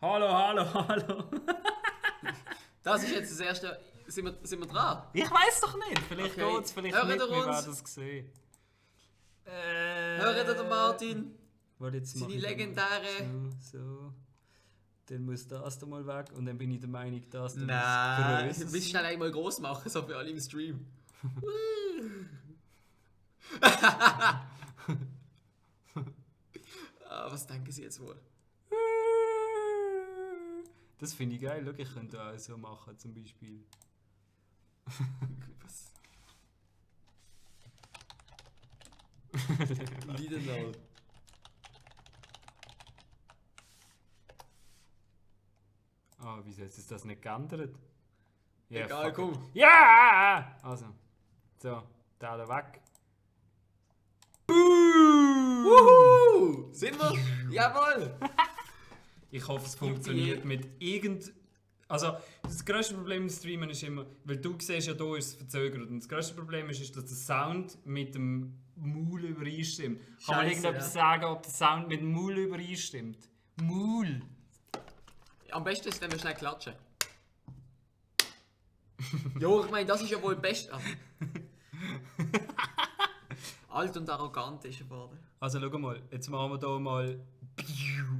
Hallo, hallo, hallo. Das ist jetzt das erste. Sind wir dran? Ich weiß doch nicht. Vielleicht Okay. geht's, vielleicht Hört nicht. ihr Wir uns? werden es sehen. Hört ihr den Martin? Warte, jetzt Seine mache ich da legendäre. mal so. Dann muss das da mal weg und dann bin ich der Meinung, das da Nein, muss du grösser willst schnell einmal groß machen, so für alle im Stream. Was denken Sie jetzt wohl? Das finde ich geil. Schau, ich könnte auch so machen, zum Beispiel. Was? Lidenal. Ah, wieso hat es das nicht geändert? Ja, Egal, fuck komm. it. Ja! Also, so, da weg. Boom! Wuhu! Sind wir? Jawohl! Ich hoffe, es funktioniert mit irgend... Also, das grösste Problem im Streamen ist immer, weil du siehst ja, hier ist es verzögert. Und das grösste Problem ist, dass der Sound mit dem Maul übereinstimmt. Kann man Scheisse, irgendetwas ja. sagen, ob der Sound mit dem Maul übereinstimmt? Maul! Am besten ist, wenn wir schnell klatschen. Jo, ich meine, das ist ja wohl best. Alt und arrogant ist er geworden. Also schau mal, jetzt machen wir da mal...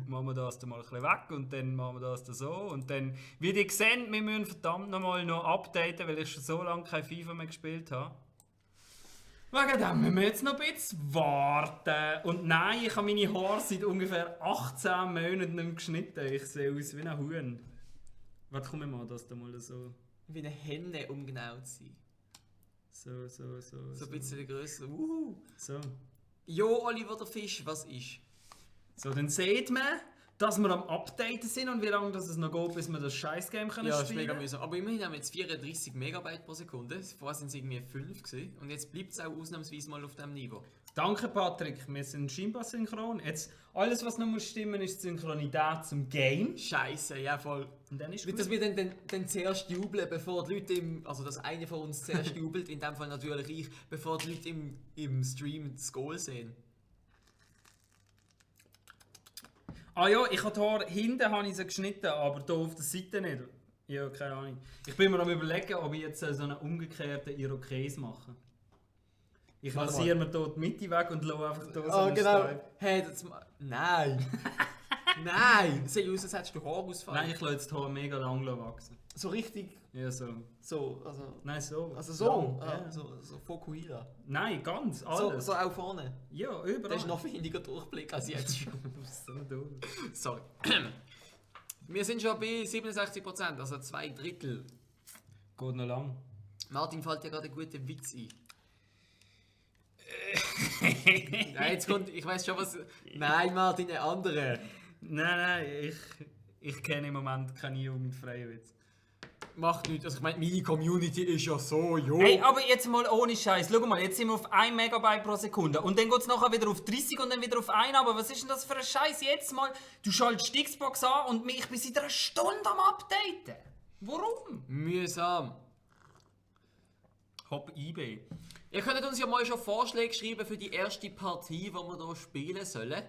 Machen wir das da mal ein bisschen weg und dann machen wir das da so. Und dann, wie ihr seht, wir müssen verdammt nochmal noch updaten, weil ich schon so lange kein FIFA mehr gespielt habe. Wegen dem müssen wir jetzt noch ein bisschen warten. Und nein, ich habe meine Haare seit ungefähr 18 Monaten nicht mehr geschnitten. Ich sehe aus wie ein Huhn. Warte, komm, wir machen das da mal so. Wie eine Henne, um genau zu sein. So. So ein bisschen grösser. So. Jo, Oliver der Fisch, was ist? So, dann sieht man, dass wir am Updaten sind und wie lange das es noch geht, bis wir das Scheiß-Game können Ja, ist spielen. mega mühsam. Aber immerhin haben wir jetzt 34 Megabyte pro Sekunde. Vorher sind es irgendwie 5 gewesen. Und jetzt bleibt es auch ausnahmsweise mal auf diesem Niveau. Danke, Patrick. Wir sind scheinbar synchron. Jetzt, alles, was noch muss stimmen, ist die Synchronität zum Game. Scheiße, ja voll. Und dann ist Nicht, dass wir dann zuerst jubeln, bevor die Leute also dass einer von uns zuerst jubelt, in dem Fall natürlich ich, bevor die Leute im Stream das Goal sehen. Ah ja, ich habe die Haare, hinten habe ich sie geschnitten, aber hier auf der Seite nicht. Ja, keine Ahnung. Ich bin mir am überlegen, ob ich jetzt so einen umgekehrten Irokes mache. Ich Warte rasiere mir hier die Mitte weg und lasse einfach hier so einen genau. Streifen. Hey, Nein! Nein! Sieht aus, als hättest du Haarausfall. Nein, ich lasse jetzt die Haare mega lang wachsen. So richtig. Ja, so. So, also. Nein, so. Also so. Lang, Ah, ja. so Fokuhila. Nein, ganz, So, alles. so auch vorne. Ja, überall. Das ist noch weniger Durchblick als jetzt schon. so dumm. Sorry. Wir sind schon bei 67%, also 2/3. Geht noch lang. Martin, fällt dir gerade ein guter Witz ein? Ja, jetzt kommt, ich weiß schon was. Nein, Martin, eine andere. Nein, ich kenne im Moment keine jugendfreien Witze. Macht nichts. Also ich meine, meine Community ist ja so, jo. Hey, aber jetzt mal ohne Scheiß. Schau mal, jetzt sind wir auf 1 Megabyte pro Sekunde. Und dann geht es nachher wieder auf 30 und dann wieder auf 1. Aber was ist denn das für ein Scheiß jetzt mal? Du schaltest die Xbox an und ich bin seit einer Stunde am Updaten. Warum? Mühsam. Hopp eBay. Ihr könnt uns ja mal schon Vorschläge schreiben für die erste Partie, die wir hier spielen sollen.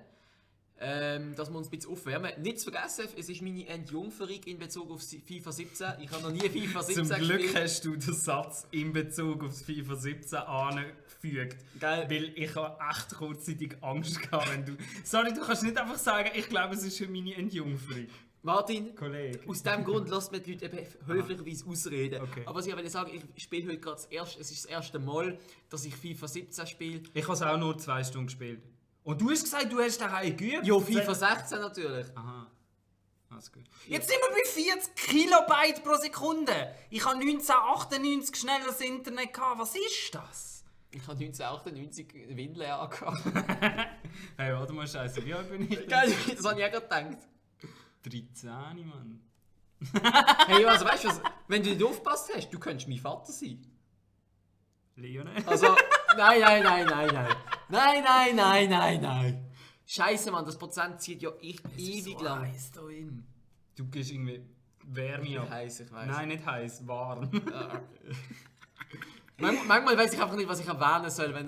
Dass wir uns ein bisschen aufwärmen. Nicht zu vergessen, es ist meine Entjungferung in Bezug auf FIFA 17. Ich habe noch nie FIFA 17 Zum Glück gespielt. hast du den Satz in Bezug auf das FIFA 17 angefügt. Geil. Weil ich habe echt kurzzeitig Angst gehabt, wenn du... Sorry, du kannst nicht einfach sagen, ich glaube, es ist für meine Entjungferung. Martin, Kollege. aus diesem Grund lasst mir die Leute eben höflicherweise ausreden. Okay. Aber was ich will sagen, ich spiele heute gerade es ist das erste Mal, dass ich FIFA 17 spiele. Ich habe es auch nur 2 Stunden gespielt. Und du hast gesagt, du hast daheim geübt? Ja, FIFA 16 natürlich. Aha. Alles gut. Jetzt sind wir bei 40 Kilobyte pro Sekunde. Ich habe 1998 schnelleres Internet gehabt. Was ist das? Ich habe 1998 Windeln angehabt. Hey, warte mal, Scheiße, wie alt bin ich? Geil, das habe ich auch gerade gedacht. 13, Mann. Hey, also weißt du was, wenn du nicht aufgepasst hast, du könntest mein Vater sein. Lionel? Also, nein. Scheiße, Mann, das Prozent zieht ja echt ewig lang. Heiß da in. Du gehst irgendwie Wärme ab. Heiß, ich weiß. Nein, nicht heiß, warm. Manchmal weiß ich einfach nicht, was ich erwähnen soll, wenn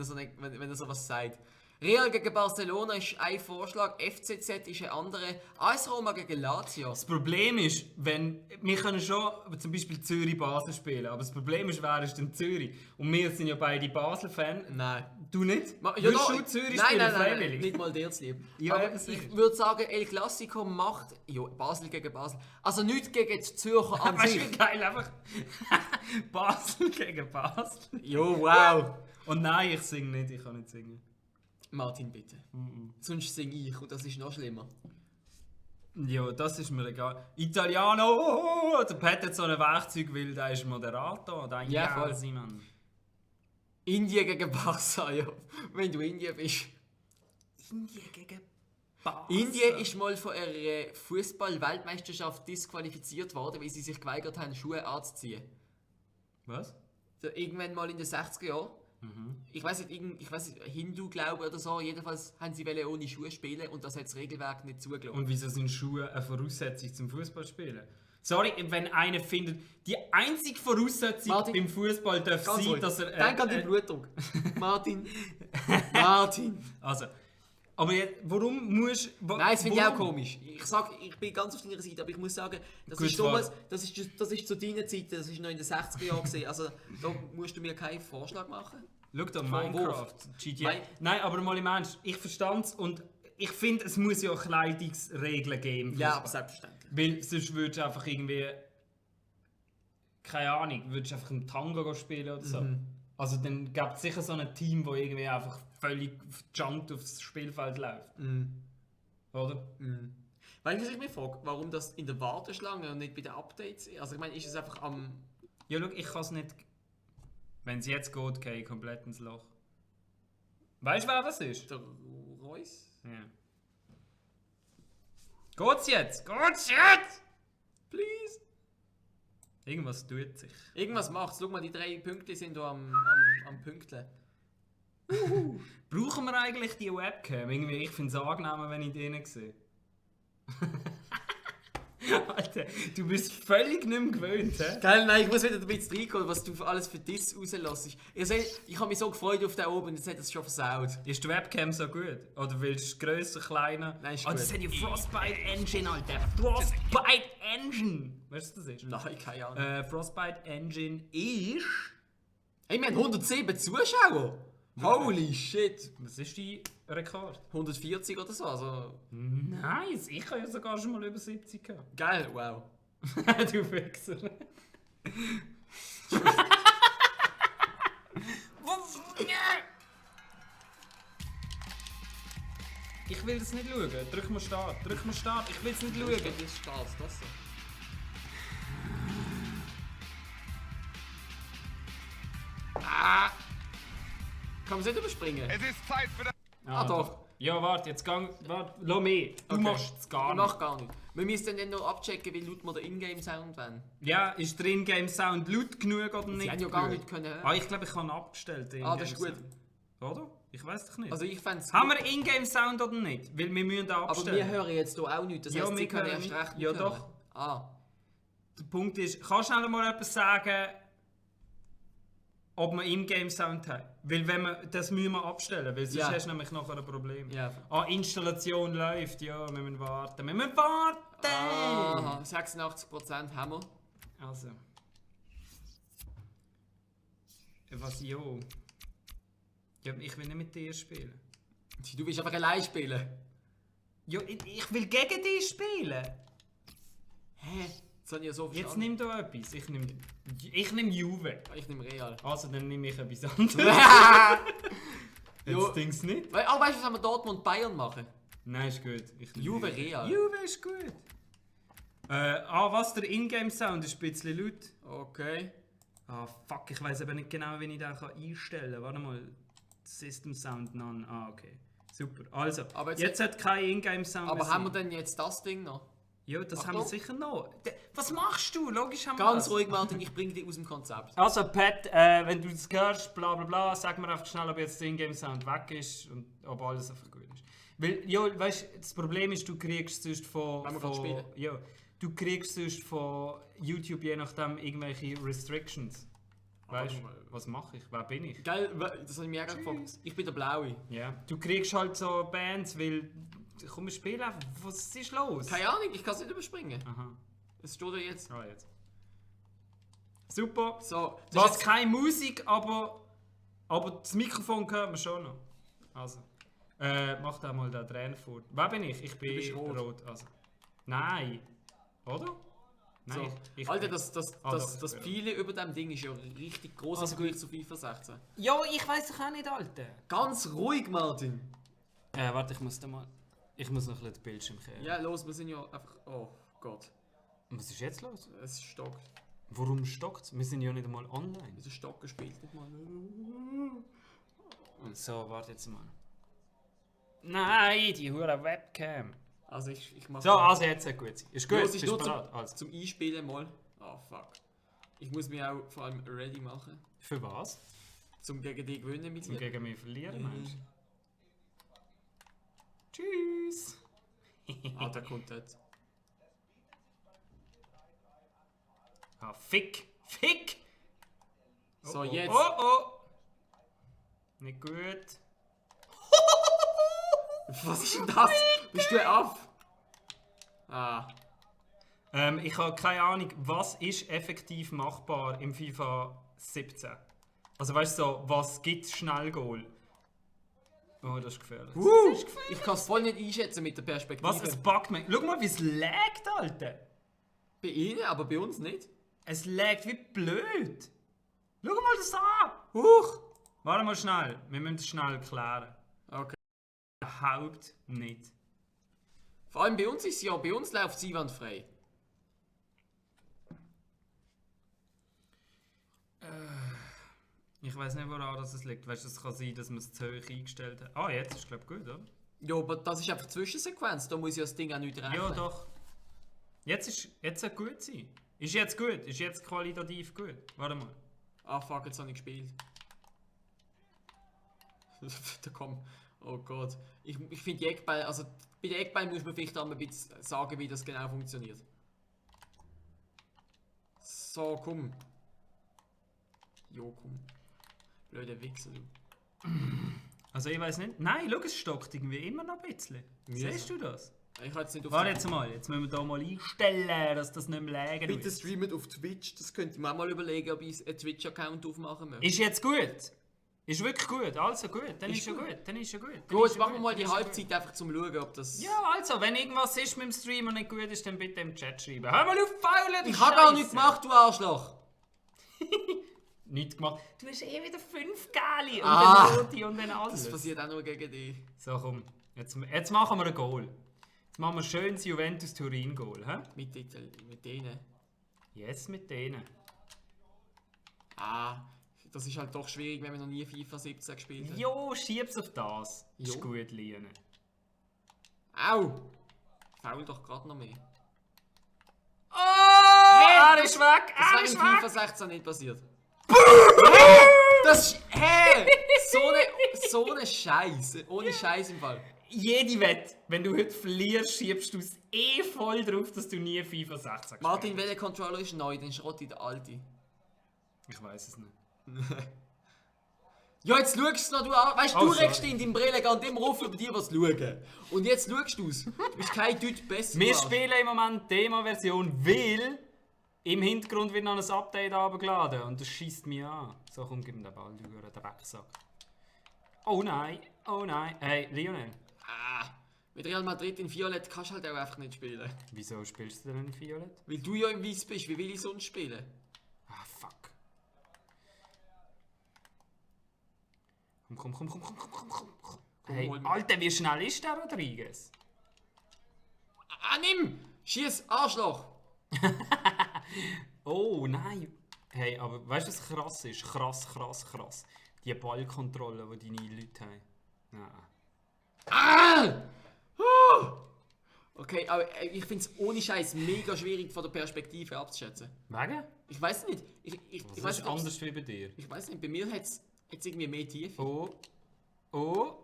er sowas sagt. Real gegen Barcelona ist ein Vorschlag, FCZ ist ein anderer, AS Roma gegen Lazio. Das Problem ist, wir können schon zum Beispiel Zürich-Basel spielen, aber das Problem ist, wer ist denn Zürich? Und wir sind ja beide Basel-Fan. Nein. Du nicht? Ja, Willst du Zürich spielen, freiwillig? Nicht mal dir zu lieb. Ja, aber ich würde sagen, El Clasico macht Basel gegen Basel. Also nicht gegen die Zürcher an Weißt sich. du, geil, einfach Basel gegen Basel. Jo, wow. Und nein, ich singe nicht, ich kann nicht singen. Martin, bitte. Sonst singe ich und das ist noch schlimmer. Ja, das ist mir egal. Italiano! Der Pat hat so ein Werkzeug, weil der ist Moderator. Der Ja, voll. Simon. Indien gegen Barca, ja. Wenn du Indien bist. Indien gegen Basel. Indien ist mal von einer Fußball-Weltmeisterschaft disqualifiziert worden, weil sie sich geweigert haben, Schuhe anzuziehen. Was? So, irgendwann mal in den 60er Jahren. Ich weiß nicht, Hindu-Glaube oder so. Jedenfalls haben sie ohne Schuhe spielen und das hat das Regelwerk nicht zugelassen. Und wieso sind Schuhe eine Voraussetzung zum Fußballspielen? Sorry, wenn einer findet, die einzige Voraussetzung Martin, beim Fußball darf ganz sein, ruhig. dass er. Denk an den Blutdruck. Martin. Also, aber jetzt, warum musst du. Nein, das finde ich auch komisch. Ich bin ganz auf deiner Seite, aber ich muss sagen, das Gut, ist damals, das ist zu deiner Zeit, das ist noch in den 60er Jahren gewesen. Also da musst du mir keinen Vorschlag machen. Schau da, Von Minecraft, wo? GTA. Nein, aber mal im Ernst, ich verstand es und ich finde, es muss ja auch Kleidungsregeln geben. für Ja, Fußball. aber selbstverständlich. Weil sonst würdest du einfach irgendwie. Keine Ahnung, würdest du einfach einen Tango spielen oder so. Also dann gibt es sicher so ein Team, das irgendwie einfach völlig junkt aufs Spielfeld läuft. Oder? Weil ich mich frage, warum das in der Warteschlange und nicht bei den Updates ist. Also ich meine, ist es einfach am... Ja, schau, ich kann es nicht. Wenn es jetzt geht, gehe ich komplett ins Loch. Weißt du, wer das ist? Der Reus? Ja. Geht's jetzt? Geht's jetzt? Please! Irgendwas tut sich. Irgendwas macht's. Schau mal, die 3 Punkte sind da am Pünktchen. Brauchen wir eigentlich die Webcam? Irgendwie, ich finde es angenehmer, wenn ich die sehe. Alter, du bist völlig nicht mehr gewöhnt, hä? Geil, nein, ich muss wieder ein bisschen reinkommen, was du alles für Diss rauslässt. Ich habe mich so gefreut auf den oben und jetzt hat es schon versaut. Ist die Webcam so gut? Oder willst du grösser, kleiner? Nein, ist Oh, gut. das hat die Frostbite Engine, Alter. Frostbite Engine! Weißt du, was das ist? Nein, keine Ahnung. Frostbite Engine ist... Hey, wir haben 107 Zuschauer! Holy shit! Was ist dein Rekord? 140 oder so, also... Nice! Ich habe ja sogar schon mal über 70 gehabt. Geil, wow. Du Wichser. Ich will das nicht schauen. Drück mal Start. Drück mal Start. Ich will es nicht schauen. Das ist Spaß, das so. Kann man es nicht überspringen? Es ist Zeit für das. Doch. Ja, warte, jetzt gang. Warte, lass mich. Du Okay. machst es gar Ich nicht. mach gar nicht. Wir müssen dann noch abchecken, wie laut wir den Ingame-Sound wollen. Ja, ist der Ingame-Sound laut genug oder nicht? Sie haben ja gar genug? nicht können hören. Ah, ich glaube, ich habe ihn abgestellt. den Ah, das ist gut. Ingame-Sound. Oder? Ich weiß doch nicht. Also ich fände es Haben wir Ingame-Sound oder nicht? Weil wir müssen den aber abstellen. wir hören jetzt hier auch nichts. Das Ja, heisst, wir sie können hören erst nicht. recht Ja, nicht doch. hören. Ah. Der Punkt ist, kannst du schnell mal etwas sagen, ob wir Ingame-Sound haben? Weil wenn wir, das müssen wir abstellen, weil sonst Ja. hast du nämlich nachher ein Problem. Ja. Ah, Installation läuft, ja, wir müssen warten. Wir müssen warten! Aha, 86% haben wir. Also. Was, jo? Ja, ich will nicht mit dir spielen. Du willst einfach allein spielen. Ja, ich will gegen dich spielen. Hä? Das habe ich ja so Jetzt verstanden. nimm da etwas. Ich nehm Juve. Ich nehme Real. Also, dann nehme ich etwas anderes. Jo. Jetzt denkst du nicht? Weißt du, was wir Dortmund Bayern machen? Nein, ist gut. Ich nehm Juve Real. Juve ist gut. Was? Der Ingame-Sound ist ein bisschen laut. Okay. Ah, fuck, ich weiß aber nicht genau, wie ich den einstellen kann. Warte mal. System Sound None. Ah, okay. Super. Also, Aber jetzt hat kein Ingame-Sound Aber mehr haben wir sein. denn jetzt das Ding noch? Ja, das Achtung. haben wir sicher noch. Was machst du? Logisch haben wir Ganz das. ruhig, Martin, ich bringe dich aus dem Konzept. Also Pat, wenn du das hörst, bla bla bla, sag mir einfach schnell, ob jetzt der Ingame-Sound weg ist und ob alles einfach gut ist. Weil, ja, weißt du, das Problem ist, du kriegst sonst Wenn wir gerade spielen. ja, du kriegst sonst von YouTube je nachdem irgendwelche Restrictions. Weißt du, was mache ich? Wer bin ich? Geil, das habe ich mir auch gefragt. Ich bin der Blaue. Ja. Du kriegst halt so Bands, weil... Komm, wir spielen einfach. Was ist los? Keine Ahnung, ich kann es nicht überspringen. Aha. Es steht ja jetzt. Ah, jetzt. Super. So, das Was ist jetzt- keine Musik, aber das Mikrofon hört man schon noch. Also. Mach da mal den Tränen vor. Wer bin ich? Ich bin bist rot. Also. Nein. Oder? Nein. So. Ich Alter, bin- das Ah, doch, das ja. Pfeile über dem Ding ist ja richtig groß Also im Vergleich zu FIFA 16. Ja, ich weiß doch auch nicht, Alter. Ganz ruhig, Martin. Warte, ich muss noch ein bisschen den Bildschirm kehren. Ja, los, wir sind ja einfach... Oh Gott, Was ist jetzt los? es stockt. Warum stockt es? Wir sind ja nicht einmal online. Wieso Stock gespielt nicht mal? So, warte jetzt mal. Nein, die hure Webcam. Also ich mache... So, also jetzt gut. Ist gut, Los, bist ist nur bereit? Also. zum Einspielen mal. Ah, fuck. Ich muss mich auch vor allem ready machen, Für was? zum gegen die gewinnen mit Zum dir. gegen mich verlieren, Mhm. meinst du? Tschüss! Ah, der kommt jetzt. Ah, Fick! Fick! So, oh, jetzt. Oh, oh! Nicht gut. Was ist denn das? Bist du ab? Ah. Ich habe keine Ahnung, was ist effektiv machbar im FIFA 17? Also weißt du, so, was gibt Schnellgoal? Oh, das ist gefährlich. Ich kann es voll nicht einschätzen mit der Perspektive. Was? Es buggt mich. Schau mal, wie es laggt, Alter! Bei Ihnen, aber bei uns nicht. Es laggt wie blöd! Schau mal das an! Huch! Warte mal schnell, wir müssen es schnell klären. Okay. Überhaupt nicht. Vor allem bei uns ist es ja, bei uns läuft es einwandfrei. Ich weiß nicht, woran das liegt. Weißt du, es kann sein, dass man es zu hoch eingestellt hat. Ah, jetzt ist glaube ich gut, oder? Ja, aber das ist einfach Zwischensequenz, da muss ja das Ding auch nicht rechnen. Ja, doch. Jetzt sollte gut sein. Ist jetzt gut? Ist jetzt qualitativ gut? Warte mal. Ah fuck, jetzt habe ich gespielt. Da komm. Oh Gott. Ich finde die Eckball, also bei den Eckball muss man vielleicht auch mal ein bisschen sagen, wie das genau funktioniert. So, komm. Jo, komm. Blöde Wichser, du. Also ich weiß nicht. Nein, schau, es stockt irgendwie immer noch ein bisschen. Mühsam. Siehst du das? Ich habe jetzt nicht auf Warte jetzt mal. Jetzt müssen wir da mal einstellen, dass das nicht mehr lägen Bitte ist. streamen auf Twitch, das könnte ich mir auch mal überlegen, ob ich einen Twitch-Account aufmachen möchte. Ist jetzt gut? Ist wirklich gut? Also gut, dann ist ja gut. Dann ist ja gut. Dann Gut, ist ja machen wir mal dann die ist ja Halbzeit einfach zum Schauen, ob das... gut. Ja, also, wenn irgendwas ist mit dem Stream und nicht gut ist, dann bitte im Chat schreiben. Hör mal auf, faulen, du Ich habe gar Scheisse. nichts gemacht, du Arschloch! Nichts gemacht. Du hast eh wieder 5 Gali und Ah. dann Noti und dann alles. Das passiert auch nur gegen dich. So, komm. Jetzt machen wir ein Goal. Jetzt machen wir ein schönes Juventus-Turin-Goal. Hä? Mit denen. Yes, mit denen. Ah, das ist halt doch schwierig, wenn man noch nie FIFA 17 gespielt hat. Jo, schieb's auf das. Ist Jo. gut, Liane. Au! Faul doch gerade noch mehr. Oh! Er ist weg! Das Er wäre ist in weg! FIFA 16 nicht passiert. Das ist... Hä? So eine Scheiße. Ohne Scheiß im Fall. Jede Wette, wenn du heute verlierst, schiebst du es eh voll drauf, dass du nie FIFA 16 Martin, gespielt welcher Controller ist neu? Den Schrott in der alte. hast. Ich weiß es nicht. Ja, jetzt schaust du noch, du an. Weißt du, Oh, du sorry. regst dich in deinem Brillengang immer auf über dir was schauen. Und jetzt schaust du es. Du bist kein Deut besser. Wir du Arsch. spielen im Moment Demo-Version, weil im Hintergrund wird noch ein Update runtergeladen und das schießt mich an. So, komm, gib mir den Ball, du den Wegsack. Oh nein, oh nein. Hey, Lionel, Ah, mit Real Madrid in Violett kannst du halt auch einfach nicht spielen. wieso spielst du denn in Violet? Weil du ja im Weiß bist, wie will ich sonst spielen? Ah, fuck. Komm. Hey, hol mich. Alter, wie schnell ist der Rodriguez? Ah, nimm! Schieß, Arschloch! Oh nein. Hey, aber weißt du, was krass ist? Krass. Die Ballkontrolle, die deine Leute haben. Nein. Ah! Okay, aber ich finde es ohne Scheiß mega schwierig von der Perspektive abzuschätzen. Wegen? Ich weiß nicht. Ich Das weiß ist nicht, ob's- anders wie bei dir. Ich weiß nicht, bei mir hat es irgendwie mehr Tiefe. Oh.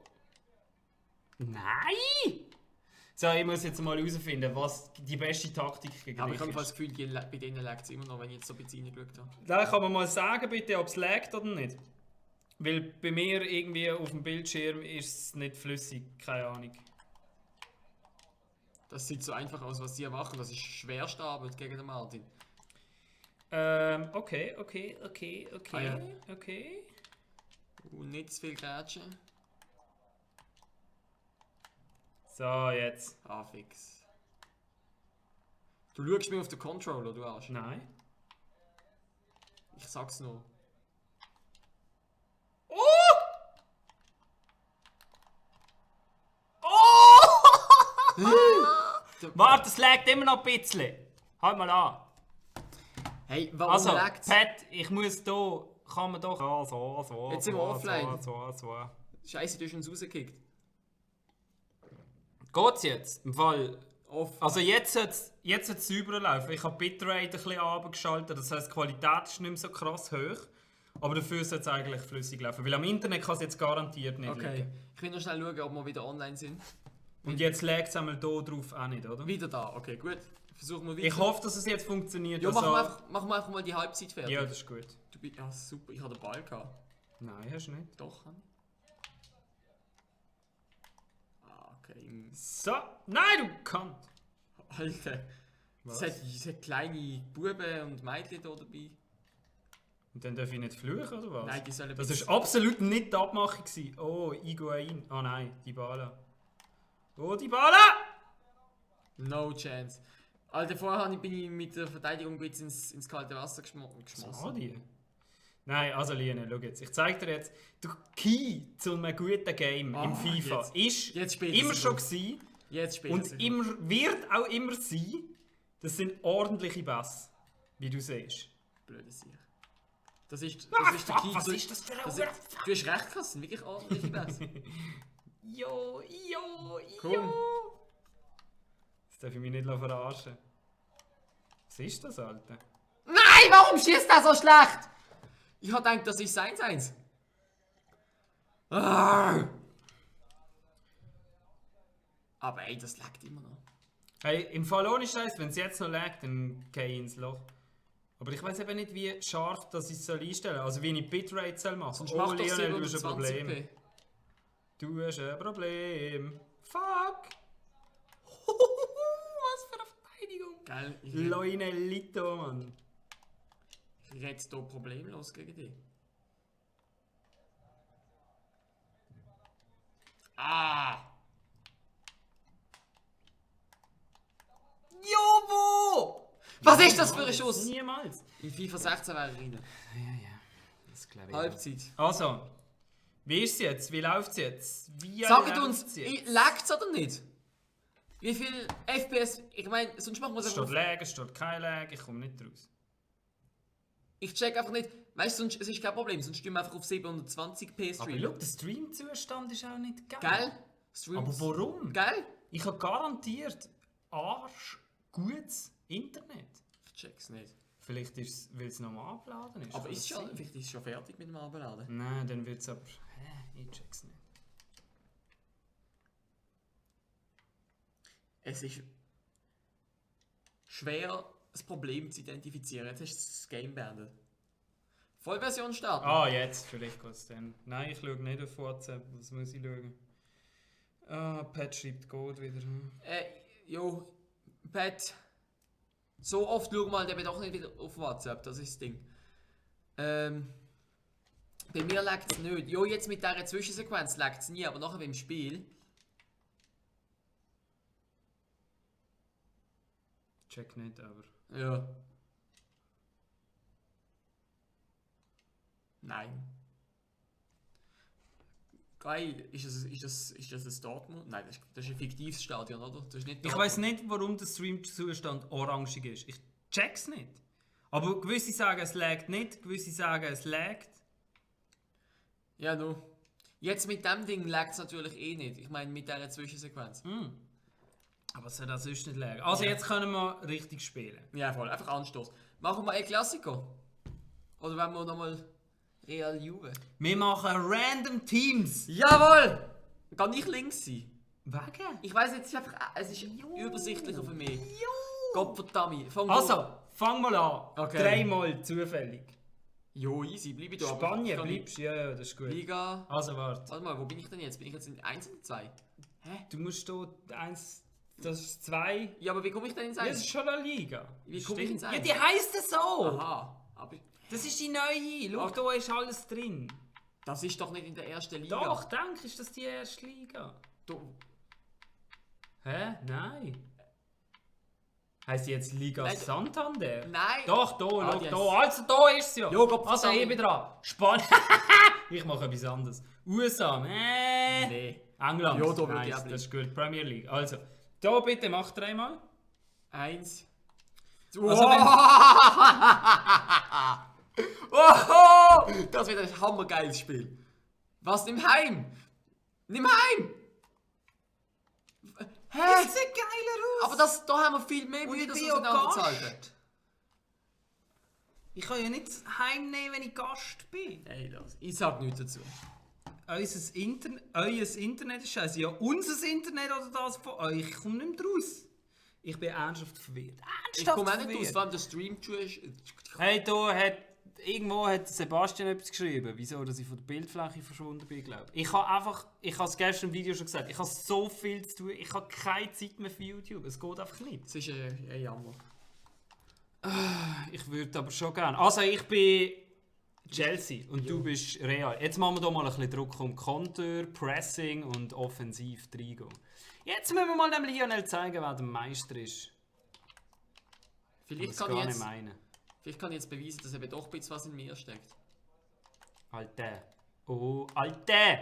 Nein! So, ich muss jetzt mal herausfinden, was die beste Taktik gegen Aber ich dich habe ist. das Gefühl, bei denen lag es immer noch, wenn ich jetzt so ein bisschen reingeschaut habe. Da kann man mal sagen, bitte, ob es laggt oder nicht. Weil bei mir irgendwie auf dem Bildschirm ist es nicht flüssig, keine Ahnung. Das sieht so einfach aus, was sie machen. Das ist schwerste Arbeit gegen den Martin. Okay. Ah, ja. Okay. Und nicht zu viel Grätschen. So, jetzt. Ah, fix. Du schaust mir auf den Controller, du Arsch. Nein. Ich sag's nur. Warte, es laggt immer noch ein bisschen. Halt mal an. Hey, warum Also, lag's? Pat, ich muss hier... Kann man doch... So. Jetzt sind wir offline. So. Scheiße, du hast uns rausgekickt. Geht's jetzt? Im Fall... Off. Also jetzt sollte es sauber laufen. Ich habe Bitrate ein bisschen runtergeschaltet, das heisst, die Qualität ist nicht mehr so krass hoch. Aber dafür sollte es eigentlich flüssig laufen. Weil am Internet kann es jetzt garantiert nicht Okay. liegen. Ich will noch schnell schauen, ob wir wieder online sind. Und jetzt legt es einmal hier drauf auch nicht, oder? Wieder da, okay, gut. Versuchen wir wieder. Ich hoffe, dass es jetzt funktioniert. Ja, also- machen wir einfach mal die Halbzeit fertig. Ja, das ist gut. Du bist, ja, super, ich hatte den Ball gehabt. Nein, hast du nicht. Doch, habe ich. Ah, okay. So. Nein, du kannst. Alter. Was? Es hat kleine Buben und Mädchen hier dabei. Und dann darf ich nicht fluchen, oder was? Nein, die sollen Das bitte- war absolut nicht die Abmachung gewesen. Oh, Higuain. Ah nein, Dybala. Oh, Dybala! No chance. Alter, vorher bin ich mit der Verteidigung jetzt ins kalte Wasser geschmissen. Sadie? Nein, also Liene, schau jetzt. Ich zeige dir jetzt, der Key zu einem guten Game im FIFA jetzt spielt immer es schon gut. gewesen Jetzt spielt und es gut. immer, wird auch immer sein. Das sind ordentliche Bass, wie du siehst. Blöde Sicht. Das ist Ah, der fuck, Key was zu- ist das für ein das Huren- ist, Du hast recht, das sind wirklich ordentliche Bässe. Jo. Komm. Jetzt darf ich mich nicht verarschen. Was ist das, Alter? Nein, warum schießt er so schlecht? Ich hab gedacht, das ist 1-1. Ah. Aber ey, das lag immer noch. Hey, im Fall ohne Scheiß, wenn es jetzt noch laggt, dann gehe ich ins Loch. Aber ich weiß eben nicht, wie scharf das ich soll einstellen soll. Also wie ich Bitrate soll machen. Sonst mach doch Lionel, du hast ein Problem. 720p. Du hast ein Problem. Fuck! Was für eine Verteidigung! Geil, ich Lionelito, Mann. rede hier problemlos gegen dich. Ah! Jobo! Was ist das für ein Schuss? Niemals. In FIFA 16 wäre er rein. Ja. Das glaube ich. Halbzeit. Also, wie ist es jetzt? Wie läuft es jetzt? Wie Sagt läuft's uns, jetzt? lag's oder nicht? Wie viel FPS? Ich meine, sonst machen wir es Es einfach. steht Lag, es steht kein Lag, ich komme nicht raus. Ich check einfach nicht. Weißt du, sonst es ist kein Problem, sonst streamen wir einfach auf 720p Aber streamen. schau, der Stream-Zustand ist auch nicht geil. Geil? Streams. Aber warum? Geil? Ich habe garantiert gutes Internet. Ich check's nicht. Vielleicht ist es, weil es noch am Abladen ist. Aber Kann ist das schon, sein? vielleicht ist es schon fertig mit dem Abladen. Nein, dann wird es aber... ich check's nicht. Es ist schwer, das Problem zu identifizieren. Jetzt hast du das Game beendet. Vollversion starten. Ah, jetzt, vielleicht geht es dann. Nein, ich schaue nicht auf WhatsApp, was muss ich schauen? Ah, Pat schreibt Code wieder. Jo, Pat. So oft schau mal, der wird auch nicht wieder auf WhatsApp, das ist das Ding. Bei mir laggt es nicht. Jo, jetzt mit dieser Zwischensequenz laggt es nie, aber nachher beim Spiel. Check nicht, aber... Ja. Nein. Geil, ist das ein Dortmund? Nein, das ist ein fiktives Stadion, oder? Das ist nicht Ich Dortmund. weiß nicht, warum der Stream-Zustand orangig ist. Ich check's nicht. Aber gewisse sagen, es laggt nicht, gewisse sagen, es laggt. Ja, no. Jetzt mit dem Ding laggt es natürlich eh nicht. Ich meine mit dieser Zwischensequenz. Aber es soll das sonst nicht laggen. Also jetzt können wir richtig spielen. Ja, voll. Einfach Anstoß. Machen wir ein Klassiker? Oder wollen wir nochmal Real Juve? Wir machen random Teams. Jawohl! Kann ich links sein? Wegen? Ich weiss nicht, es ist übersichtlicher für mich. Gottverdammt. Also, fang mal an. Okay. 3-mal zufällig. Jo, easy, bleib ich da. Spanien bleibst du, ja, das ist gut. Liga. Also warte. Warte mal, wo bin ich denn jetzt? Bin ich jetzt in 1 oder 2? Hä? Du musst hier 1, das ist 2. Ja, aber wie komme ich denn ins Ja, 1? das ist schon eine Liga. Wie komme ich ins Ja, 1? die heisst es so. Aha. Aber Das ist die neue. Schau, Okay. da ist alles drin. das ist doch nicht in der ersten Liga. Doch, denk, ist das die erste Liga? Du, Hä? Nein. Heisst die jetzt Liga Nein, Santander? nein. Doch, da, schau, yes. da. Also, da ist es ja. Jo, Gott Also, verdammt. ich bin dran. Spanien. Ich mache etwas anderes. USA, Nee. England. Ja, da würde nice, ich auch das ist gut. Premier League. Also, da bitte mach 3-mal. 1. Also, Oh, das wird ein hammergeiles Spiel. Was? Nimm heim! Nimm heim! Hä? Das sieht geiler aus. Aber da haben wir viel mehr Und Mühe, ich das bin ja auseinanderzuhalten. Gast. Ich kann ja nicht heimnehmen, wenn ich Gast bin. Ey, das. Ich sag nichts dazu. Euer Internet ist scheiße. Ja, unser Internet oder das von euch. Ich komme nicht mehr raus. Ich bin ernsthaft verwirrt. Ich komme auch nicht raus, vor allem der Stream ist. Hey, irgendwo hat Sebastian etwas geschrieben, wieso dass ich von der Bildfläche verschwunden bin, glaube ich. Ich habe es gestern im Video schon gesagt, ich habe so viel zu tun, ich habe keine Zeit mehr für YouTube, es geht einfach nicht. Das ist ein Jammer. Ich würde aber schon gerne. Also ich bin Chelsea und du bist Real. Jetzt machen wir hier mal ein bisschen Druck um Konter, Pressing und offensiv reingehen. Jetzt müssen wir mal dem Lionel zeigen, wer der Meister ist. Vielleicht Das kann, gar ich nicht jetzt, meinen. vielleicht kann ich jetzt beweisen, dass eben doch ein bisschen was in mir steckt. Alter. Oh, Alter!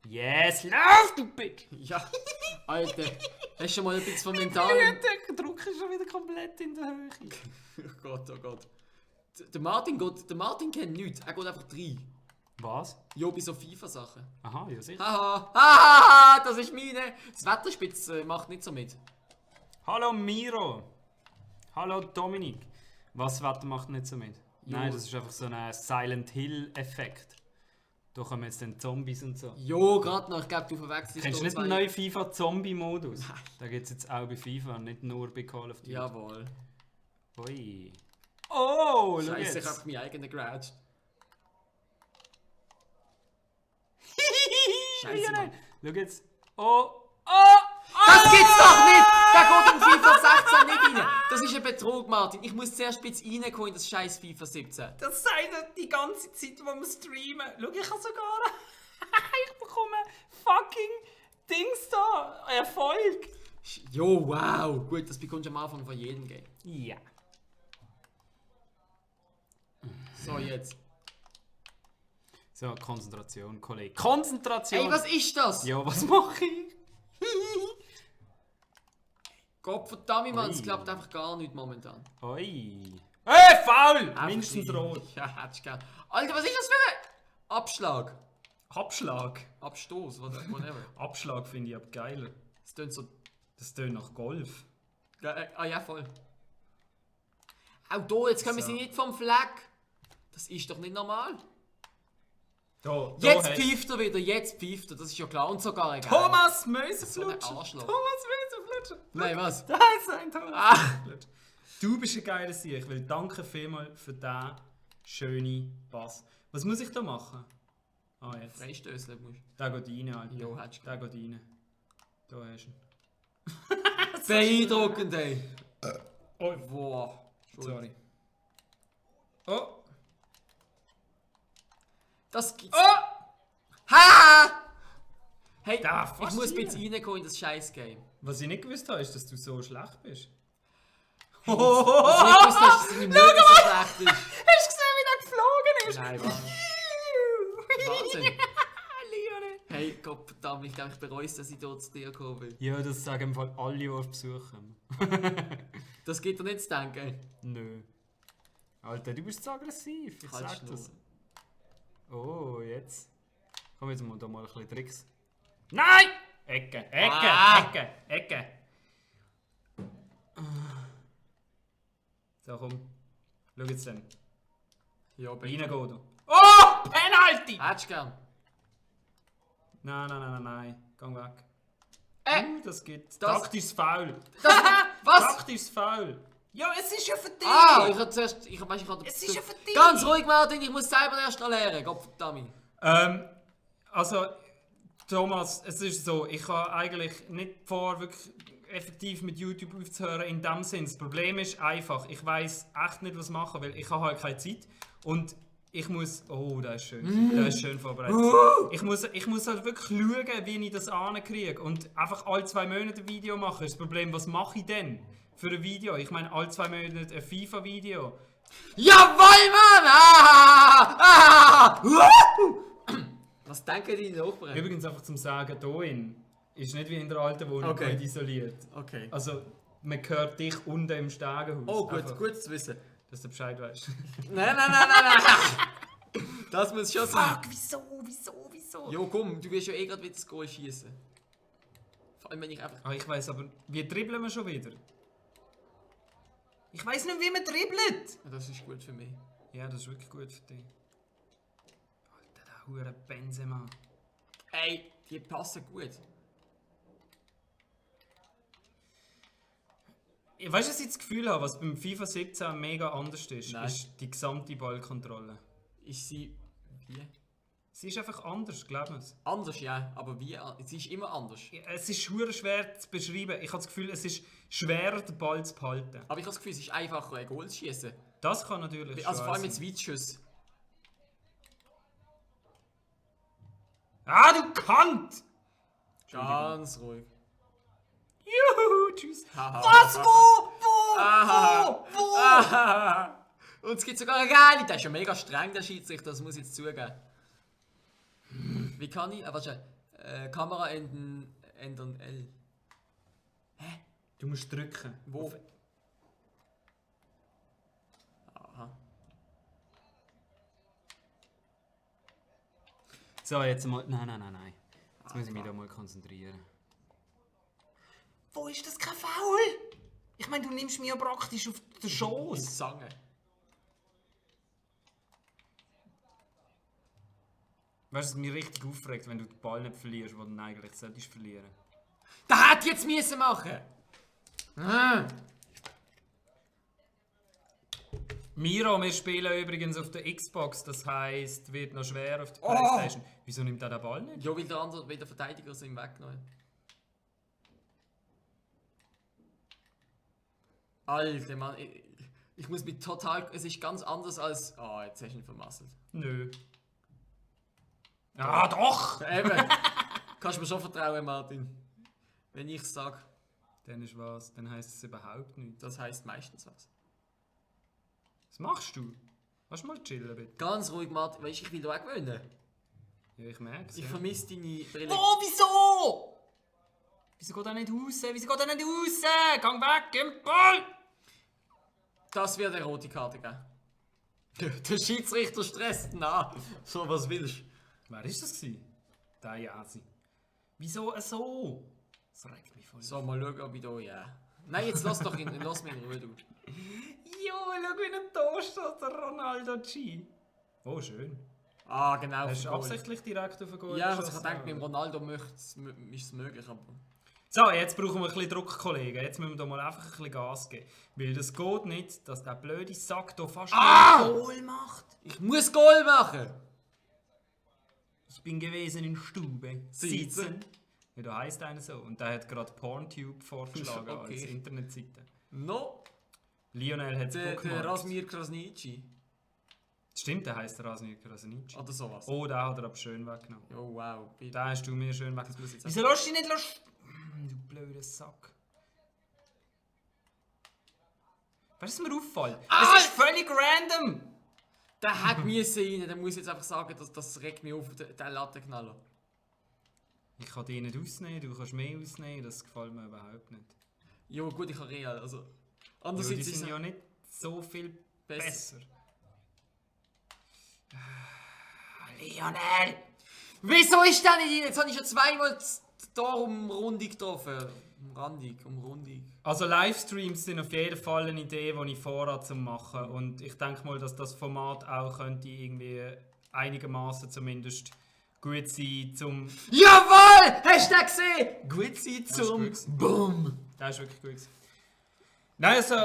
Yes, lauf, du Bitch! Ja, Alter, hast du schon mal ein bisschen von mentalen... Der Druck ist schon wieder komplett in der Höhe. Oh Gott, oh Gott. Der Martin kennt nichts, er geht einfach rein. Was? Jo, bei so FIFA-Sachen. Aha, ja sicher. Haha, haha, das ist meine. Das Wetterspitz macht nicht so mit. Hallo Miro. Hallo Dominik. Was Wetter macht nicht so mit? Jo. Nein, das ist einfach so ein Silent Hill-Effekt. Da kommen jetzt dann Zombies und so. Jo, gerade noch, ich glaube, du verwechselst Kennst du da nicht den zwei- neuen FIFA-Zombie-Modus? Da gibt es jetzt auch bei FIFA, nicht nur bei Call of Duty. Jawohl. Ui. Oh, schau Scheiße, ich jetzt. hab meinen eigenen geratscht. Scheiße, Lionel. Mann. Schau jetzt. Oh, Das gibt's doch nicht! Der geht in FIFA 16 nicht rein! Das ist ein Betrug, Martin. Ich muss zuerst ein bisschen reinkommen in das scheiß FIFA 17. das sagt er die ganze Zeit, wo wir streamen. Schau, ich habe sogar... ich bekomme fucking Dings da. Erfolg. Jo, wow! Gut, das bekommst du am Anfang von jedem Game. Ja. So, jetzt. So, Konzentration, Kollege. Konzentration! Ey, was ist das? Ja, was mache ich? Gott verdammt, Mann, Ui. es klappt einfach gar nicht momentan. Oi. Hey, faul! Einfach Mindestens rein. rot. Ja, hättest du gern. Alter, was ist das für ein Abschlag? Abschlag. Abstoß, whatever. Abschlag finde ich aber geiler. Das tönt so... Das tönt nach Golf. ja, voll. Auch da, jetzt kommen So. sie nicht vom Fleck. Das ist doch nicht normal. Da Jetzt hast- pfeift er wieder, jetzt pfeift er, das ist ja klar. Und sogar egal. Thomas So ein Mösenflutscher. Arschloch. Thomas Mösenflutscher. Nein, was? Da ist ein Thomas Ah. Mösenflutscher. Du bist ein geiler Sieg. Weil danke vielmals für diesen schönen Pass. Was muss ich da machen? Ah, jetzt. Freistößeln musst Der geht rein, Alter. Jo, hättest du Der geht rein. Da hast du ihn. du. Beeindruckend, ey. Oh, Boah. sorry. Oh. Das gibt's. Oh! Ha! Hey, Da, ich fast muss ein rein. bisschen reinkommen in das scheiß Game. Was ich nicht gewusst habe, ist, dass du so schlecht bist. Was ich nicht gewusst habe, dass deine Möbel so schlecht ist. Hast du gesehen, wie der geflogen ist? Nein, Wahnsinn. Lionel. Hey, Gott verdammt, ich glaube, ich bereue es, dass ich dort zu dir gekommen bin. Ja, das sagen im Fall alle, die auf Besuch kommen. Das geht dir nicht zu denken. Nö. Alter, du bist so aggressiv. Ich Halt sag das. Schnurren. Oh, jetzt. Komm, jetzt mal da mal ein bisschen Tricks. Nein! Ecke, Ecke, Ah! Ecke, Ecke. So, komm. Schau jetzt dann. Ja, Reingehen du. Oh! Penalty! Hättest du gern? Nein, nein, nein, nein, nein. Geh weg. Das geht. Taktisches Foul. Was? Taktisches Foul. Ja, es ist ja für dich. Ich habe zuerst... Es ist ja für dich. Ganz ruhig, Martin, ich muss selber erst lernen. Gottverdammt. Also, Thomas, es ist so, ich habe eigentlich nicht vor, wirklich effektiv mit YouTube aufzuhören in dem Sinn. Das Problem ist einfach, ich weiß echt nicht, was machen, weil ich habe halt keine Zeit und ich muss... Oh, das ist schön. Das ist schön vorbereitet. Ich muss halt wirklich schauen, wie ich das ankriege und einfach alle 2 Monate ein Video machen. Das Problem, was mache ich denn für ein Video? Ich meine, alle 2 Monate ein FIFA-Video. Jawoll, Mann! Was denken die Nachbarn? Übrigens einfach zum Sagen, hierin ist nicht wie in der alten Wohnung nicht isoliert. Okay. Also, man hört dich unten im Stegenhaus. Oh, gut, einfach, gut zu wissen. dass du Bescheid weißt. Nein. Das muss schon sein. Fuck, wieso? Jo, komm, du wirst ja eh gerade wieder das Goal schießen. Vor allem, wenn ich einfach... Ich weiss aber, wie dribbeln wir schon wieder? Ich weiss nicht, wie man dribbelt! Das ist gut für mich. Ja, das ist wirklich gut für dich. Alter, der hure Benzema. Ey, die passen gut. Weißt du, was ich das Gefühl habe, was beim FIFA 17 mega anders ist? Nein. Ist die gesamte Ballkontrolle. Ist sie... Wie? Sie ist einfach anders, glaub mir. Anders, ja. Aber wie? Sie ist immer anders. Es ist hure schwer zu beschreiben. Ich habe das Gefühl, es ist schwerer, den Ball zu behalten. Aber ich habe das Gefühl, es ist einfacher, ein Goal zu schießen. Das kann natürlich Also schon vor allem sein. mit Weitschüssen. Ah, du Kant! Ganz ruhig. Juhu, tschüss. Was? Wo? Und es gibt sogar eine geile. Der ist ja mega streng, der Schiedsrichter, das muss ich jetzt zugeben. Wie kann ich? Warte, Kamera ändern L. Du musst drücken. Wo? Auf- Aha. So, jetzt mal. Nein. Jetzt muss ich mich da mal konzentrieren. Wo ist das kein Foul? Ich meine, du nimmst mich ja praktisch auf den Schoß. Zange. Weißt du, was mich richtig aufregt, wenn du den Ball nicht verlierst, den du eigentlich solltest verlieren. Da hätte jetzt müssen machen. Miro, wir spielen übrigens auf der Xbox, das heisst, wird noch schwer auf der Playstation. Wieso nimmt er den Ball nicht? Ja, weil der andere, weil der Verteidiger sind weggenommen. Alter Mann, ich muss mich total. Es ist ganz anders als. Oh, jetzt hast du ihn vermasselt. Nö. Ah, doch! Eben. Kannst du mir schon vertrauen, Martin. Wenn ich sage, Dann ist was, dann heisst es überhaupt nichts. das heisst meistens was. Was machst du? Kannst du mal chillen, bitte? Ganz ruhig, Martin. Weißt du, ich will da weggewöhnen. Ja, ich merke es. Ich Ja. vermisse deine Brille. Oh, wieso? Wieso geht er nicht raus? Wieso geht er nicht raus? Gang weg, gib den Ball! Das wird eine rote Karte geben. Der Schiedsrichter stresst nach. So, was willst du? Wer war das? Der Jasi. Wieso so? Das regt mich voll. So, mal schauen, ob ich da, ja. Nein, jetzt lass mich in Ruhe, du. Jo, schau, wie ein Tor steht, der Ronaldo G. Oh, schön. Ah, genau. Hast du Goal. absichtlich direkt auf den Goal Ja, also ich geschossen, denke, mit dem oder? Ronaldo ist es möglich, aber... So, jetzt brauchen wir ein bisschen Druck, Kollegen. Jetzt müssen wir da mal einfach ein bisschen Gas geben. Weil das geht nicht, dass der blöde Sack hier fast ein Goal macht. Ich muss Goal machen! Ich bin gewesen in Stube. Sitzen. Ja, da heisst einer so. Und der hat gerade Porntube vorgeschlagen Okay. als Internetseite. No, Lionel hat es der bookmarkt. Rasmir Krasniqi. Stimmt, der heisst Rasmir Krasniqi. Oder sowas. Oh, den hat er aber schön weggenommen. Oh, wow. Bitte. Den hast du mir schön Das muss weggenommen. jetzt Wieso lässt du dich nicht los? Du blöder Sack. Was ist mir auffallen? Es ist völlig random! Der hat müssen rein, der muss jetzt einfach sagen, das regt mich auf, der Lattenknaller. Ich kann dich nicht ausnehmen, du kannst mehr ausnehmen, das gefällt mir überhaupt nicht. Jo, gut, ich habe Real, also... Ja, die Andererseits ist sind es ja nicht so viel besser. Lionel! Wieso ist der nicht rein? Jetzt habe ich schon zweimal da Umrundung getroffen. Umrundung. Also Livestreams sind auf jeden Fall eine Idee, die ich vorhabe zu machen. Und ich denke mal, dass das Format auch könnte irgendwie einigermaßen zumindest gut sein zum... Jawohl! Hast du den gesehen? Gut sein ist gut zum gewesen. Bumm. Das ist wirklich gut gewesen. Nein, also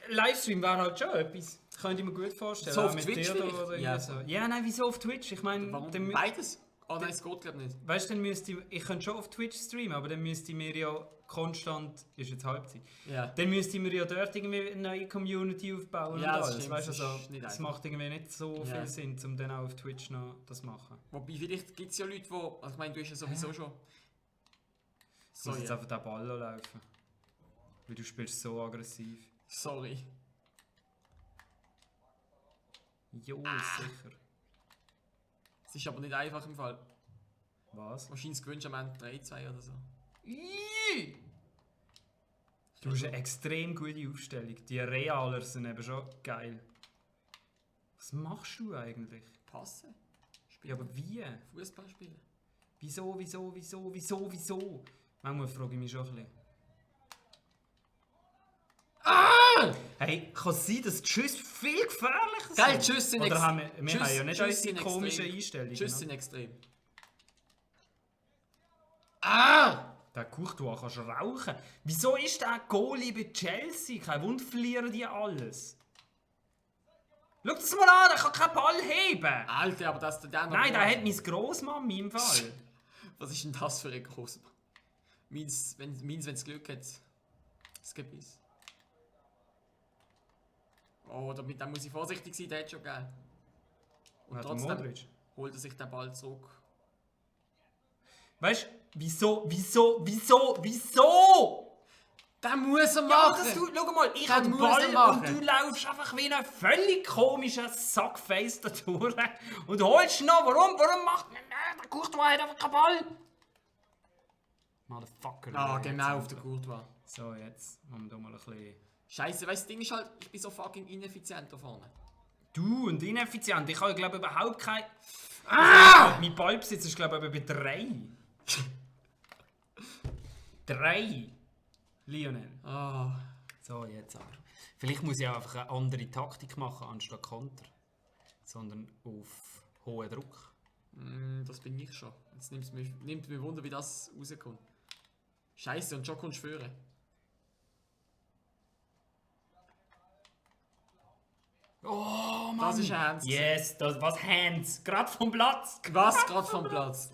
Livestream wäre halt schon etwas. Könnte ich mir gut vorstellen. So auf auch mit Twitch dir vielleicht? oder Ja. ja. So. Ja, nein, wieso auf Twitch? Ich meine, Warum? Beides? Oh nein, es geht glaube nicht. weißt du, dann müsste ich könnte schon auf Twitch streamen, aber dann müsste ich mir ja konstant, ist jetzt Halbzeit, Ja. dann müsste ich mir ja dort irgendwie eine neue Community aufbauen Ja, und das alles. stimmt, Weißt du, das also, ist nicht das einfach. macht irgendwie nicht so Ja. viel Sinn, um dann auch auf Twitch noch das zu machen. Wobei, vielleicht gibt es ja Leute, die... Also ich meine, du hast ja sowieso schon... Ich muss jetzt ja. einfach den Ball laufen. Weil du spielst so aggressiv. Sorry. Jo, sicher. Es ist aber nicht einfach im Fall. Was? Wahrscheinlich gewünscht am Ende 3-2 oder so. Du hast eine extrem gute Aufstellung. Die Realer sind eben schon geil. Was machst du eigentlich? Passen. Ja, aber wie? Fußball spielen. Wieso? Manchmal frage ich mich schon ein bisschen. Hey, kann es sein, dass die Schüsse viel gefährlicher sind? Geil, die Schüsse sind Oder extrem. haben wir haben ja nicht Schüsse unsere sind komischen extrem. Einstellungen. Schüsse oder? sind extrem. Der Courtois kannst du rauchen. Wieso ist der Goalie bei Chelsea? Kein Wunder, verlieren die alles. Schau das mal an, der kann keinen Ball heben. Alter, aber das der noch... Nein, der hat meine Grossmami im Fall. Was ist denn das für ein großer... Meins, wenn es Glück hat. Das Gebiss. Oh, damit muss ich vorsichtig sein, der hat schon gegeben. Und Hat der trotzdem Modric. holt er sich den Ball zurück. Weißt du, wieso? Den muss er Ja, machen! das du, schau mal, ich Das habe den muss Ball er machen. und du laufst einfach wie ein völlig komischer Sackface da durch und holst noch. Warum macht der Courtois hat einfach keinen Ball? Motherfucker. Ah, Jetzt genau, haben auf der wir- Courtois. So, jetzt machen wir da mal ein bisschen... Scheiße, weißt du, das Ding ist halt, ich bin so fucking ineffizient da vorne. Du und ineffizient. Ich habe, glaube überhaupt kein... Mein Ballbesitz ist, glaube ich, bei 3. 3. Lionel. Ah, So, jetzt aber. Vielleicht muss ich auch einfach eine andere Taktik machen, anstatt Konter. Sondern auf hohen Druck. das bin ich schon. Jetzt nimmt mich Wunder, wie das rauskommt. Scheiße, und schon kommst du führen. Oh Mann! Das ist ein Hands. Yes, das, was Hands? Gerade vom Platz! Was? Gerade vom Platz.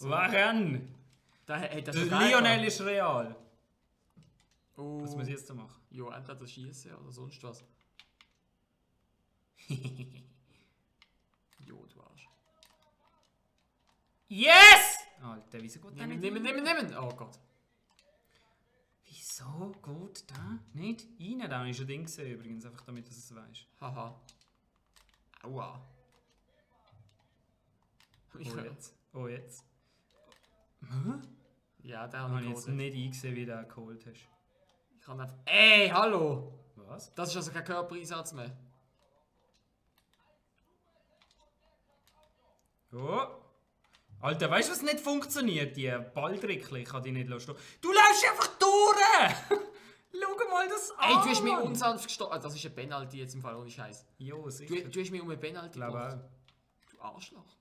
Waren? Da hat er Der schon geil Lionel gemacht. ist real. Oh. Was muss ich jetzt da machen? Ja, entweder schießen oder sonst was. Jo, du Arsch. Yes! Alter, wieso geht der nicht? Nehmen! Oh Gott. Wieso geht der nicht rein? Da habe ich schon Ding gesehen übrigens, einfach damit du es weißt. Haha. Aua. Ich Oh jetzt. Oh jetzt. Ja, der Habe habe ich ich jetzt geholt. nicht eingesehen, wie du den geholt hast. Ich kann einfach... Ey, hallo! Was? Das ist also kein Körpereinsatz mehr. Oh. Alter, weißt du, was nicht funktioniert? Die Balldrückchen, ich kann die nicht lassen. Du läufst einfach durch! Schau mal das an! Ey, du hast mich unsanft gestochen. Das ist ein Penalty jetzt im Fall, ohne Scheiß. Jo, sicher. Du hast mich um ein Penalty glaube gebracht. auch. Du Arschloch.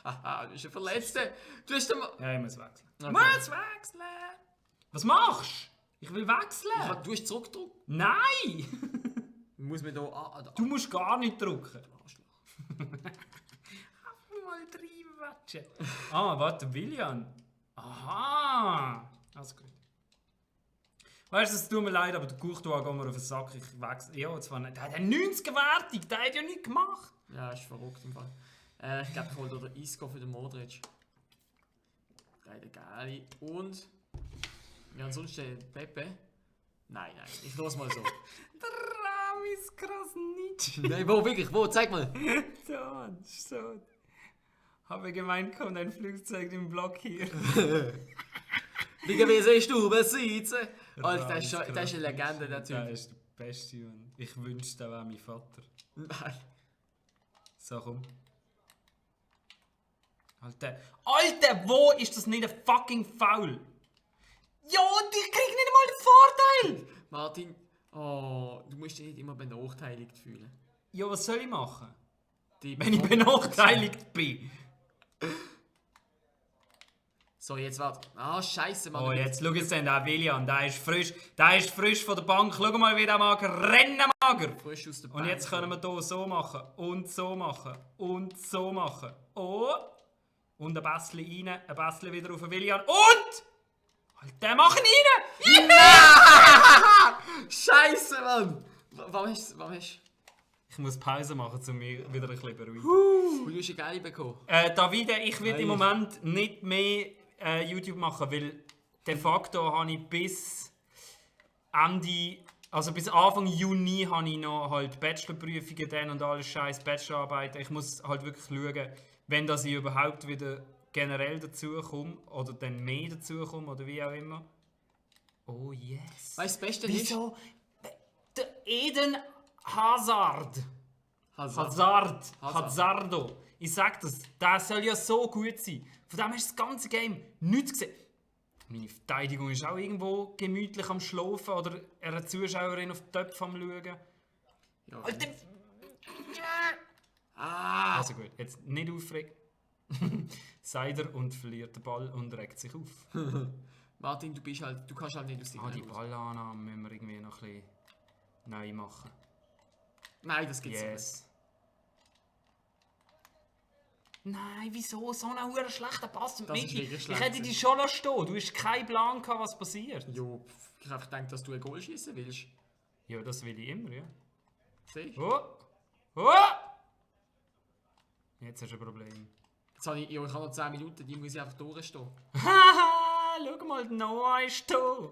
Haha, du bist ein Verletzter. Du hast den... Ja, ich muss wechseln. Okay. Muss wechseln! Was machst du? Ich will wechseln! Du hast zurückgedrückt. Nein! Muss mir da... Du musst gar nicht drücken. Arschloch. Mal reinwatschen. Ah, warte, Willian. Aha! Alles gut. Weißt du, es tut mir leid, aber der Courtois geht mir auf den Sack. Ich wechsle. Ja, zwar nicht. Der hat eine 90er-Wertung, der hat ja nichts gemacht. Ja, ist verrückt im Fall. Ich glaube, ich hole den Isco für den Modric. Der Geile. Und... Ja, ansonsten Pepe. Nein, ich los mal so. Der Ramis Krasnitsch. Nein, wo wirklich? Wo? Zeig mal. So. Habe gemeint, kommt ein Flugzeug im Block hier. Wie siehst du, wer sitzen? Alter, Ramis das ist eine Legende, der Der Typ. ist der Beste, Mann. Ich wünschte, der wäre mein Vater. Nein. So, komm. Alter, wo ist das nicht ein fucking Foul? Ja, ich krieg nicht einmal den Vorteil! Martin, oh, du musst dich nicht immer benachteiligt fühlen. Ja, was soll ich machen? Die Wenn ich benachteiligt bin. So, jetzt warte. Ah, scheiße, Mann. Oh, jetzt schau jetzt den Willian, der ist frisch von der Bank. Schau mal, wie der Mager rennen Mager. Frisch aus der Und jetzt können wir hier so machen und so machen und so machen. Oh! Und ein bisschen rein, ein bisschen wieder auf den Willian und! Halt, den machen rein! Scheiße, Mann! Warum hast du... Ich muss Pause machen, um mich wieder ein bisschen beruhigen. Du hast eine geile bekommen. Davide, ich will im Moment nicht mehr YouTube machen, weil de facto habe ich bis Ende, also bis Anfang Juni habe ich noch halt Bachelorprüfungen dann und alles scheiß Bachelorarbeiten. Ich muss halt wirklich schauen, wenn das ich überhaupt wieder generell dazu komme oder dann mehr dazu komme oder wie auch immer. Oh yes. Weißt du, das Beste Wieso? Der Eden Hazard. Hazardo. Ich sag das, der soll ja so gut sein. Von dem hast du das ganze Game nichts gesehen. Meine Verteidigung ist auch irgendwo gemütlich am Schlafen oder eine Zuschauerin auf die Töpfe am Schauen. Ja. Alter! Also gut, jetzt nicht aufregen. Seider und verliert den Ball und regt sich auf. Martin, du kannst halt nicht aus dem Die Ballannahme müssen wir irgendwie noch ein bisschen neu machen. Nein, das gibt's Yes. Nein, wieso? So ein hure schlechter Pass mit Das ist Michi. wirklich Ich schlecht. hätte dich schon lassen stehen. Du hast keinen Plan gehabt, was passiert. nicht. Jo, ich habe gedacht, dass du ein Goal schießen willst. Ja, das will ich immer, ja. Siehst du? Oh! Oh! Jetzt hast du ein Problem. Jetzt habe ich noch 10 Minuten, die muss ich einfach durchstehen. Haha! Schau mal, Noah ist da.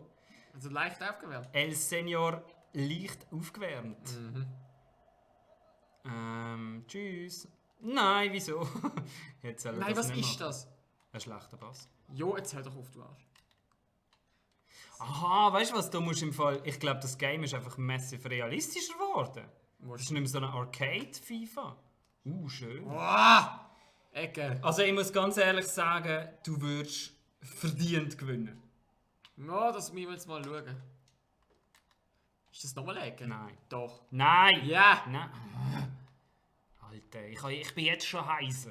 Also leicht aufgewärmt. El Senior leicht aufgewärmt. Tschüss. Nein, wieso? Jetzt soll er Nein, das was nicht ist machen. das? Ein schlechter Pass. Jo, jetzt hör doch auf, du Arsch. Aha, weißt du was? Du musst im Fall. Ich glaube, das Game ist einfach massiv realistischer geworden. Das ist nicht mehr so eine Arcade-FIFA. Schön. Ecke. Also, ich muss ganz ehrlich sagen, du würdest verdient gewinnen. Ja, das müssen wir jetzt mal schauen. Ist das nochmal Ecke? Nein. Doch. Nein! Ja! Nein. Alter, ich bin jetzt schon heiser.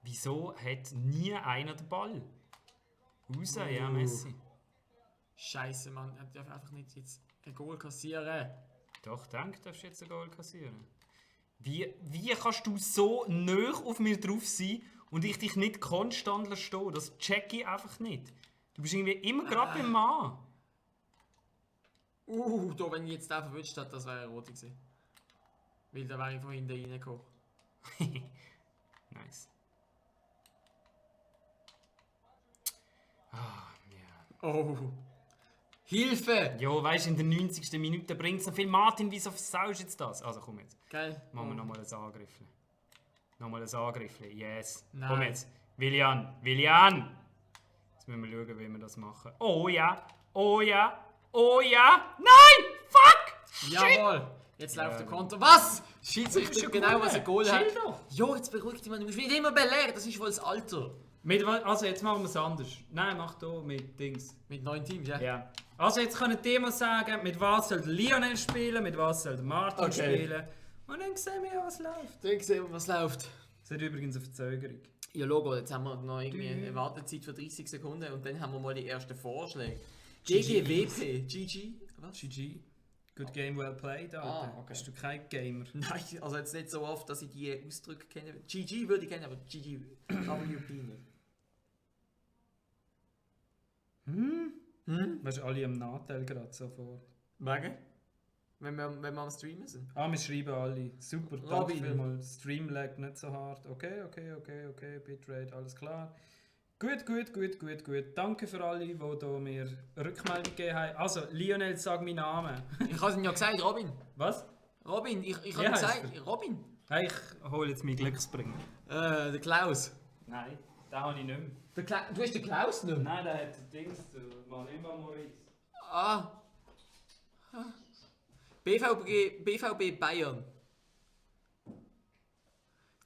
Wieso hat nie einer den Ball? Raus, ja, Messi. Scheiße, Mann. Er darf einfach nicht jetzt ein Goal kassieren. Doch, denk, darfst du jetzt ein Goal kassieren. Wie kannst du so nah auf mir drauf sein und ich dich nicht konstant stehen? Das check ich einfach nicht. Du bist irgendwie immer gerade beim Mann. Da, wenn ich jetzt den verwünscht hätte, das wäre eine rote gewesen. Weil da wäre ich von hinten reingekommen. Nice. Oh. Hilfe! Jo, weißt du, in der 90. Minute bringt es noch viel. Martin, wieso versaust du jetzt das? Also komm jetzt. Geil. Machen wir nochmal ein Angriff. Nochmal ein Angriff. Yes. Nein. Komm jetzt. Willian! Jetzt müssen wir schauen, wie wir das machen. Oh ja! Oh ja! Oh ja! Nein! Fuck! Jawohl! Jetzt läuft Ja, der Konter. Was? Schiedsrichter Ist ja genau, gut. was ein Goal hat. Chill doch. Jo, jetzt beruhigt dich mal. Du musst mich nicht immer belehren. Das ist wohl das Alter. Also jetzt machen wir es anders. Nein, mach hier mit Dings. Mit 9 Teams, ja? Ja. Also jetzt können die mal sagen, mit was soll Lionel spielen, mit was soll Martin spielen. Und dann sehen wir ja, was läuft. Dann sehen wir, was läuft. Das hat übrigens eine Verzögerung. Ja, Logo, jetzt haben wir noch irgendwie eine Wartezeit von 30 Sekunden und dann haben wir mal die ersten Vorschläge. GGWP. GG. Was? GG. Good game, well played, Alter. Okay. Bist du kein Gamer? Nein, also jetzt nicht so oft, dass ich die Ausdrücke kenne. GG würde ich kennen, aber GGWP nicht. Weißt du, alle am Nachteil gerade sofort. Wegen? Wenn wir am Streamen sind. Wir schreiben alle. Super, danke Robin. vielmals. Streamlag nicht so hart. Okay. Bitrate, alles klar. Gut. Danke für alle, die hier mir Rückmeldung gegeben haben. Also, Lionel, sag meinen Namen. Ich habe es ja gesagt, Robin. Was? Robin, ich habe Wie ja heisst gesagt, Robin. Hey, ich hole jetzt meinen Glücksbringer. Der Klaus. Nein, den habe ich nicht mehr. Du hast den Klaus nicht mehr? Nein, der hat Dings, immer Maurice. Ah. BVB Bayern.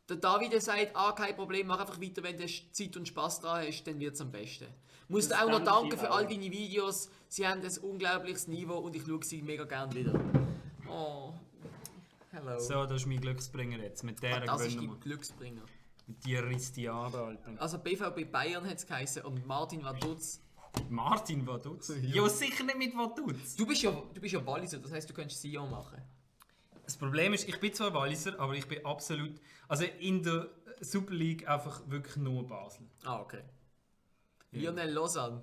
Der David sagt, kein Problem, mach einfach weiter, wenn du Zeit und Spaß dran hast, dann wird es am besten. Musst Das auch noch danke danken ich für auch. all deine Videos. Sie haben ein unglaubliches Niveau und ich schaue sie mega gern wieder. Oh, hello. So, das ist mein Glücksbringer jetzt. Mit der Das ist gewinnen die wir. Glücksbringer. Mit dir risst die Jahre, Alter. Also BVB Bayern hat es geheißen und Martin Vaduz. Martin Vaduz? Ja, sicher nicht mit Vaduz. Du bist ja Walliser, das heisst, du könntest Sion machen. Das Problem ist, ich bin zwar Walliser, aber ich bin absolut... Also in der Super League einfach wirklich nur Basel. Ah, okay. Ja. Lionel Lausanne.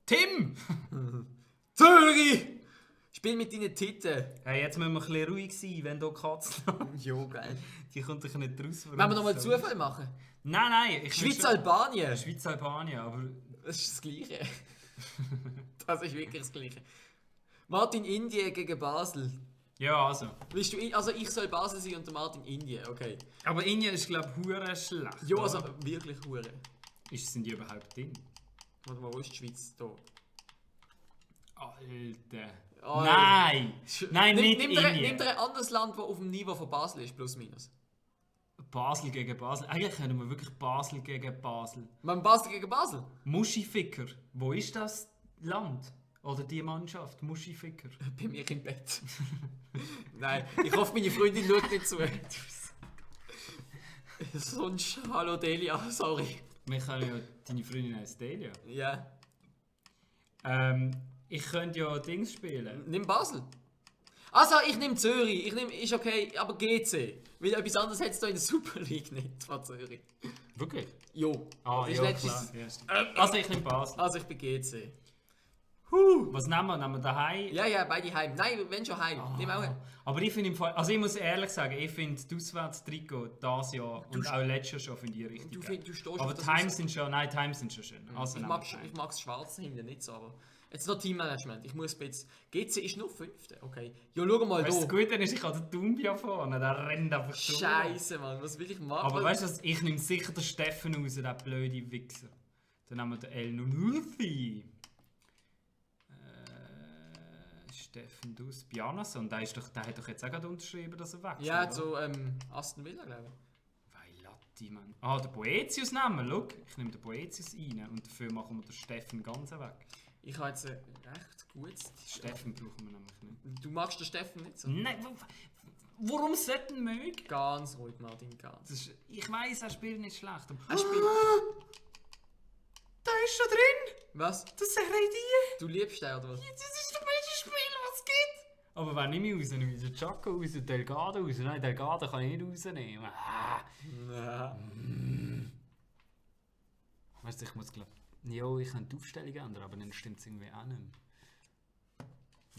Tim! Zürich! Spiel mit deinen Titten. Hey, jetzt müssen wir ein bisschen ruhig sein, wenn hier Katzen... Jo, geil. Die kommt doch nicht raus. Wollen wir nochmal Zufall machen? Nein. Schweiz-Albanien. Schweiz-Albanien, aber... Das ist das Gleiche. Das ist wirklich das Gleiche. Martin Indien gegen Basel. Ja, also. Also ich soll Basel sein und der Martin Indien, okay. Aber Indien ist, glaube ich, hure schlecht. Jo, also oder? wirklich hure. Sind die überhaupt drin? Warte mal, wo ist die Schweiz? Da. Alter. Oh, Nein! Nein, nicht nimm Indien. dir ein anderes Land, das auf dem Niveau von Basel ist, plus minus. Basel gegen Basel. Eigentlich können wir wirklich Basel gegen Basel. Man Basel gegen Basel? Muschificker. Wo ist das Land? Oder die Mannschaft? Muschificker. Bei mir im Bett. Nein, ich hoffe, meine Freundin schaut nicht zu. Sonst, hallo Delia, sorry. Wir können ja deine Freundin heißt Delia. Ja. Ich könnte ja Dings spielen. Nimm Basel. Also, ich nehme Zürich. Ist okay, aber GC. Weil etwas anderes hätte es da in der Super League nicht von Zürich. Wirklich? Jo. Ah, Das ja, ist klar. letztes- Ja, also ich nehme Basel. Also, ich bin GC. Was nehmen wir? Nehmen wir daheim? Ja, beide heim. Nein, wenn schon heim. Nimm auch heim. Aber ich finde im Fall, also ich muss ehrlich sagen, ich finde das Auswärtstrikot dieses Jahr und auch letztes Jahr schon finde ich richtig Du geil. stehst auf Aber das Times sind schon, nein, Times sind schon schön. Also Ich nehmen mag wir Times. das Schwarze hinten nicht so, aber... Jetzt noch Teammanagement. Ich muss jetzt... GC ist nur 5. Okay. Ja, schau mal Weißt du, das da. Gute ist, ich habe den Dumbia vorne, der rennt einfach durch. Scheiße, Mann. Was will ich machen? Aber weißt du was, ich nehme sicher den Steffen raus, der blöde Wichser. Dann nehmen wir den El Nunuthi. Steffen Dus Bjarnason, der hat doch jetzt auch gerade unterschrieben, dass er wechselt. Ja, oder? zu Aston Villa, glaube ich. Weil Latti, Mann. Ah, den Boetius nehmen wir, schau. Ich nehme den Boetius rein und dafür machen wir den Steffen ganz weg. Ich habe jetzt recht gutes... Steffen brauchen wir nämlich nicht. Du magst den Steffen nicht so? Nein, warum sollten wir mögen? Ganz ruhig, Martin, ganz. Ich weiss, er spielt nicht schlecht. Aber Er spielt... Da ist schon drin! Was? Das ist eine Idee! Du liebst den, oder was? Das ist das beste Spiel, was es gibt! Aber wenn ich mich rausnehme, der Chaco raus, Delgado raus. Nein, Delgado kann ich nicht rausnehmen. Weißt du, ich muss glaube... Ja, ich kann die Aufstellung ändern, aber dann stimmt es irgendwie auch nicht mehr.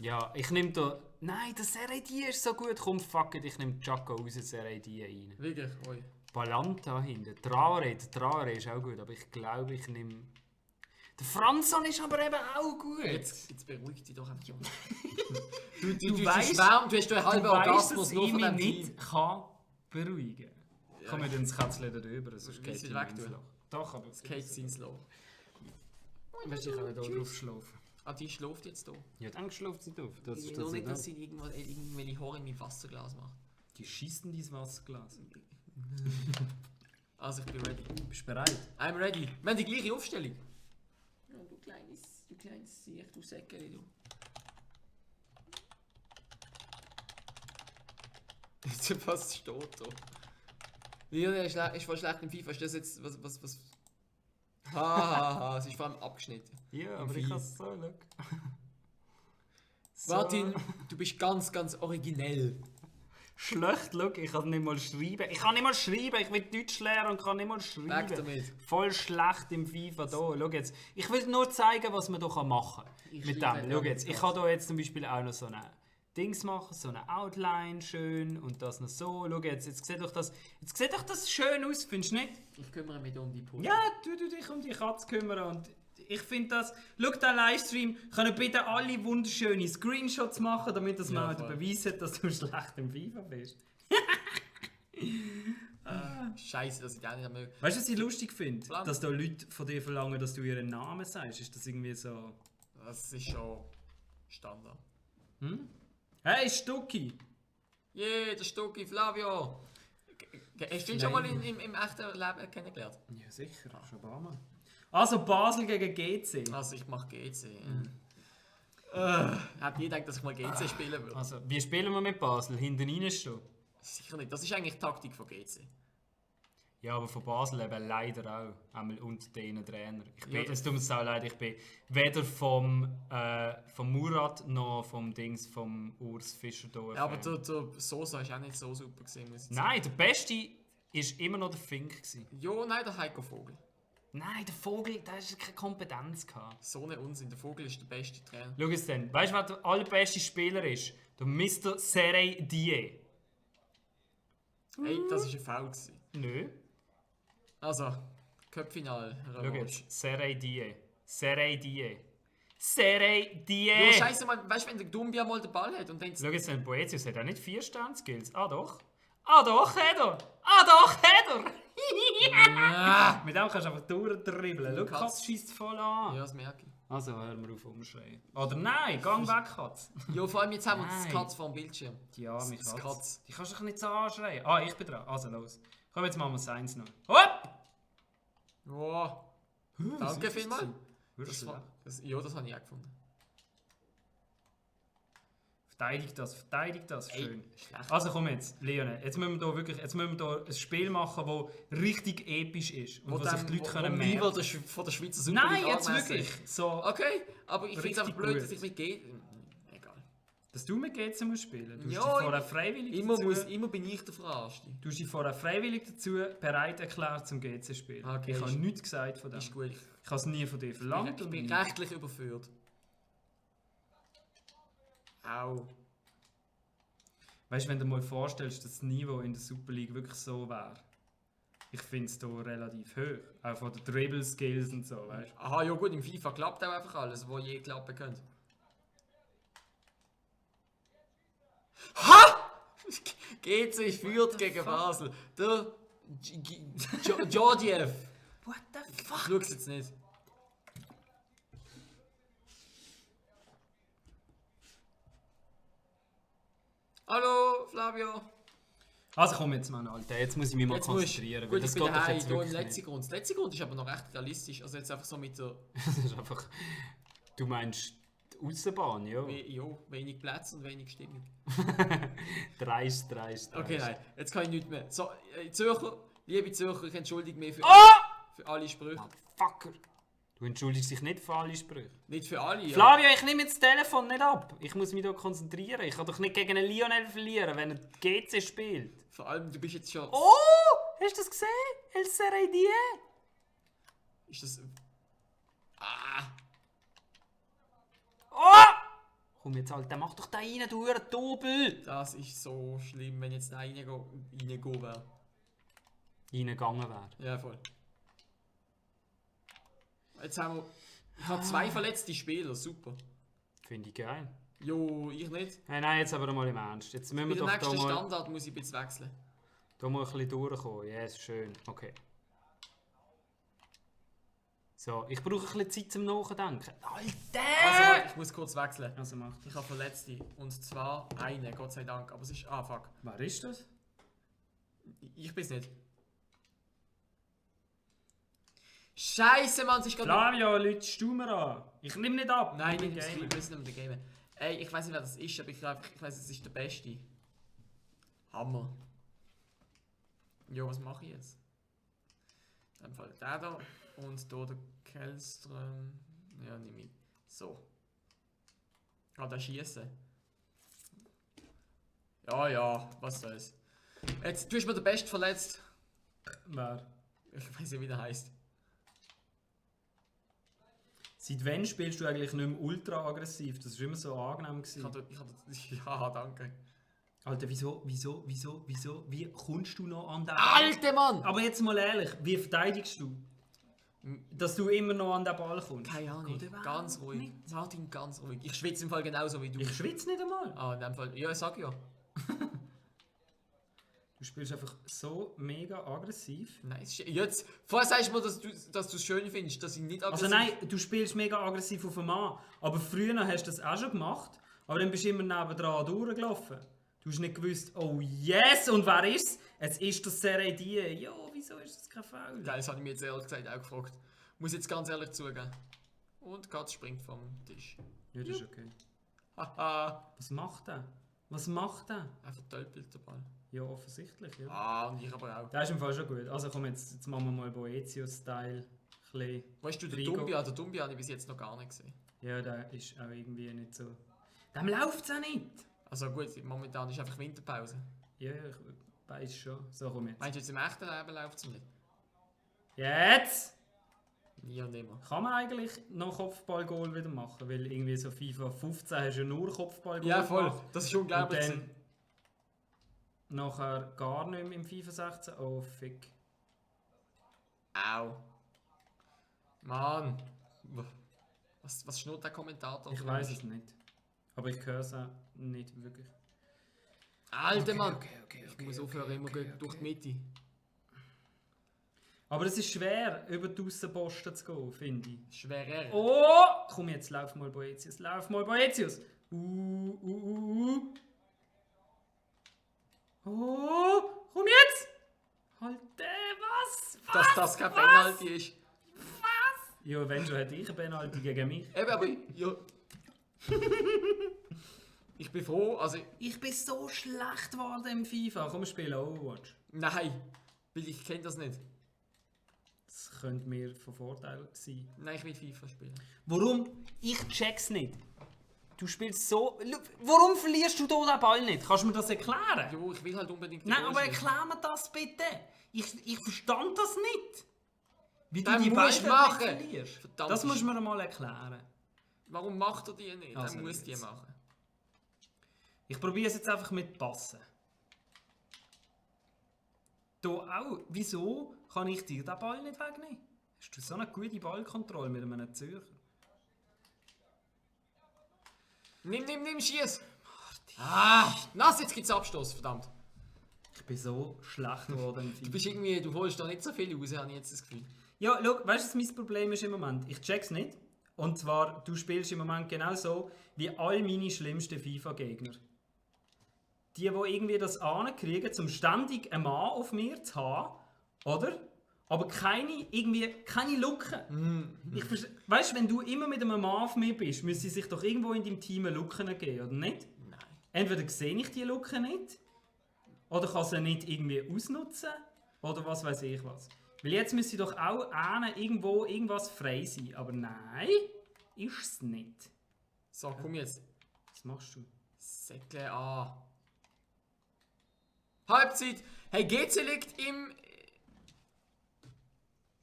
Ja, ich nehme da... Nein, der Seredi ist so gut. Komm, fuck it, ich nehme Chaco raus, Seredi rein. Wirklich? Oi. Balanta hinten. Traore ist auch gut, aber ich glaube, ich nehme... Der Franzon ist aber eben auch gut. Jetzt beruhig dich doch einfach. Du weißt, du hast einen halben Du weißt, Orgasmus dass nur ich von mich dem nicht Team. kann beruhigen kann. Ja. Komm mir ins Kätzchen da drüber, sonst geht Willst du es weg ins tun? Loch. Doch, aber... Kate ins Loch. Weißt du, ich kann da drauf schlafen. Ah, die schläft jetzt hier. Ja, dann schläft sie drauf. Das Ich ist will nur das nicht, dass sie irgendwelche Haare in mein Wasserglas macht. Die schießen dieses Wasserglas. Also, ich bin ready. Bist du bereit? I'm ready. Wir haben die gleiche Aufstellung. Ja, du kleines Sieg, du Säckeli, du. Was steht da? Lionel ist voll schlecht im FIFA. Ist das jetzt was? Hahaha, es ist vor allem abgeschnitten. Ja, Im aber ich Vieh. kann es so, schau. So. Martin, du bist ganz originell. Schlecht, schau, ich kann nicht mal schreiben. Ich will Deutsch lernen und kann nicht mal Weg schreiben. damit. Voll schlecht im FIFA da. Schau jetzt. Ich will nur zeigen, was man hier machen kann. Ich Mit schreibe dem. ja Schau jetzt. mit Ich kann hier jetzt zum Beispiel auch noch so eine Dings machen, so eine Outline schön und das noch so. Schau jetzt sieht doch das schön aus, findest du nicht? Ich kümmere mich um die Pulver. Ja, du dich um die Katze kümmern und ich finde das... Schau, den Livestream können bitte alle wunderschöne Screenshots machen, damit das Ja, mal voll. beweisen, dass du schlecht im FIFA bist. Scheiße, dass ich den nicht möge. Weißt du, was ich lustig finde? Plan. Dass da Leute von dir verlangen, dass du ihren Namen sagst. Ist das irgendwie so... Das ist schon Standard. Hm? Hey, Stucki! Yeah, der Stucki Flavio! Hast du ihn schon mal im echten Leben kennengelernt? Ja, sicher. Schon ein paar Mal. Also Basel gegen GC. Also ich mache GC. Ich hätte nie gedacht, dass ich mal GC spielen würde. Also, wie spielen wir mit Basel? Hinten rein schon? Sicher nicht. Das ist eigentlich die Taktik von GC. Ja, aber von Basel eben leider auch. Einmal unter denen Trainer. Es tut mir so leid, ich bin weder vom Murat noch vom Urs Fischer da. Ja, aber der Sosa war auch nicht so super gewesen, muss ich sagen. Nein, der Beste war immer noch der Fink gewesen. Jo, nein, der Heiko Vogel. Nein, der Vogel, der hat keine Kompetenz gehabt. So ein Unsinn, der Vogel ist der beste Trainer. Schau es dann. Weißt du, wer der allerbeste Spieler ist? Der Mr. Serey Die. Ey, das war ein Foul gewesen. Nö. Also, Cup-Final. Schau jetzt. Serey Die. Serey Die. Serey Die. Jo, scheiße, man, weißt du, wenn der Dumbia mal den Ball hat und dann. Schau jetzt, Boetius hat auch nicht 4 Sterne-Skills. Ah doch. Ah doch, hat er. Ah doch, hat er. Ah. Mit dem kannst du einfach durchdribbeln. Schau, Katz schießt voll an. Ja, das merke ich. Also, hören wir auf umschreien. Oder nein, gang weg, Katz. Jo, vor allem jetzt haben wir das Nein. Katz vor dem Bildschirm. Ja, mich Das Katz. Katz. Die kannst du doch nicht so anschreien. Ah, ich bin dran. Also, los. Komm, jetzt machen wir das 1 noch. Hopp! Wow. Danke vielmals. Das Ja, das habe ich auch gefunden. Verteidig das. Schön. Schlecht. Also komm jetzt, Leone. Jetzt müssen wir hier ein Spiel machen, das richtig episch ist. Und wo sich die Leute können merken. Niveau von der Schweizer Super Nein, League jetzt angemessen wirklich. ist. So, Okay, aber ich finde es einfach Richtig blöd, gut. dass ich mit G... Egal. dass du mit GC musst spielen. Du Ja, hast dich vorher freiwillig Immer bin ich der Verarschte. Du hast dich vorher freiwillig dazu bereit erklärt, zum GC zu spielen. Okay, Ich habe ist- nichts gesagt von dem. Ist gut. Ich habe es nie von dir verlangt. Ich bin rechtlich überführt. Au. Weißt du, wenn du dir mal vorstellst, dass das Niveau in der Super League wirklich so wäre. Ich finde es hier relativ hoch. Auch von den Dribble-Skills und so, weißt du. Aha, ja gut, im FIFA klappt auch einfach alles, was je klappen könnte. Ha! GC führt gegen Basel. Der Georgiev. What the Ich fuck? schau's jetzt nicht. Hallo, Flavio. Also komm jetzt mal, Alter. Jetzt muss ich mich mal Jetzt musst- konzentrieren. Gut, weil ich das bin geht doch daheim, jetzt hier im wirklich letzten nicht. Grund. Der letzte Grund ist aber noch recht realistisch. Also jetzt einfach so mit der Das ist einfach... Du meinst die Aussenbahn, ja? wenig Plätze und wenig Stimmung. dreist. Okay, nein, jetzt kann ich nichts mehr. So, Zürcher, liebe Zürcher, ich entschuldige mich für alle Sprüche. Fucker. Du entschuldigst dich nicht für alle Sprüche. Nicht für alle, ja. Flavio, ich nehme jetzt das Telefon nicht ab. Ich muss mich hier konzentrieren. Ich kann doch nicht gegen einen Lionel verlieren, wenn er GC spielt. Vor allem, du bist jetzt schon... Oh! Hast du das gesehen? El Sereidie? Ist das... Ah! Oh! Komm jetzt, Alter, mach doch da rein, du Doppel! Das ist so schlimm, wenn jetzt reingehen wäre. Reingegangen wäre. Ja, voll. Jetzt haben wir... Ich habe 2 verletzte Spieler, super. Finde ich geil. Jo, ich nicht. Nein, jetzt aber mal im Ernst. Jetzt müssen Bei wir der doch da nächsten mal, Standard muss ich ein bisschen wechseln. da mal ein bisschen durchkommen. Ja, ist schön. Okay. So, ich brauche ein bisschen Zeit zum Nachdenken. Alter! Also, ich muss kurz wechseln. Also macht Ich habe Verletzte. Und zwar eine, Gott sei Dank. Aber es ist... Ah, fuck. Wer ist das? Ich bin's nicht. Scheiße, Mann, es ist gerade... Flavio, lütst du mir an? Ich nehme nicht ab. Nein, ich nicht bin im Stream, wir sind am Game. Ey, ich weiß nicht, wer das ist, aber ich weiß, es ist der Beste. Hammer. Jo, was mache ich jetzt? In dem Fall der da und hier der Kellström. Ja, nehme ich. So. Ah, der schießen. Ja, was soll's. Jetzt tust du mir den Best verletzt. Wer? Ich weiß nicht, wie der heißt. Seit wann spielst du eigentlich nicht mehr ultra aggressiv? Das war immer so angenehm. Ja, danke. Alter, wie kommst du noch an den Ball? Alter Mann! Aber jetzt mal ehrlich, wie verteidigst du? Dass du immer noch an den Ball kommst? Keine Ahnung, Geht überhaupt ganz ruhig. nicht. Martin, ganz ruhig. Ich schwitze im Fall genauso wie du. Ich schwitze nicht einmal. Ah, in dem Fall. Ja, ich sag ja. Du spielst einfach so mega aggressiv. Nein, jetzt. Vorher sagst du mir, dass du es schön findest, dass ich nicht Also nein, du spielst mega aggressiv auf den Mann. Aber früher hast du das auch schon gemacht. Aber dann bist du immer nebendran durchgelaufen. Du hast nicht gewusst, oh yes, und wer ist es? Es ist der Sereidie. Ja, wieso ist das kein Foul? Geil, das habe ich mir jetzt ehrlich gesagt auch gefragt. Muss jetzt ganz ehrlich zugeben. Und Katz springt vom Tisch. Ja, das ist okay. Haha. Was macht er? Was macht er? Er vertölpelt den Ball. Ja, offensichtlich, ja. Ah, und ich aber auch. Der ist im Fall schon gut. Also komm, jetzt machen wir mal Boetius-Style. Weißt du, der Rigo. Dumbia? Der Dumbia habe ich bis jetzt noch gar nicht gesehen. Ja, der ist auch irgendwie nicht so... Dem läuft es auch nicht! Also gut, momentan ist einfach Winterpause. Ja, ich weiß schon. So, komm jetzt. Meinst du, jetzt im echten Leben läuft es nicht? Jetzt! Nie und nimmer. Kann man eigentlich noch Kopfballgoal wieder machen? Weil irgendwie so FIFA 15 hast du ja nur Kopfballgoal Ja, voll. gemacht. Das ist unglaublich. Und dann nachher gar nicht mehr im FIFA 16. Oh, fick. Au. Mann. Was schnurrt der Kommentator? Ich weiß es nicht. Aber ich höre es auch nicht wirklich. Alter Mann. Okay, Ich muss aufhören, immer durch die Mitte. Aber es ist schwer, über die Aussenposten zu gehen, finde ich. Schwerer. Oh! Komm jetzt, lauf mal Boetius. Lauf mal Boetius. Oh! Komm jetzt! Halt, was? Dass das kein Penalty ist. Ja, wenn schon, hätte ich eine Penalty gegen mich. Eben, aber ja. Ich bin froh, also... Ich bin so schlecht geworden im FIFA. Komm, wir spielen Overwatch. Nein, weil ich kenne das nicht. Das könnte mir von Vorteil sein. Nein, ich will FIFA spielen. Warum? Ich check's nicht. Du spielst so... Warum verlierst du da den Ball nicht? Kannst du mir das erklären? Jo, ich will halt unbedingt... Nein, aber erklär mir das bitte. Ich verstand das nicht. Wie Dann du die musst du Bälle machen. verlierst. Verdammt. Das musst du mir mal erklären. Warum macht er die nicht? Also, Er muss die jetzt. machen. Ich probiere es jetzt einfach mit Passen. Da auch. Wieso kann ich dir den Ball nicht wegnehmen? Hast du so eine gute Ballkontrolle mit einem Zürcher? Nimm, schieß! Ah, nass, jetzt gibt's Abstoß, verdammt. Ich bin so schlecht geworden. Du bist irgendwie, du holst da nicht so viel raus, habe ich jetzt das Gefühl. Ja, schau, weißt du, was mein Problem ist im Moment? Ich check's nicht. Und zwar, du spielst im Moment genau so wie all meine schlimmsten FIFA-Gegner. Die irgendwie das ankriegen, zum ständig einen Mann auf mir zu haben, oder? Aber keine Lücken. Weißt du, wenn du immer mit einem Mann auf mir bist, müsste sich doch irgendwo in deinem Team eine Lücke geben, oder nicht? Nein. Entweder sehe ich die Lücke nicht, oder kann sie nicht irgendwie ausnutzen, oder was weiß ich was. Weil jetzt müsste doch auch irgendwo irgendwas frei sein. Aber nein, ist es nicht. So, komm jetzt. Was machst du? Säckle an. Halbzeit. Hey, GC liegt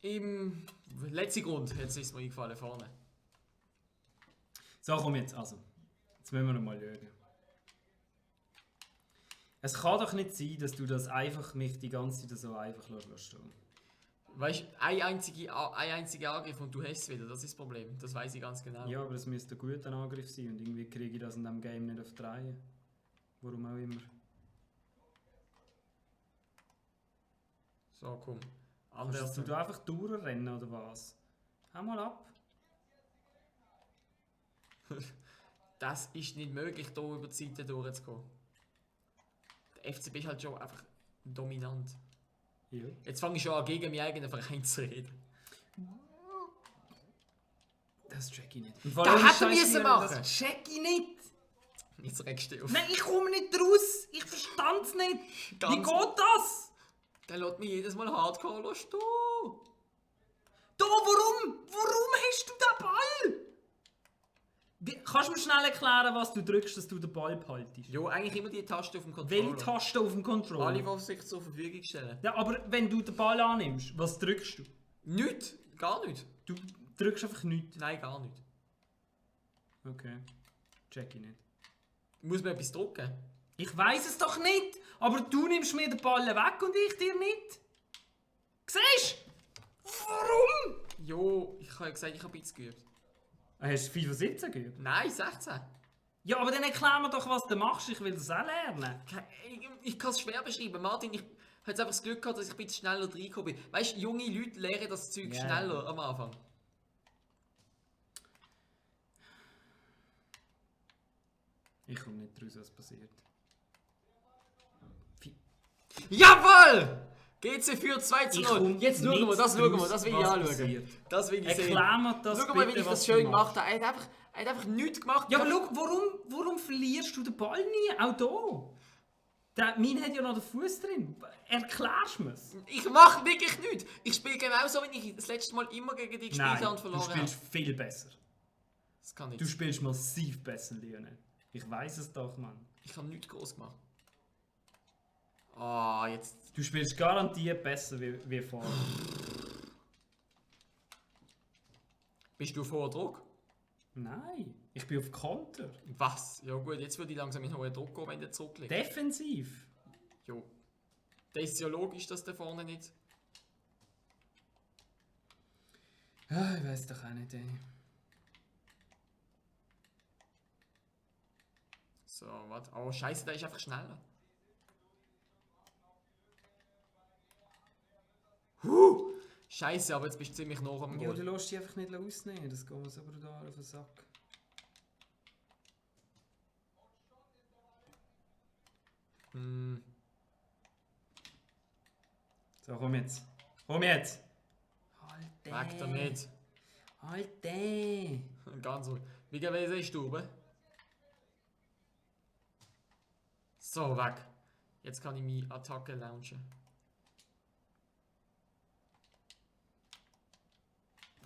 im letzten Grund. Jetzt ist mir eingefallen vorne. So, komm jetzt. Also, jetzt müssen wir noch mal schauen. Es kann doch nicht sein, dass du das einfach mich die ganze Zeit so einfach lässt. Weißt du, ein einziger Angriff und du hast es wieder. Das ist das Problem. Das weiß ich ganz genau. Ja, aber es müsste ein guter Angriff sein und irgendwie kriege ich das in diesem Game nicht auf die Reihe. Warum auch immer. So, komm. Kannst du da einfach durchrennen oder was? Hau mal ab. Das ist nicht möglich, hier über die Seite durchzugehen. Der FCB ist halt schon einfach dominant. Ja. Jetzt fange ich schon an, gegen meinen eigenen Verein zu reden. Das check ich nicht. Da hätten wir es machen! Das check ich nicht! Jetzt regst du dich auf. Nein, ich komme nicht raus! Ich verstand's nicht! Wie Ganz- geht das? Der lässt mich jedes Mal hardcore stehen. Da, warum? Warum hast du den Ball? Kannst du mir schnell erklären, was du drückst, dass du den Ball behaltest? Ja, eigentlich immer die Taste auf dem Controller. Welche Taste auf dem Controller? Alle, die sich zur Verfügung stellen. Ja, aber wenn du den Ball annimmst, was drückst du? Nicht, gar nicht. Du drückst einfach nichts. Nein, gar nicht. Okay. Check ich nicht. Muss man etwas drücken? Ich weiß es doch nicht! Aber du nimmst mir den Ball weg und ich dir nicht! Siehst du? Warum? Jo, ich habe ja gesagt, ich habe ein bisschen geübt. Hast du FIFA 17 geübt? Nein, 16. Ja, aber dann erklär mir doch, was du machst. Ich will das auch lernen. Ich kann es schwer beschreiben. Martin, ich habe jetzt einfach das Glück gehabt, dass ich ein bisschen schneller reingekommen bin. Weißt du, junge Leute lernen das Zeug Ja. schneller am Anfang. Ich komme nicht raus, was passiert. Jawohl! GC führt 2 zu Ich 0. komm Jetzt schauen wir, nicht das schauen wir, raus, das will ich was anschauen. passiert. Das will ich sehen. Erklär mir das Schau mal, wie bitte, ich was das du schön machst. gemacht habe. Er hat einfach nichts gemacht. Ja, aber schau, warum verlierst du den Ball nie? Auch da. Mein hat ja noch den Fuß drin. Erklärst du mir's? Ich mache wirklich nichts. Ich spiele genauso, wie ich das letzte Mal immer gegen dich gespielt habe und Du verloren habe. spielst viel besser. Das kann ich. Du spielst massiv besser, Lionel. Ich weiß es doch, Mann. Ich habe nichts groß gemacht. Ah, jetzt. Du spielst garantiert besser wie vorher. Bist du vor Druck? Nein, ich bin auf Konter. Was? Ja gut, jetzt würde ich langsam in hohen Druck gehen, wenn der zurückliegt. Defensiv. Jo. Das ist ja logisch, dass der vorne nicht. Ah, ich weiß doch auch nicht, ey. So, warte. Oh, Scheiße, der ist einfach schneller. Scheiße, aber jetzt bist du ziemlich nah am Ja, Goal. du lässt dich einfach nicht ausnehmen. Das geht mir so brutal auf den Sack. Hm. So, komm jetzt. Komm jetzt! Alter! Weg damit. Alter! Ganz ruhig. Wie gewesen ist du, oben? So, weg. Jetzt kann ich meine Attacke launchen.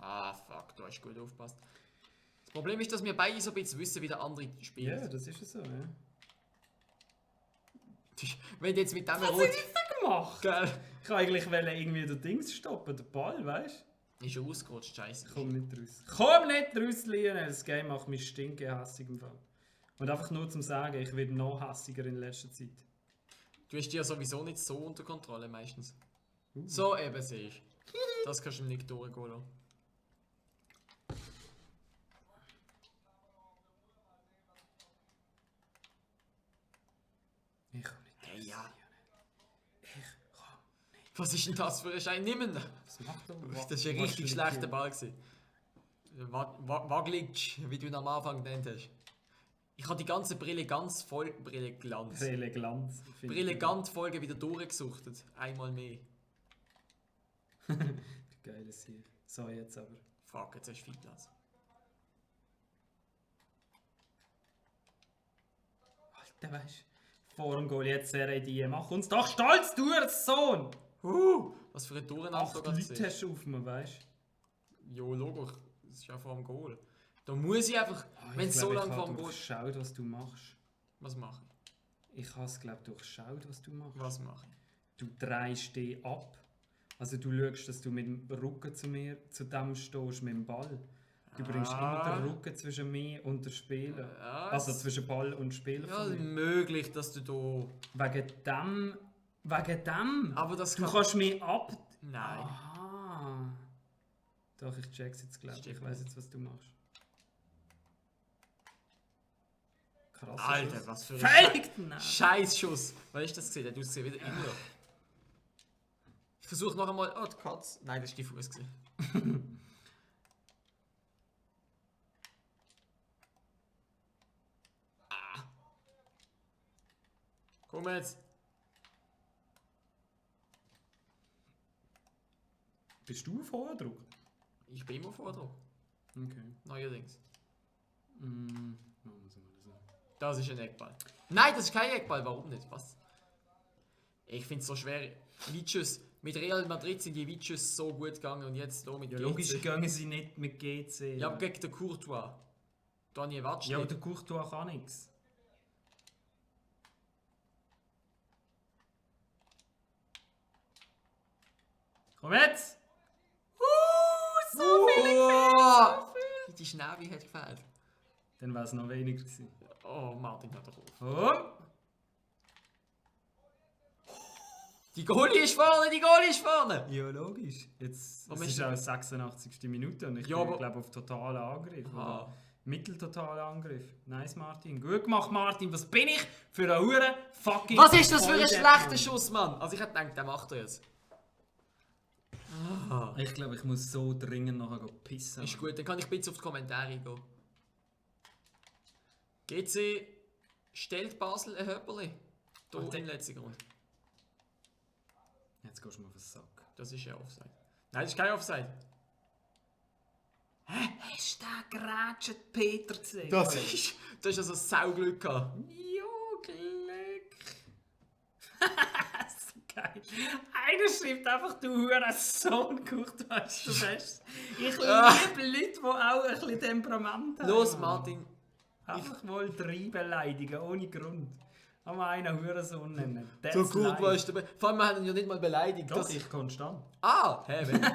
Ah, fuck, du hast gut aufgepasst. Das Problem ist, dass wir beide so ein bisschen wissen, wie der andere spielt. Ja, das ist es so, ja. Wenn du jetzt mit dem Was Rot... hast du da gemacht? Gell? Ich wollte eigentlich irgendwie den Dings stoppen, den Ball, weißt du? Ist schon ausgerutscht, scheiße. Komm nicht raus. Komm nicht raus, Lionel! Das Game macht mich stinkehässig im Fall. Und einfach nur zum Sagen, ich werde noch hässiger in letzter Zeit. Du hast dich ja sowieso nicht so unter Kontrolle meistens. So eben sehe ich. Das kannst du nicht durchgehen lassen. Ich kann nicht. Hey, ja. Ich kann. Was ist denn das für ein Schein? Nimm ihn! Was macht er? Das war ein richtig schlechter Ball. Waglitsch, wie du ihn am Anfang genannt hast. Ich habe die ganze Brille ganz voll. Brilleglanz. Glanz. Brillegant Folge wieder durchgesuchtet. Einmal mehr. Geiles hier. So, jetzt aber. Fuck, jetzt hast du viel Platz. Alter, weißt du, vor dem Goal jetzt sehr Idee. Mach uns doch stolz, du Sohn! Was für ein Durcheinander 8 gerade Leute hast du auf mir, weißt du? Jo, Logo, das ist ja vor dem Goal. Da muss ich einfach, wenn es so lange vor dem Goal. Ich habe durchschaut, was du machst. Was mache ich? Ich habe es, glaube ich, durchschaut, was du machst. Was mache ich? Du drehst dich ab. Also du schaust, dass du mit dem Rücken zu mir, zu dem stehst, mit dem Ball. Du bringst immer den Rücken zwischen mir und den Spieler. Also zwischen Ball und Spieler Ja, von mir. möglich, dass du da. Wegen dem... Wegen dem? Aber das Du kannst mich ab... Nein. Aha. Doch, ich check's jetzt, glaube ich. Ich weiß jetzt, was du machst. Krass. Alter, was für ein Völlig daneben. Scheißschuss. Weißt du das gesehen? Du hast gesehen, wieder immer. Ich versuche noch einmal. Oh, die Katze. Nein, das ist die Fuß gesehen. Komm jetzt. Bist du Vordruck? Ich bin immer vor Druck. Okay. Neuerdings. Mm, was soll man sagen? Das ist ein Eckball. Nein, das ist kein Eckball. Warum nicht? Was? Ich finde es so schwer. Vicius. Mit Real Madrid sind die Vicius so gut gegangen und jetzt hier mit Ja, GC. logisch gehen sie nicht mit GC. Ja, aber gegen den Courtois. Daniel Watsch. Ja, aber nicht. der Courtois kann nichts. Komm jetzt! So viel! Die Schnäbi hat gefehlt. Dann wäre es noch weniger gewesen. Oh, Martin hat doch auf. Oh! Die Goalie ist vorne, die Goalie ist vorne! Ja, logisch. Jetzt Warum es ist ist auch 86. Minute und ich Ja, bin, aber- glaube auf totalen Angriff. Aha. Oder mitteltotalen Angriff. Nice, Martin. Gut gemacht, Martin. Was bin ich für eine Hure fucking... Was ist das für ein Volldepp, schlechter Mann? Schuss, Mann? Also ich hätte gedacht, der macht er jetzt. Ich glaube, ich muss so dringend nachher pissen. Ist gut, dann kann ich ein bisschen auf die Kommentare gehen. GC stellt Basel ein Höpperli. Hier Warte. im letzten Grund. Jetzt gehst du mir auf den Sack. Das ist ja Offside. Nein, das ist kein Offside. Hast du den gerätscht Peter gesehen? Du hast also Sauglück gehabt. Ja, Glück. Einer schreibt einfach, du Hurensohn, guck, du hast du fest. Ich liebe Leute, die auch ein bisschen Temperament haben. Los, Martin. Einfach wohl drei beleidigen, ohne Grund. Aber einen Hurensohn nennen. That's So gut life. warst du. Vor allem, wir haben ihn ja nicht mal beleidigt. Doch, ich konstant. Ah, hä, wenn?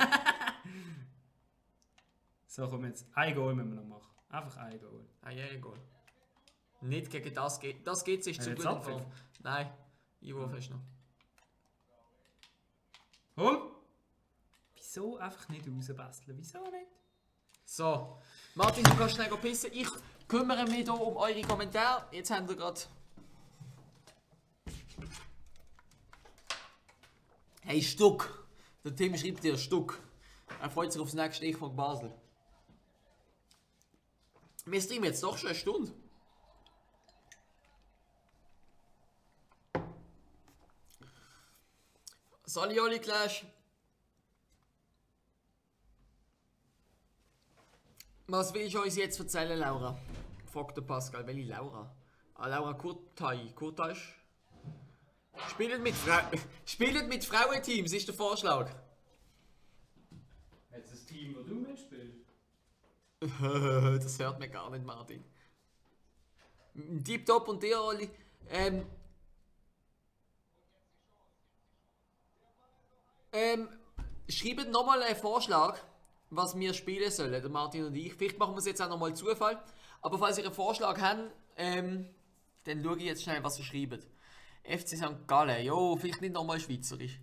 So, komm jetzt. Ein Goal müssen wir noch machen. Einfach ein Goal. Ja, Goal. Nicht gegen das geht. Das geht sich zu jetzt gut in Abpfiff? Form. Nein, Ivo fest noch. Komm! Wieso einfach nicht rausbasteln? Wieso nicht? So, Martin, du kannst schnell pissen. Ich kümmere mich hier um eure Kommentare. Jetzt haben wir gerade. Hey, Stuck! Der Tim schreibt dir Stuck. Er freut sich aufs nächste Ich von Basel. Wir streamen jetzt doch schon eine Stunde. Sali Oli Clash. Was willst du uns jetzt erzählen, Laura? Fragt der Pascal. Welche Laura? Ah, Laura Kurtai. Kurtasch? Spielt mit Frauenteams, ist der Vorschlag. Jetzt ein Team, wo du mitspielst? Das hört man gar nicht, Martin. Deep-Top und dir, Oli. Schreibt nochmal einen Vorschlag, was wir spielen sollen, der Martin und ich. Vielleicht machen wir es jetzt auch nochmal Zufall. Aber falls ihr einen Vorschlag habt, dann schaue ich jetzt schnell, was ihr schreibt. FC St. Gallen, jo, vielleicht nicht nochmal schweizerisch.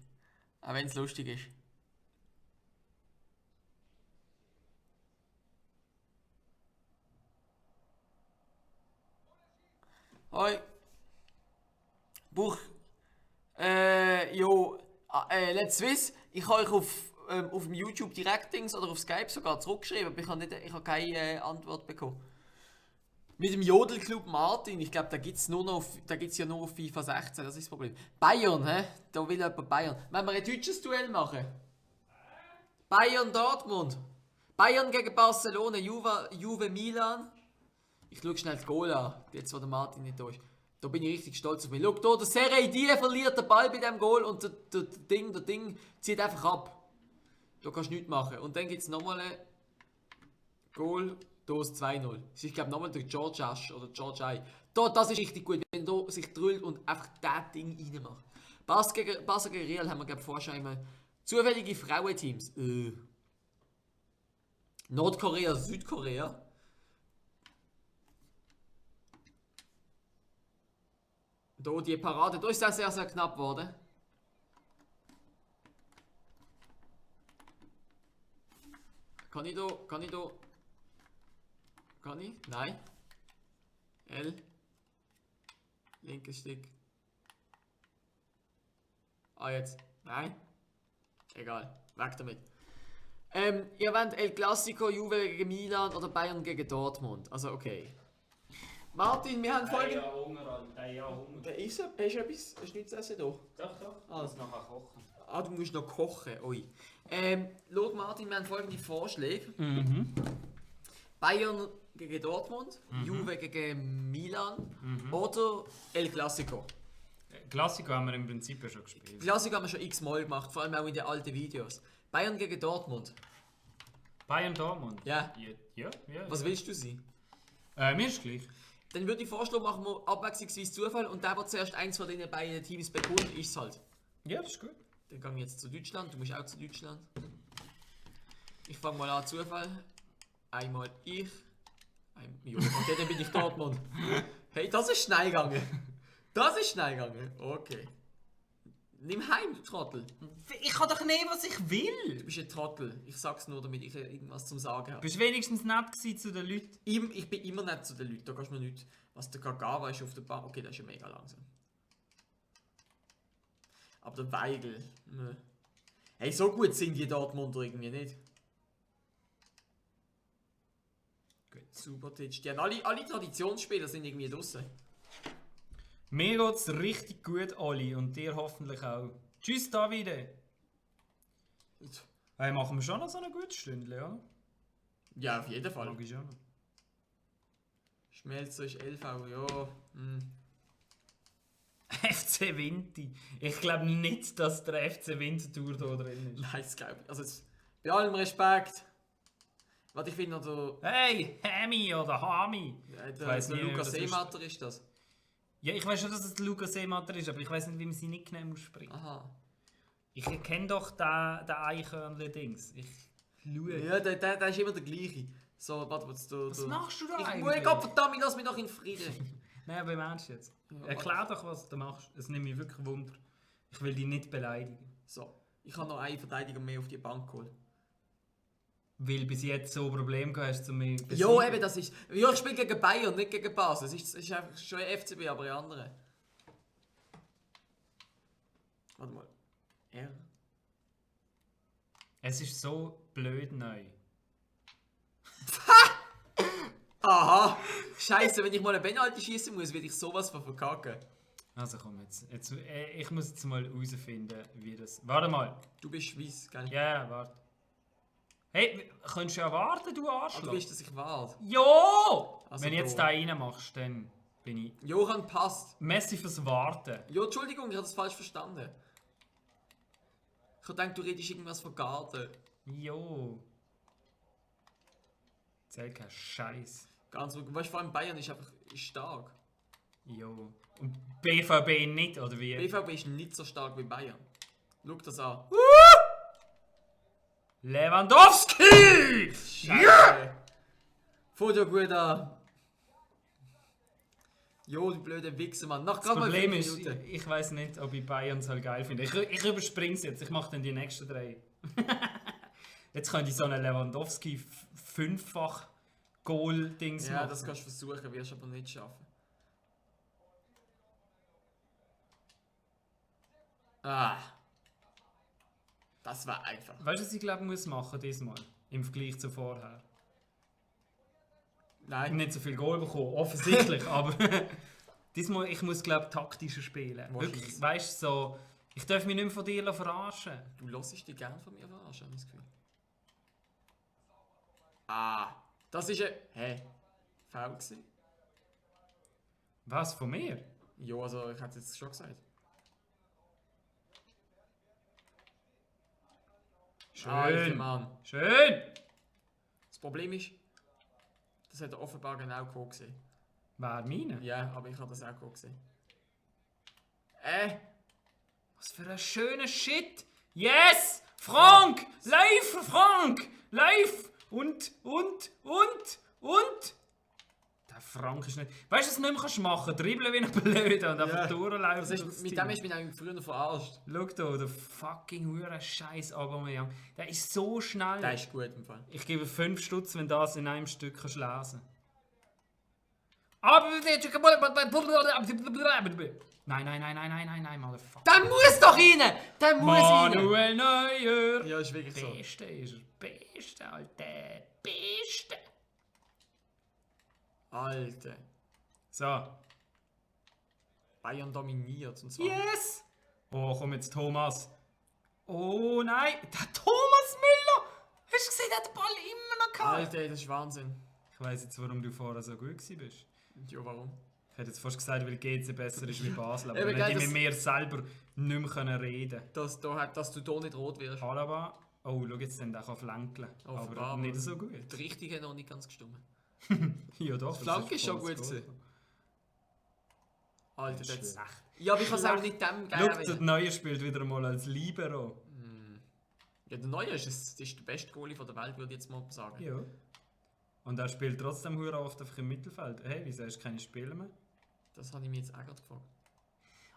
Auch wenn es lustig ist. Hoi. Buch. Let's Swiss. Ich habe euch auf dem YouTube Directings oder auf Skype sogar zurückgeschrieben, aber ich habe keine Antwort bekommen. Mit dem Jodelclub Martin, ich glaube, da gibt es ja nur auf FIFA 16, das ist das Problem. Bayern, hä? Da will jemand Bayern. Wenn wir ein deutsches Duell machen? Bayern Dortmund. Bayern gegen Barcelona, Juve Milan. Ich schaue schnell das Goal an, jetzt wo der Martin nicht da ist. Da bin ich richtig stolz auf mich. Schau hier, der Sereidie verliert den Ball bei diesem Goal und der Ding zieht einfach ab. Da kannst du nichts machen. Und dann gibt es nochmal ein Goal, da ist 2-0. Das ist, ich glaube, nochmal der George Ash oder George I. Das ist richtig gut, wenn er sich drüllt und einfach das Ding reinmacht. Barca gegen Real haben wir, glaube ich, vorher schon einmal. Zufällige Frauenteams. Nordkorea, Südkorea. Da die Parade, da ist das sehr, sehr knapp geworden. Kann ich? Nein. L. Linkes Stick. Ah, jetzt. Nein. Egal. Weg damit. Ihr wollt El Clasico, Juve gegen Milan oder Bayern gegen Dortmund. Also, okay. Martin, wir haben folgende... Der Hunger. Da ist er. Hast du etwas? Hast du nichts zu essen da? Doch. Ah. Muss nachher kochen. Ah, du musst noch kochen. Ui. Schau, Martin, wir haben folgende Vorschläge. Bayern gegen Dortmund, Juve gegen Milan oder El Clasico. Clasico haben wir im Prinzip ja schon gespielt. Clasico haben wir schon x-mal gemacht, vor allem auch in den alten Videos. Bayern gegen Dortmund. Bayern Dortmund? Ja. Ja. Was willst du sein? Mir ist gleich. Dann würde ich vorschlagen, machen wir abwechslungsweise Zufall und der, der zuerst eins von den beiden Teams bekommt, ist es halt. Ja, das ist gut. Dann gehe ich jetzt zu Deutschland, du musst auch zu Deutschland. Ich fange mal an, Zufall. Einmal ich. Ja, okay, dann bin ich Dortmund. Hey, das ist schnell gegangen. Das ist schnell gegangen. Okay. Nimm heim, du Trottel. Ich kann doch nehmen, was ich will. Du bist ein Trottel. Ich sag's nur, damit ich irgendwas zum Sagen habe. Bist du wenigstens nett gewesen zu den Leuten? Ich bin immer nett zu den Leuten, da kannst du mir nicht... Was der Kagawa ist auf der Bahn... Okay, das ist ja mega langsam. Aber der Weigel... Nö. Hey, so gut sind die Dortmunder irgendwie nicht. Gut, super Titsch. Die haben alle Traditionsspieler sind irgendwie draussen. Mir geht's richtig gut, Oli, und dir hoffentlich auch. Tschüss, Davide. Hey, machen wir schon noch so eine gute Stunde, ja? Ja, auf jeden Fall. Mag ich schon. Schmelzer ist LV, ja. FC Vinti. Ich glaube nicht, dass der FC Winterthur da drin ist. Nein, das glaube ich. Also jetzt, bei allem Respekt. Was ich finde, also, Hey, Hami oder Hami. der weiss nicht, Lukas was das ist. Seematter ist das. Ja, ich weiß schon, dass es der Lukas Seematter ist, aber ich weiß nicht, wie man sie Nickname ausspricht. Aha. Ich kenne doch den Eichhörnchen-Dings. Ich schaue. Ja, der ist immer der gleiche. So, warte, Was machst du da Ich eigentlich? muss Gott verdammt, lass mich doch in Frieden. Nein, aber im Ernst jetzt. Ja, Erklär doch, was du machst. Es nimmt mich wirklich Wunder. Ich will dich nicht beleidigen. So, ich habe noch einen Verteidiger mehr auf die Bank geholt. Weil bis jetzt so ein Problem gehabt hast, zu mir zu Ja, besiegen. eben, das ist. Ja, ich spiele gegen Bayern, nicht gegen Basel. Es ist einfach schon ein FCB, aber ein anderer. Warte mal. R. Es ist so blöd neu. Aha! Scheiße, wenn ich mal eine Penalty schießen muss, werde ich sowas von verkacken. Also komm, jetzt ich muss jetzt mal herausfinden, wie das... Warte mal. Du bist Schweiz, gell? Ja, warte. Hey, könntest du ja warten, du Ah, Arschloch? du weißt, dass ich warte. Jo! Also Wenn du jetzt da. da reinmachst, dann bin ich... Johann passt. Messi fürs Warten. Ja, Entschuldigung, ich habe das falsch verstanden. Ich habe gedacht, du redest irgendwas von Garten. Jo. Zählt kein Scheiß. Ganz ruhig. Weißt du, vor allem Bayern ist einfach stark. Jo. Und BVB nicht, oder wie? BVB ist nicht so stark wie Bayern. Schau das an. Lewandowski! Scheiße. Foto gut an. Jo, du blöde Wichser, Mann. Nach Das gerade mal Problem 5 ist, Minuten. ich weiß nicht, ob ich Bayern soll geil finde. Ich überspringe es jetzt, ich mache dann die nächsten 3. Jetzt könnte ich so einen Lewandowski 5-fach Goal-Dings Ja, machen. das kannst du versuchen, wirst aber nicht schaffen. Ah. Das war einfach. Weißt du, was ich glaube, muss machen diesmal? Im Vergleich zu vorher. Nein. Nicht so viel Goal bekommen, offensichtlich, aber diesmal, ich muss glaube taktischer spielen. Wahrscheinlich. Wirklich, weißt du, so, ich darf mich nicht mehr von dir verarschen. Du lässt dich gern von mir verarschen, habe ich das Gefühl. Ah. Das ist ein... Hä? Foul gewesen? Was, von mir? Ja, also ich hätte es jetzt schon gesagt. Alter, Schön, Mann. schön! Das Problem ist, das hat er offenbar genau gesehen. Wer, meine? Ja, aber ich habe das auch gesehen. Was für ein schöner Shit! Yes! Frank! Live, Frank! Live! Und! Der Frank ist nicht... Weißt du, was du nicht mehr kannst machen? Dribbeln wie ein Blöder und einfach durchlaufen. Das ist, mit dem ist mich eigentlich früher verarscht. Schau da, der fucking hure Scheiß Aubameyang. Der ist so schnell. Der ist gut im Fall. Ich gebe 5 Stutz, wenn du das in einem Stück kannst lesen. Aber... Nein, Motherfucker. Der muss doch rein! Der muss rein! Manuel Neuer! Ja, ist wirklich so. Beste ist er. Beste, Alter. Beste. Alter. So. Bayern dominiert und zwar. Yes! Oh, komm jetzt, Thomas. Oh nein, der Thomas Müller! Hast du gesehen, der hat den Ball immer noch gehabt? Alter, das ist Wahnsinn. Ich weiss jetzt, warum du vorher so gut warst. Ich Ja, warum? hätte jetzt fast gesagt, weil GC besser ist wie Basel, aber Eben, dann gell, hätte ich das- mit mir selber nicht mehr reden können. Dass du hier nicht rot wirst. Alaba, oh, schau jetzt, der kann flankeln. Offenbar, Aber nicht aber- so gut. Die richtige hat noch nicht ganz gestimmt. Ja doch. Die Flanke ist schon voll gut das gewesen. Goal. Alter, Das das ist schlecht. Ja, aber ich kann es auch nicht dem Schau, der geben. Neue spielt wieder mal als Libero. Ja, der Neue ist der beste Goalie von der Welt, würde ich jetzt mal sagen. Ja. Und er spielt trotzdem hure oft einfach im Mittelfeld. Hey, wieso hast du keine Spiele mehr? Das habe ich mir jetzt auch gerade gefragt.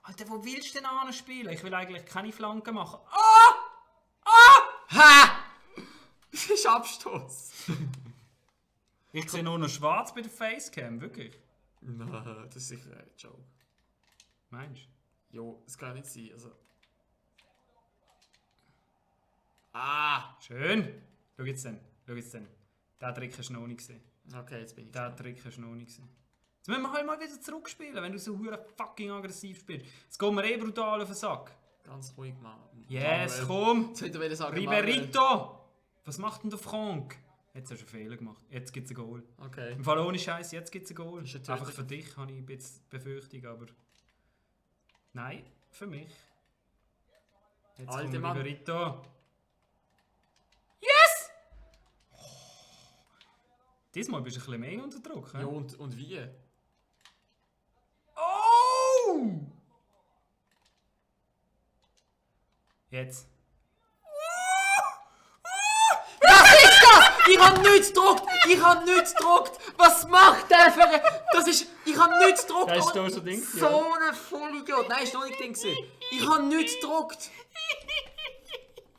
Alter, wo willst du denn anspielen? Ich will eigentlich keine Flanken machen. Ha! Das ist Abstoß. Ich sehe nur noch schwarz bei der Facecam, wirklich. Nein, das ist sicher ein Joke. Meinst du? Jo, das kann nicht sein. Also. Ah! Schön. Schau jetzt dann. Der Trick hast du noch nicht gesehen. Okay, jetzt bin ich. Den Trick hast du noch nicht gesehen. Jetzt müssen wir halt mal wieder zurückspielen, wenn du so hure fucking aggressiv spielst. Jetzt gehen wir brutal auf den Sack. Ganz ruhig mal. Yes, Manuel. komm! Jetzt hätte ich sagen, Riberito! Was macht denn der Frank? Jetzt hast du einen Fehler gemacht. Jetzt gibt es ein Goal. Manuel. Okay. Im Fall ohne Scheiß, jetzt gibt es ein Goal. Ist ein Einfach Töter. für dich habe ich ein bisschen Befürchtung, aber... Nein, für mich. Jetzt Alter kommt Mann. Riverito. Yes! Diesmal bist du ein bisschen mehr unter Druck. Ja, Ja? und wie? Oh! Jetzt. Ich hab nichts gedruckt! Ich hab nichts gedruckt! Was macht der für ein... Das ist... Ich hab nichts gedruckt! Da ist da schon Ding. So ein Vollidiot! Nein, ist noch nicht Ding gewesen. Ich hab nichts gedruckt!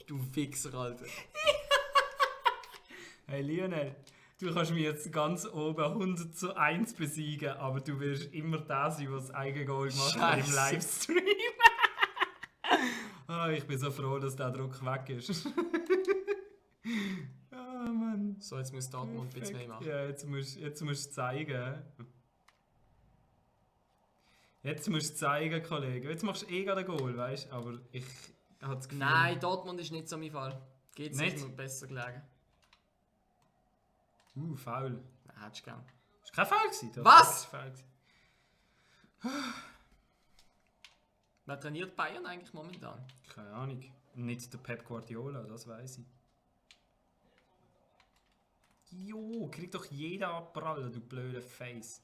Du Wichser, Alter. Hey Lionel, du kannst mich jetzt ganz oben 100:1 besiegen, aber du wirst immer der sein, der das Eigengoal gemacht hat im Scheisse. Livestream. Ich bin so froh, dass der Druck weg ist. Mann. So, jetzt muss Dortmund ein bisschen mehr machen. Ja, jetzt musst du zeigen. Jetzt musst du zeigen, Kollege. Jetzt machst du eh gerade ein Goal, weißt du? Aber ich habe das Gefühl... Nein, Dortmund ist nicht so mein Fall. Geht's Nicht? nicht besser gelegen. Faul. Nein, hättest du gern. Ist kein Foul gewesen? doch? Was? Das ist Foul gewesen. Wer trainiert Bayern eigentlich momentan? Keine Ahnung. Nicht der Pep Guardiola, das weiß ich. Jo, kriegt doch jeder abprallen, du blöde Face.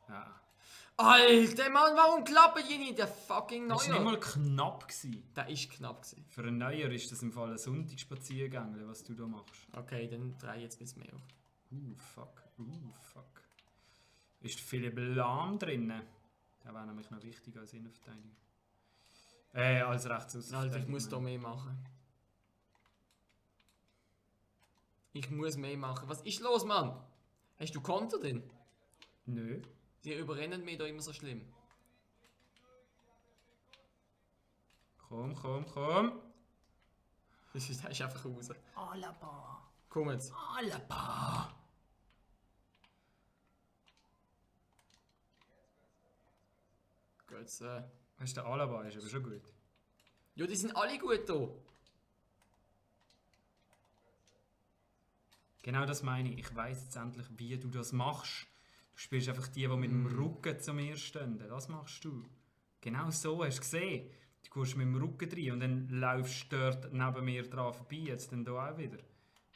Ja. Alter Mann, warum klappen die nicht? Der fucking Das war nicht Neuer. mal knapp gewesen. Der ist knapp gewesen. Für einen Neuer ist das im Fall ein Sonntagsspaziergängel, was du da machst. Okay, dann dreh jetzt ein bisschen mehr auf. Fuck. Fuck. Ist Philipp Lahm drinnen? Der wäre nämlich noch wichtig als Innenverteidiger. Als Rechtsaußenverteidiger. Alter, ich muss da mehr machen. Ich muss mehr machen. Was ist los, Mann? Hast du Konter denn? Nö. Die überrennen mich da immer so schlimm. Komm. Das ist einfach raus. Alaba. Komm jetzt. Alaba. Gut, Weißt du, der Alaba ist aber schon gut. ja, die sind alle gut da. Genau das meine ich. Ich weiss jetzt endlich, wie du das machst. Du spielst einfach die mit dem Rücken zu mir stehen. Das machst du. Genau so, hast du gesehen. Du gehst mit dem Rücken rein und dann laufst du dort neben mir dran vorbei. Jetzt dann hier auch wieder.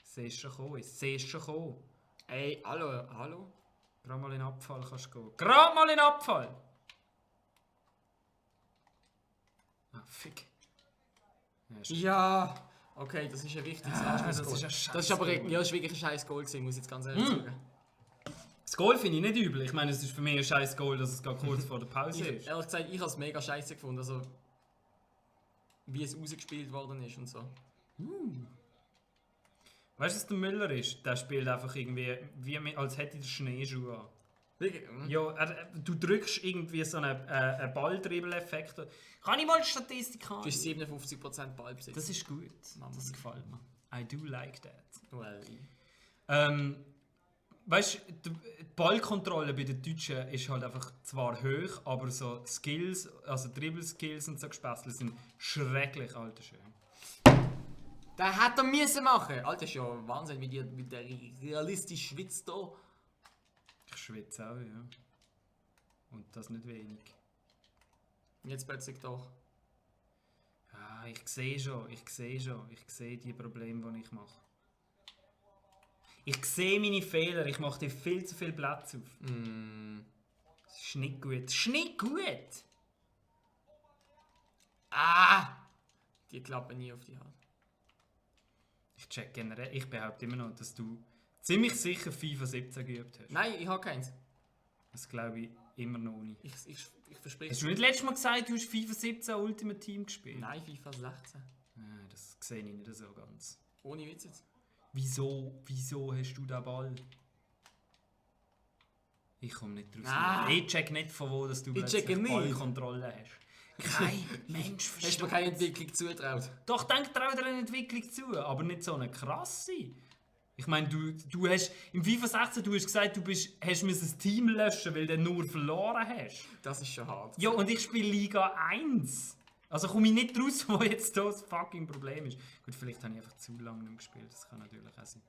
Siehst schon kommen. Siehst schon kommen. Ey, hallo? Gerade mal in den Abfall kannst du gehen. Gerade mal in den Abfall! Ah, fick. Ja, ist Ja! Okay, das ist ein wichtiges Anschlussgoal. das ist ein scheiß Das ist aber Goal. ja, das ist wirklich ein scheiß Goal gewesen, muss ich jetzt ganz ehrlich sagen. Das Goal finde ich nicht übel. Ich meine, es ist für mich ein scheiß Goal, dass es gerade kurz vor der Pause Ich, ist. ehrlich gesagt, ich habe es mega scheiße gefunden, also wie es rausgespielt worden ist und so. Weißt du, was der Müller ist? Der spielt einfach irgendwie, wie als hätte er Schneeschuhe an. Wirklich? Ja, du drückst irgendwie so einen Balldribbel-Effekt. Kann ich mal die Statistik haben? Du hast 57% Ballbesitz. Das ist gut. Mama. Das gefällt mir. I do like that. Well, Weißt du, die Ballkontrolle bei den Deutschen ist halt einfach zwar hoch, aber so Skills, also Dribble-Skills und so Gespässle sind schrecklich, alter schön. das hat er müssen machen. Alter, ist ja Wahnsinn, wie der realistisch schwitzt da. Ich schwitze auch, ja. Und das nicht wenig. Jetzt plötzlich doch. Ah, ich sehe die Probleme, die ich mache. Ich sehe meine Fehler, ich mache dir viel zu viel Platz auf. Das ist nicht gut. Das ist nicht gut! Ah! Die klappen nie auf die Hand. Ich check generell, ich behaupte immer noch, dass du ziemlich sicher FIFA 17 geübt hast. Nein, ich habe keins. Das glaube ich immer noch nicht. Ich verspreche Hast du nicht letztes Mal gesagt, du hast FIFA 17 Ultimate Team gespielt? Nein, FIFA 16. Das sehe ich nicht so ganz. Ohne Witz jetzt. Wieso hast du den Ball? Ich komme nicht draus. Ah. Ich check nicht, von wo dass du Ich checke plötzlich nicht. Ballkontrolle hast. Kein Mensch Hast du versteht. mir keine Entwicklung zutraut? Doch, denk trau dir eine Entwicklung zu, aber nicht so eine krasse. Ich meine, du hast im FIFA 16 du hast gesagt, hast ein Team löschen, weil du nur verloren hast. Das ist schon hart. Ja, und ich spiele Liga 1. Also komme ich nicht raus, wo jetzt das fucking Problem ist. Gut, vielleicht habe ich einfach zu lange nicht gespielt, das kann natürlich auch sein.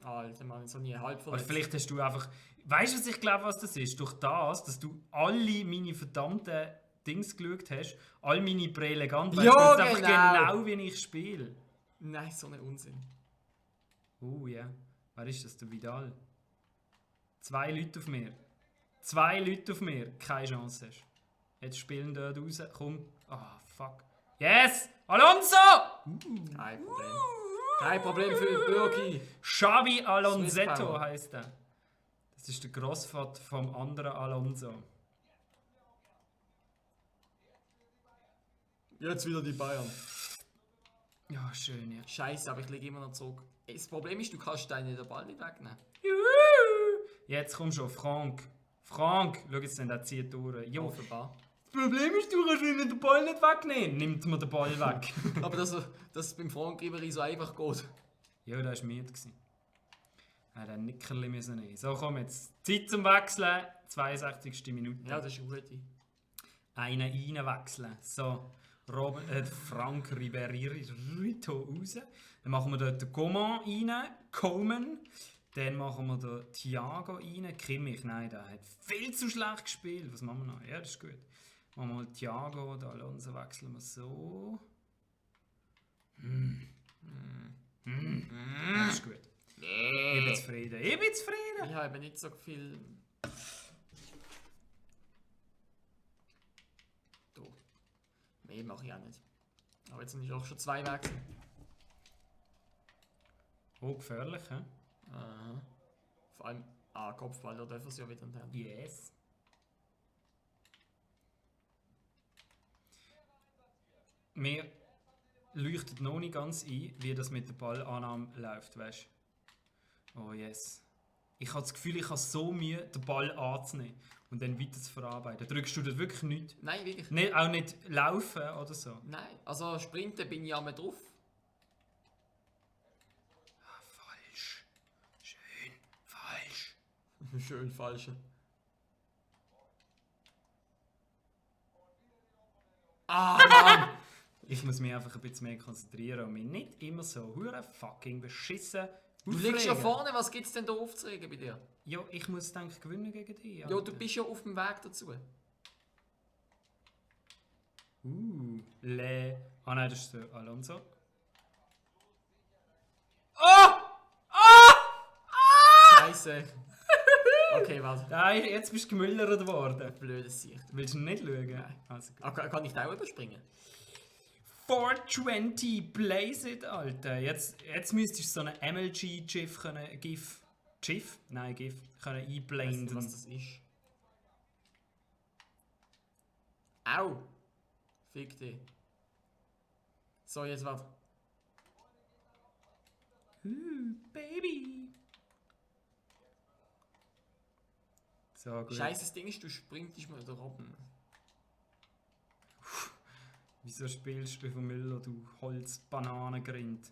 Alter Mann, so nie halb Oder verletzt. vielleicht hast du einfach... Weißt du, was ich glaube, was das ist? Durch das, dass du alle meine verdammten Dings geschaut hast, all meine Prälegant, Ja, du einfach genau. genau, wie ich spiele. Nein, so ein Unsinn. Oh ja, wer ist das? Der Vidal. 2 Leute auf mir. 2 Leute auf mir. Keine Chance hast. Jetzt spielen dort raus. Komm. Ah, fuck. Yes! Alonso! Kein Problem. Kein Problem für den Birki. Xavi Swiss Alonsetto Power. heisst er. Das ist der Grossvater vom anderen Alonso. Jetzt wieder die Bayern. Ja, schön, ja. Scheiße, aber ich liege immer noch zurück. Das Problem ist, du kannst deinen den Ball nicht wegnehmen. Juhu! Jetzt komm schon, Frank. Frank, schau jetzt, der zieht durch. Jo. Offenbar. Das Problem ist, du kannst mir den Ball nicht wegnehmen. Nimmt mir den Ball weg. Aber dass es beim Frank Ribery so einfach geht. Ja, der war müde. Er hat ein Nickerli müssen nehmen. So, komm jetzt. Zeit zum Wechseln. 62. Minute. Ja, das ist eine gute. Einen reinwechseln. So, Frank Ribery raus. Dann machen wir dort den Coman rein. Coman. Dann machen wir den Thiago rein. Kimmich, nein, der hat viel zu schlecht gespielt. Was machen wir noch? Ja, das ist gut. Machen wir mal Thiago, den Alonso wechseln wir so. Das ist gut. Ich bin zufrieden. Ich bin zufrieden. Ich habe nicht so viel. Du. Mehr mache ich auch nicht. Aber jetzt sind auch schon 2 Wechsel. Oh, gefährlich, hä? Aha. Vor allem Kopfball, da dürfen sie ja wieder haben. Yes. Mir leuchtet noch nicht ganz ein, wie das mit der Ballannahme läuft, weißt du? Oh yes. Ich habe das Gefühl, ich habe so Mühe, den Ball anzunehmen und dann weiter zu verarbeiten. Drückst du dort wirklich nichts? Nein, wirklich. Nicht, auch nicht laufen oder so? Nein, also Sprinten bin ich einmal drauf. Ah, falsch. Schön falsch. Schön falsche. Ah, Mann! Ich muss mich einfach ein bisschen mehr konzentrieren und mich nicht immer so hure fucking beschissen Du liegst ja aufregen. vorne, was gibt's denn da aufzuregen bei dir? Ja, ich muss denke gewinnen gegen dich. Ja, Alter. du bist ja auf dem Weg dazu. Ah nein, das ist der Alonso. Scheiße. Okay, warte. Nein, jetzt bist du gemüllert geworden. Blödes Sicht. Willst du nicht schauen? Nein. Also gut. Ah, kann ich da auch überspringen? 420 Blaze it, Alter. Jetzt müsstest du so eine MLG-GIF können. GIF? Nein, GIF. Können Ich weiss nicht, einblenden. was das ist. Au! Fick dich. So, jetzt warte. Baby. So, gut. Scheiße, das Ding ist, du sprintest mal da oben. Wieso spielst du von Müller, du Holz-Bananengrind?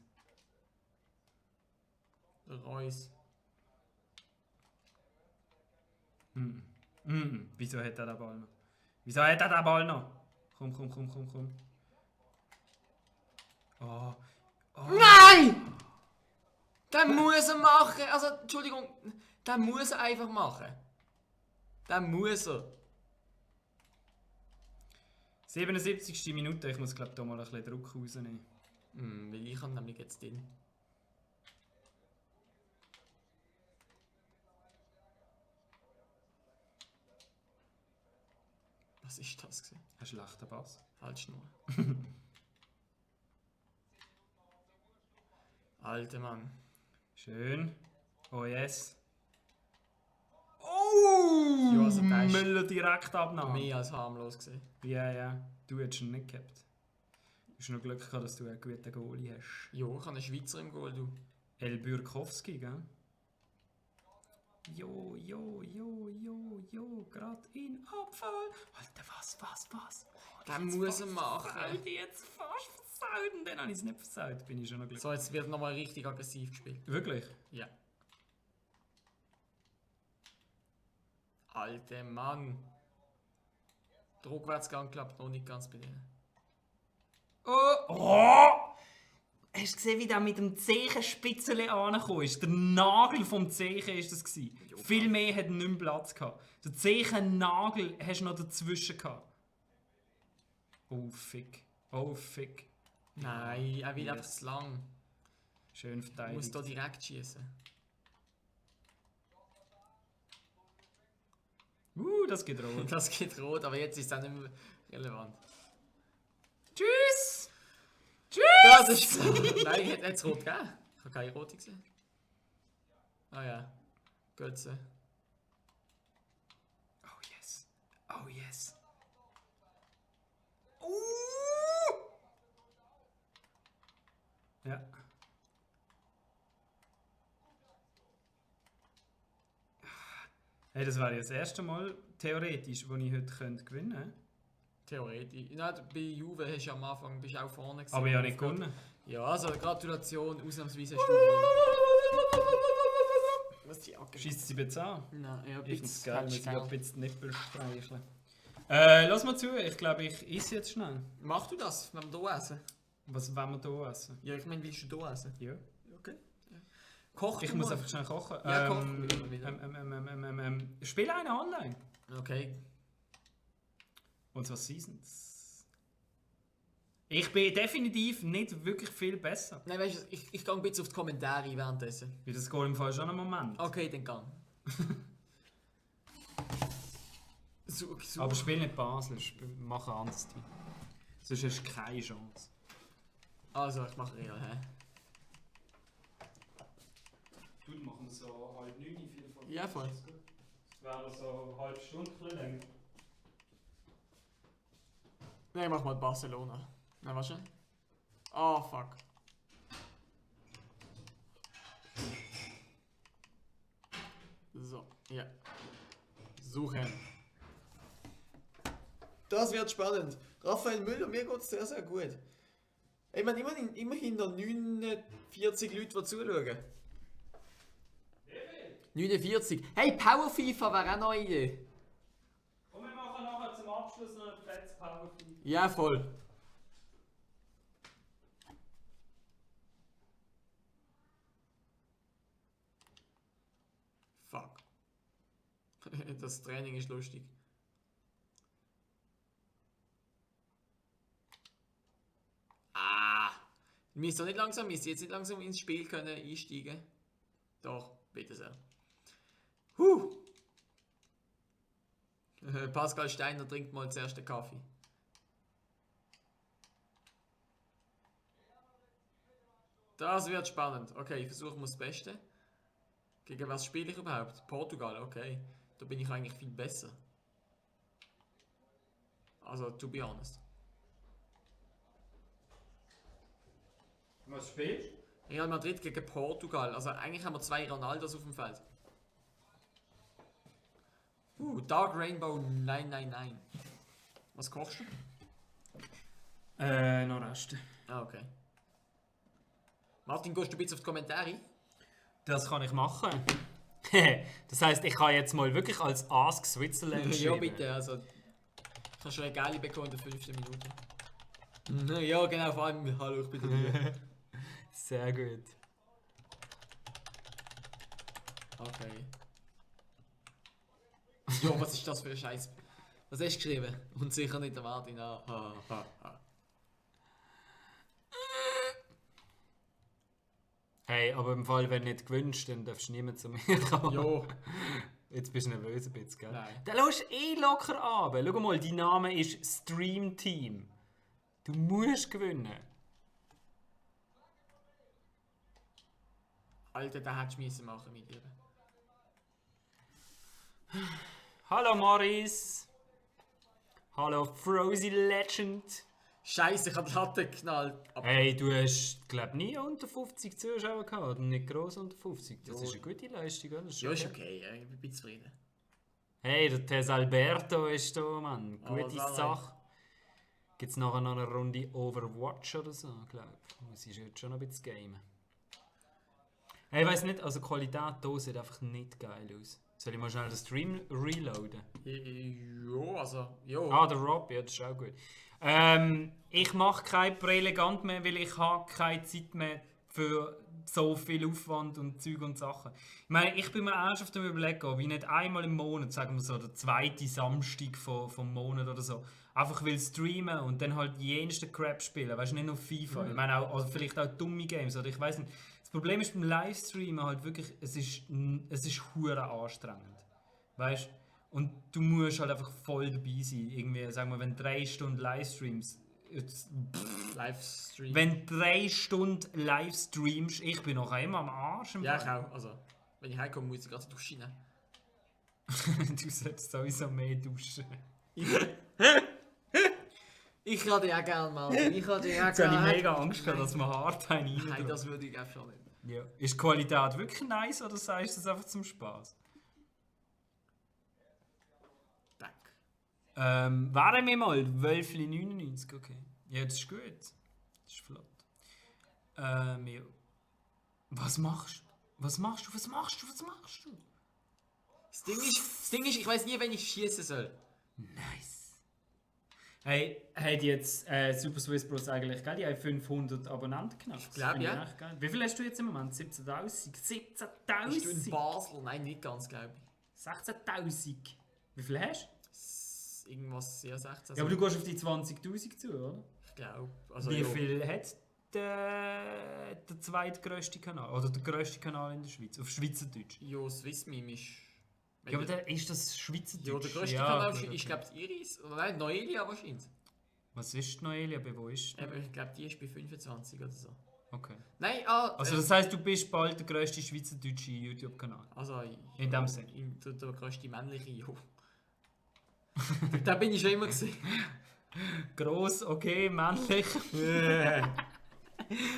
Der Reus. Wieso hat er den Ball noch? Wieso hat er den Ball noch? Komm. Oh. Nein! Der muss er machen! Also, Entschuldigung, der muss er einfach machen. Der muss er. 77. Minute, ich muss glaube da mal ein bisschen Druck rausnehmen. Weil ich habe nämlich jetzt den. Was ist das gewesen? Ein schlechter Pass. Falsch nur. Alter Mann. Schön. Oh yes. Oh! Ja, also der ist Müller direkt abnahmen. mehr als harmlos gesehen. Ja. Du hättest ihn nicht gehabt. Du hast noch Glück gehabt, dass du einen guten Goalie hast. Jo, ich habe einen Schweizer im Goal, du. El Bürkowski, gell? Jo, grad in Abfall. Alter, was? Der muss er machen. Alter, jetzt fast versaut und dann habe ich es nicht versaut. Bin ich schon noch glücklich. So, jetzt wird nochmal richtig aggressiv gespielt. Wirklich? Ja. Alter Mann. Der Rückwärtsgang klappt noch nicht ganz bei denen. Oh! Hast du gesehen, wie der mit dem Zehenspitzeli angekommen ist? Der Nagel vom Zehen war das. Jo. Viel mehr hat nicht mehr Platz gehabt. Der Zehennagel hast du noch dazwischen gehabt. Oh, fick. Oh, fick. Nein, er will Yes. einfach zu lang. Schön Er muss verteidigt. da direkt schießen. Das geht rot. Das geht rot, aber jetzt ist es auch nicht mehr relevant. Tschüss! Das ist Nein, hätte es rot gegeben. Ich habe keine rote gesehen. Ah ja. Götze. Oh yes. Oh yes. Ja. Hey, das wäre ja das erste Mal theoretisch, wo ich heute gewinnen könnte. Theoretisch. Nein, bei Juve hast du am Anfang bist du auch vorne gewesen. Aber ich habe nicht gewonnen. Ja, also Gratulation, ausnahmsweise hast du gewonnen. Was die Jacke? Schießt sie bitte an? Nein, ja, Ich finde es bitte. geil, muss ich Kannst du ein schnell. bisschen die Nippel streicheln. Lass mal zu, ich glaube, ich esse jetzt schnell. Mach du das, wenn wir hier essen? Was wollen wir hier essen? Ja, ich meine, willst du hier essen? Ja. Okay. Ja. Koch Ich du muss mal. einfach schnell kochen. Ja, kochen wir wieder. Spiel eine online. Okay. Und zwar Seasons. Ich bin definitiv nicht wirklich viel besser. Nein, weißt du, ich gehe ein bisschen auf die Kommentare währenddessen. Weil das geht im Fall schon einen Moment. Okay, dann gang. So. Aber spiel nicht Basel, mach ein anderes Team. Sonst hast du keine Chance. Also, ich mache Real, hä? Du machen wir so halb 9, viel von. Ja, voll. Das wäre so eine halbe Stunde länger. Nein, ich mach mal Barcelona. Nein, was schon? Oh, fuck. So, ja. Suchen. Das wird spannend. Raphael Müller, mir geht es sehr, sehr gut. Ich meine, immerhin noch 49 Leute, die zuschauen. 49. Hey, Power FIFA wäre auch noch eine Idee. Und wir machen nachher zum Abschluss noch ein fettes Powerfeed. Ja, voll. Fuck. Das Training ist lustig. Ah! Wir müssen jetzt nicht langsam ins Spiel können einsteigen. Doch, bitte sehr. Pascal Steiner trinkt mal zuerst den Kaffee. Das wird spannend. Okay, ich versuche mal das Beste. Gegen was spiele ich überhaupt? Portugal, okay. Da bin ich eigentlich viel besser. Also, to be honest. Was spielst du? Real Madrid gegen Portugal. Also eigentlich haben wir zwei Ronaldos auf dem Feld. Dark Rainbow 999. Was kochst du? Noch Reste. Ah, okay. Martin, gehst du ein bisschen auf die Kommentare? Das kann ich machen. Das heisst, ich kann jetzt mal wirklich als Ask Switzerland Ja, schreiben. bitte. Also, ich habe schon eine geile bekommen in der 15 Minuten. Ja, genau. Vor allem, hallo, ich bin hier. Sehr gut. Okay. Ja, was ist das für ein Scheiß? Was hast du geschrieben? Und sicher nicht der Martin. Hey, aber im Fall, wenn du nicht gewünscht, dann darfst du niemand zu mir kommen. Jo. Jetzt bist du nervös ein bisschen, gell? Nein. Dann lässt du eh locker ab. Schau mal, dein Name ist Stream Team. Du musst gewinnen. Alter, da hättest du müssen machen mit dir. Hallo Maris. Hallo Frozy Legend. Scheiße, ich habe die Latte geknallt. Aber Hey, du hast, glaube nie unter 50 Zuschauer gehabt. Oder nicht gross unter 50. Das Ja. ist eine gute Leistung, oder? Das ist ja, ist okay. okay. Ja, ich bin zufrieden. Hey, der Tess Alberto ist da, Mann. Oh, Gute was Sache. Gibt es nachher noch eine Runde Overwatch oder so, glaube ich. Muss ich jetzt schon noch ein bisschen gamen. Hey, ich weiss nicht, also die Qualität hier sieht einfach nicht geil aus. Soll ich mal schnell den Stream reloaden? Jo, also, jo. Ah, der Rob, ja, das ist auch gut. Ich mache kein Prälegant mehr, weil ich habe keine Zeit mehr für so viel Aufwand und Zeug und Sachen. Ich meine, ich bin mir erst auf dem Überlegen, wie nicht einmal im Monat, sagen wir so, der zweite Samstag vom Monat oder so, einfach will streamen und dann halt jensten Crap spielen, weißt du, nicht nur FIFA. Ich meine auch, also vielleicht auch dumme Games oder ich weiß nicht. Das Problem ist beim Livestreamen halt wirklich, es ist hure anstrengend, weißt du? Und du musst halt einfach voll dabei sein. Irgendwie, sagen wir, wenn 3 Stunden Livestreams, Livestream. wenn 3 Stunden Livestreamst, ich bin noch immer am Arsch. Im Ja, ich Fall. auch. Also, wenn ich heimkomme, muss ich gerade duschen. Du solltest sowieso mehr duschen. Ich kann ja gerne mal. Ich kann ja Jetzt habe ich mega Angst gehabt, dass wir hart rein. Nein, das würde ich auch schon nicht. Ja. Ist die Qualität wirklich nice oder sagst du das einfach zum Spaß? Danke. Wären wir mal 12,99, okay. Ja, das ist gut. Das ist flott. Ja. Was machst du? Was machst du? Was machst du? Was machst du? Das Ding ist, ich weiß nie, wenn ich schießen soll. Nice. Hey, hat jetzt Super Swiss Bros eigentlich gell? Die haben 500 Abonnenten genommen. Ich glaube, ja. Wie viel hast du jetzt im Moment? 17.000? Bist du in 17.000? Basel? Nein, nicht ganz, glaube ich. 16.000? Wie viel hast Irgendwas, ja, 16. du? Ja, aber du gehst auf die 20.000 zu, oder? Ich glaube. Also, Wie ja. viel hat der zweitgrößte Kanal? Oder der grösste Kanal in der Schweiz? Auf Schweizerdeutsch? Ja, Swissmeme ist. Ja, aber ist das Schweizerdeutsch? Ja, der grösste Ja, Kanal gut, ist, okay. glaube ich, Iris. Oder nein, Noelia wahrscheinlich. Was ist Noelia? Bei wo ist die? Ich glaube, die ist bei 25 oder so. Okay. Nein, Also das heisst, du bist bald der grösste schweizerdeutsche YouTube-Kanal? Also, In dem Sinn? Der grösste männliche, ja. Da bin ich schon immer gesehen. Gross, okay, männlich.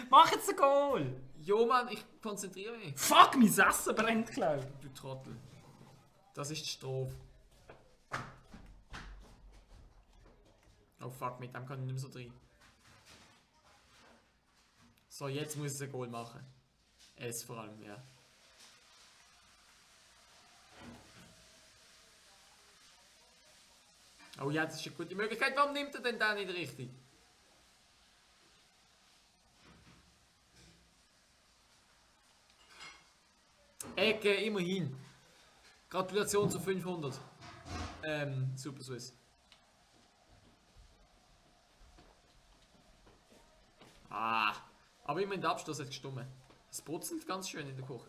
Mach jetzt ein Goal! Jo, Mann, ich konzentriere mich. Fuck, mein Essen brennt, glaube ich. Du Trottel. Das ist die Strophe. Oh fuck, mit dem kann ich nicht mehr so drin. So, jetzt muss es ein Goal machen. Es vor allem, ja. Oh ja, das ist eine gute Möglichkeit. Warum nimmt er denn da nicht richtig? Ecke, immerhin. Gratulation zu 500. Super Swiss. Ah, aber immerhin der Abschluss hat gestummen. Es brutzelt ganz schön in der Küche.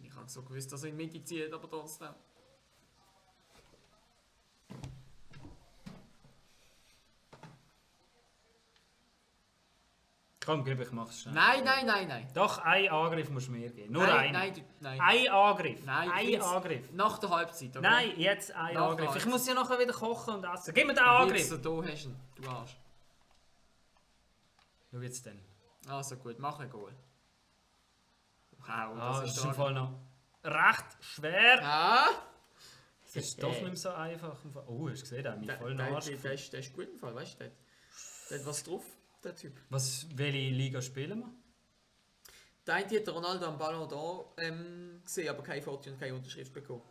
Ich habe so gewusst, dass er ihn meditiert, aber trotzdem. Komm, gib, ich mach's schnell. Nein. Doch, ein Angriff musst du mir geben. Nur nein, einen. nein. Ein Angriff. Nein, ein jetzt Angriff. Nach der Halbzeit, okay? Nein, jetzt ein Nach Angriff. Ich Halbzeit. muss ja nachher wieder kochen und essen. Gib mir den Angriff. Wichser, da hast du ihn, du Arsch. Schau jetzt dann. Also gut, mach ein Goal. Wow, Das das ist ist im stark. Fall noch recht schwer. Ah! Es ist doch nicht mehr so einfach. Oh, hast du gesehen, der hat mich voll Der Arsch. ist gut im Fall, weißt du? Der hat was drauf, der Typ. Welche Liga spielen wir? Der eine hat Ronaldo am Ballon d'Or gesehen, aber kein Foto und keine Unterschrift bekommen.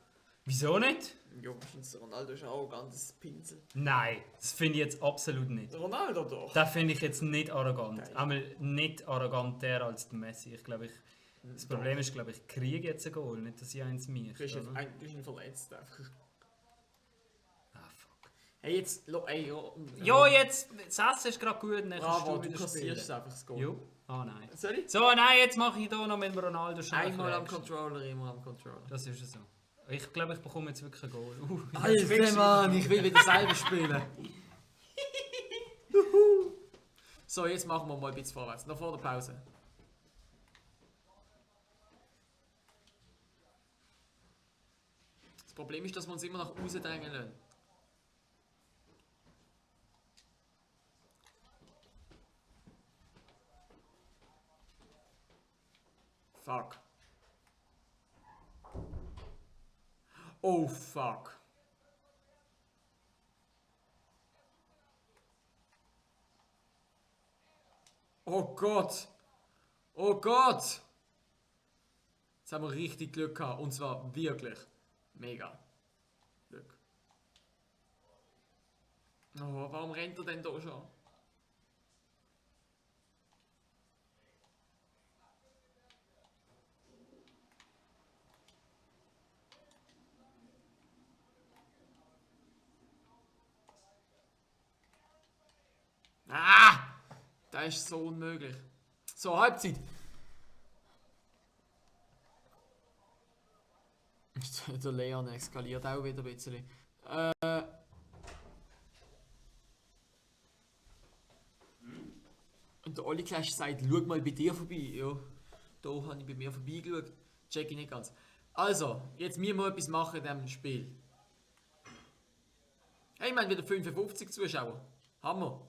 Wieso nicht? Ja, wahrscheinlich Ronaldo ist auch ein ganzes Pinsel. Nein, das finde ich jetzt absolut nicht. Ronaldo doch! Das finde ich jetzt nicht arrogant. Nein. Einmal nicht arroganter als der Messi. Ich glaube, das Problem ist, glaube ich kriege jetzt ein Goal, nicht dass ich eins mich. Du bist ihn verletzt einfach. Ah, fuck. Hey, jetzt... Ey, Ja, jetzt, das Essen ist gerade gut, dann kannst Bravo, du du wieder kassierst spielen. einfach das Goal. Jo. Ah, nein. Sorry? So, nein, jetzt mache ich hier noch mit dem Ronaldo schnell. Einmal am Reaction. Controller, immer am Controller. Das ist es so. Ich glaube, ich bekomme jetzt wirklich ein Goal. Alter Mann, ich will wieder selber spielen. So, jetzt machen wir mal ein bisschen vorwärts. Noch vor der Pause. Das Problem ist, dass wir uns immer nach außen drängen lassen. Fuck. Oh fuck. Oh Gott. Oh Gott. Jetzt haben wir richtig Glück gehabt. Und zwar wirklich mega Glück. Oh, warum rennt er denn da schon? Das ist so unmöglich. So, Halbzeit. Der Leon eskaliert auch wieder ein bisschen. Und der Olli Clash sagt, schau mal bei dir vorbei. Ja, da habe ich bei mir vorbeigeschaut. Check ich nicht ganz. Also, jetzt müssen wir etwas machen in diesem Spiel. Hey, wir haben wieder 55 Zuschauer. Hammer.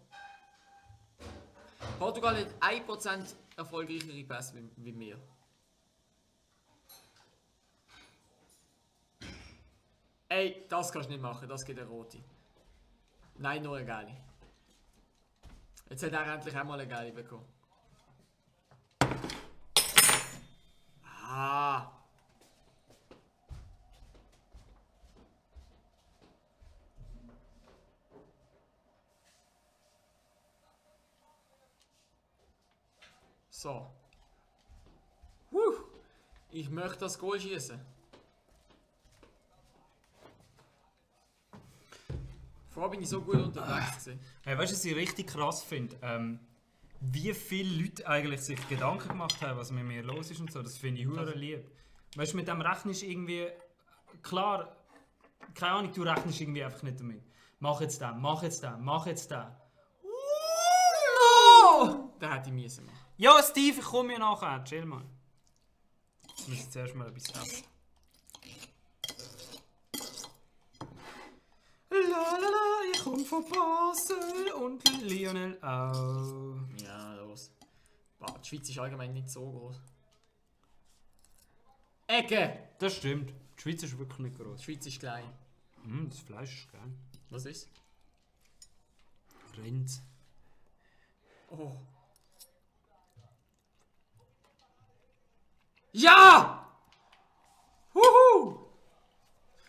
Portugal hat 1% erfolgreichere Pässe wie wir. Ey, das kannst du nicht machen, das geht eine rote. Nein, nur eine geile. Jetzt hat er endlich auch mal eine geile bekommen. Ah! So. Ich möchte das Goal schießen. Vorher bin ich so gut unterwegs gewesen. Hey, weißt du, was ich richtig krass finde? Wie viele Leute eigentlich sich Gedanken gemacht haben, was mit mir los ist und so. Das finde ich hure lieb. Weißt du, mit dem rechnest irgendwie. Klar, keine Ahnung, du rechnest irgendwie einfach nicht damit. Mach jetzt den, mach jetzt den, mach jetzt den. No! Den hätte ich müssen machen. Ja, Steve, ich komme mir nachher. Chill mal. Ich muss jetzt zuerst mal etwas essen. Lalala, ich komme von Basel und Lionel auch. Ja, los. Boah, die Schweiz ist allgemein nicht so groß. Ecke! Das stimmt. Die Schweiz ist wirklich nicht Die groß. Schweiz ist klein. Das Fleisch ist geil. Was ist? Rind. Oh. Ja! Huhu!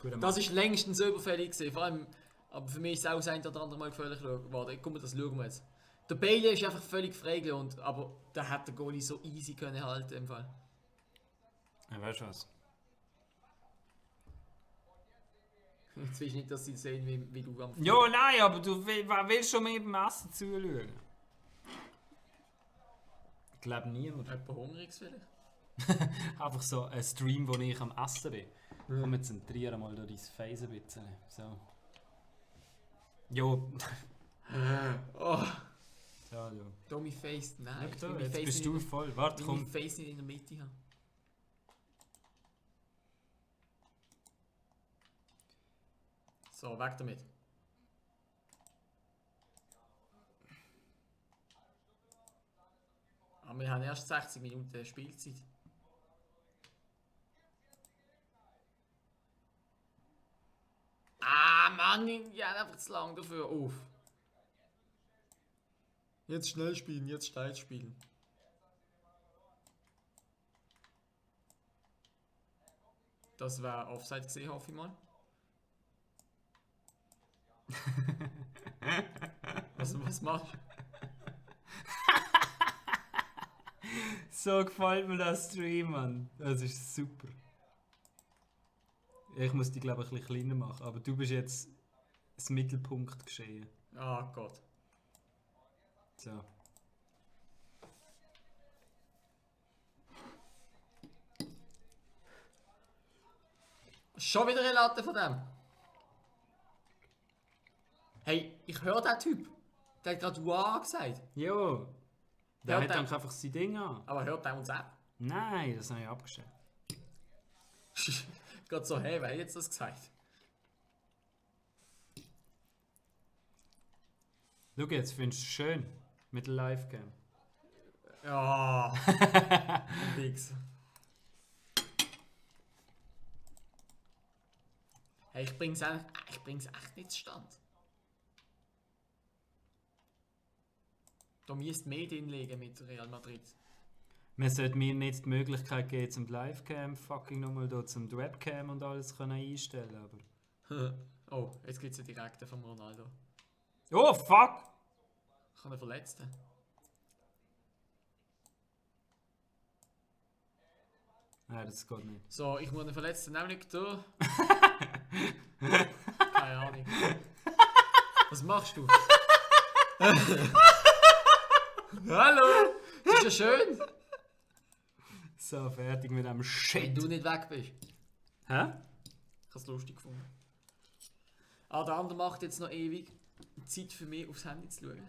Gut, Das ist längstens überfällig gewesen. Vor allem, aber für mich ist es auch das ein oder andere Mal gefährlich geworden. Guck mal, das schauen wir jetzt. Der Bailey ist einfach völlig freigelassen, aber da hat der Goalie so easy können halten im Fall. Ja, weißt du was? Jetzt willst du nicht, dass sie sehen, wie du am Ja, nein, aber du willst schon mit dem Essen zuschauen. Ich glaube niemand. Jemand hungrig vielleicht? Einfach so ein Stream, wo ich am Essen bin. Komm, wir zentrieren mal da dein Face ein bisschen. So. Jo. Oh, So, ja. Tommy Face, nein. Schau Ich da, will jetzt mein bist Face du nicht- voll. Warte, ich will mein komm. Face nicht in der Mitte haben. So, weg damit. Aber wir haben erst 60 Minuten Spielzeit. Ah Mann, ich habe einfach zu lang dafür. Auf. Jetzt schnell spielen, jetzt steil spielen. Das war Offside gesehen, hoffe ich mal. Was machst du? So gefällt mir das Stream, Mann. Das ist super. Ich muss die, glaube ich, ein bisschen kleiner machen, aber du bist jetzt das Mittelpunkt geschehen. Ah Gott. So. Schon wieder eine Latte von dem. Hey, ich höre den Typ. Der hat gerade wow gesagt. Jo. Der Ja, hat der- dann einfach sein Ding an. Aber hört der uns auch? Nein, das habe ich abgestellt. Gerade so, hey, wer hat jetzt das gesagt? Schau jetzt, findest du es schön mit der Live-Cam? Ja. Nix. Hey, ich bring's echt nicht zustande. Da müsst mehr drin liegen mit Real Madrid. Man sollte mir nicht die Möglichkeit geben, zum Live-Cam fucking nochmal da zum Webcam und alles können einstellen, aber... Oh, jetzt gibt's einen direkten von Ronaldo. Oh, fuck! Kann er verletzen? Nein, das geht nicht. So, ich muss einen Verletzten auch nicht tun. Keine Ahnung. Was machst du? Hallo! Das ist ja schön! So, fertig mit dem Wenn Shit. du nicht weg bist. Hä? Ich habe es lustig gefunden. Ah, der andere macht jetzt noch ewig Zeit für mich aufs Handy zu schauen.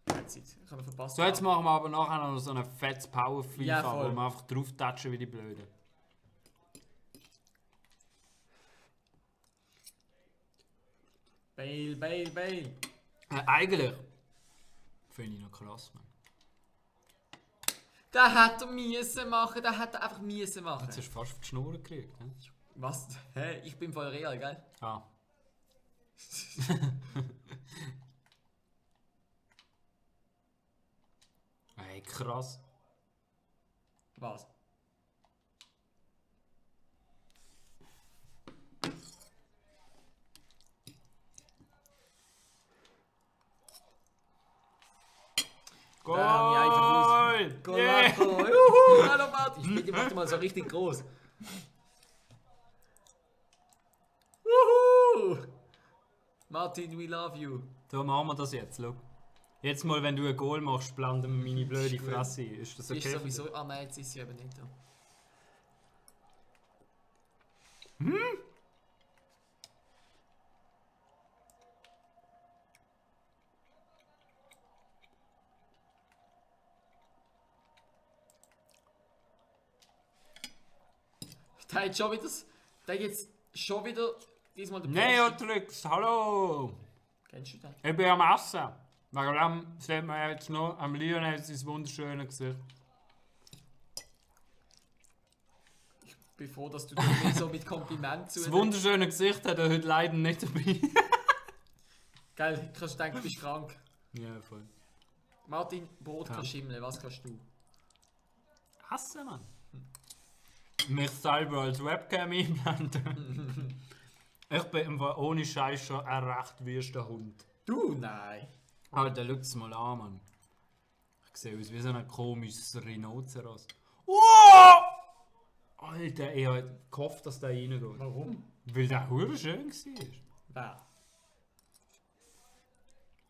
Keine Zeit, ich habe ihn verpasst. So, jetzt machen wir aber nachher noch so eine fettes Power FIFA, Ja, voll. wo wir einfach drauf touchen wie die Blöden. Bale, Bale, Bale. Eigentlich finde ich noch krass, man. Das hat er müssen machen, das hat er einfach müssen machen. Jetzt hast du fast auf die Schnur gekriegt, ne? Was? Hä? Ich bin voll real, gell? Ah. Hey, krass. Was? Goal! Da haben wir einfach Goal, Yeah! Marco! Juhu! Hallo Martin! Ich mach dir mal so richtig groß. Wuhu! Martin, we love you. So machen wir das jetzt, schau. Jetzt mal, wenn du ein Goal machst, blenden wir meine blöde Ist gut. Fresse. Ist das okay? Ist für sowieso. Ah nein, jetzt ist sie eben nicht da. Der hat schon wieder. Der hat jetzt schon wieder. Diesmal der dich? Neotrix, hallo! Kennst du den? Ich bin am Essen. Wegen dem sieht man jetzt noch am Lionel sein wunderschönes Gesicht. Bevor dass du mir so mit Kompliment zu. Das wunderschöne Gesicht hat er heute leider nicht dabei. Geil, kannst du denken, du bist krank. Ja, voll. Martin, Brot Ja. kann schimmeln, was kannst du? Essen, Mann. Mich selber als Webcam einblenden. Ich bin im Fall ohne Scheiß schon ein recht wüster Hund. Du? Nein. Alter, schau es mal an, Mann. Ich sehe aus wie so ein komisches Rhinoceros. Oh! Alter, ich hab gehofft, dass der reingeht. Warum? Weil der hure schön war.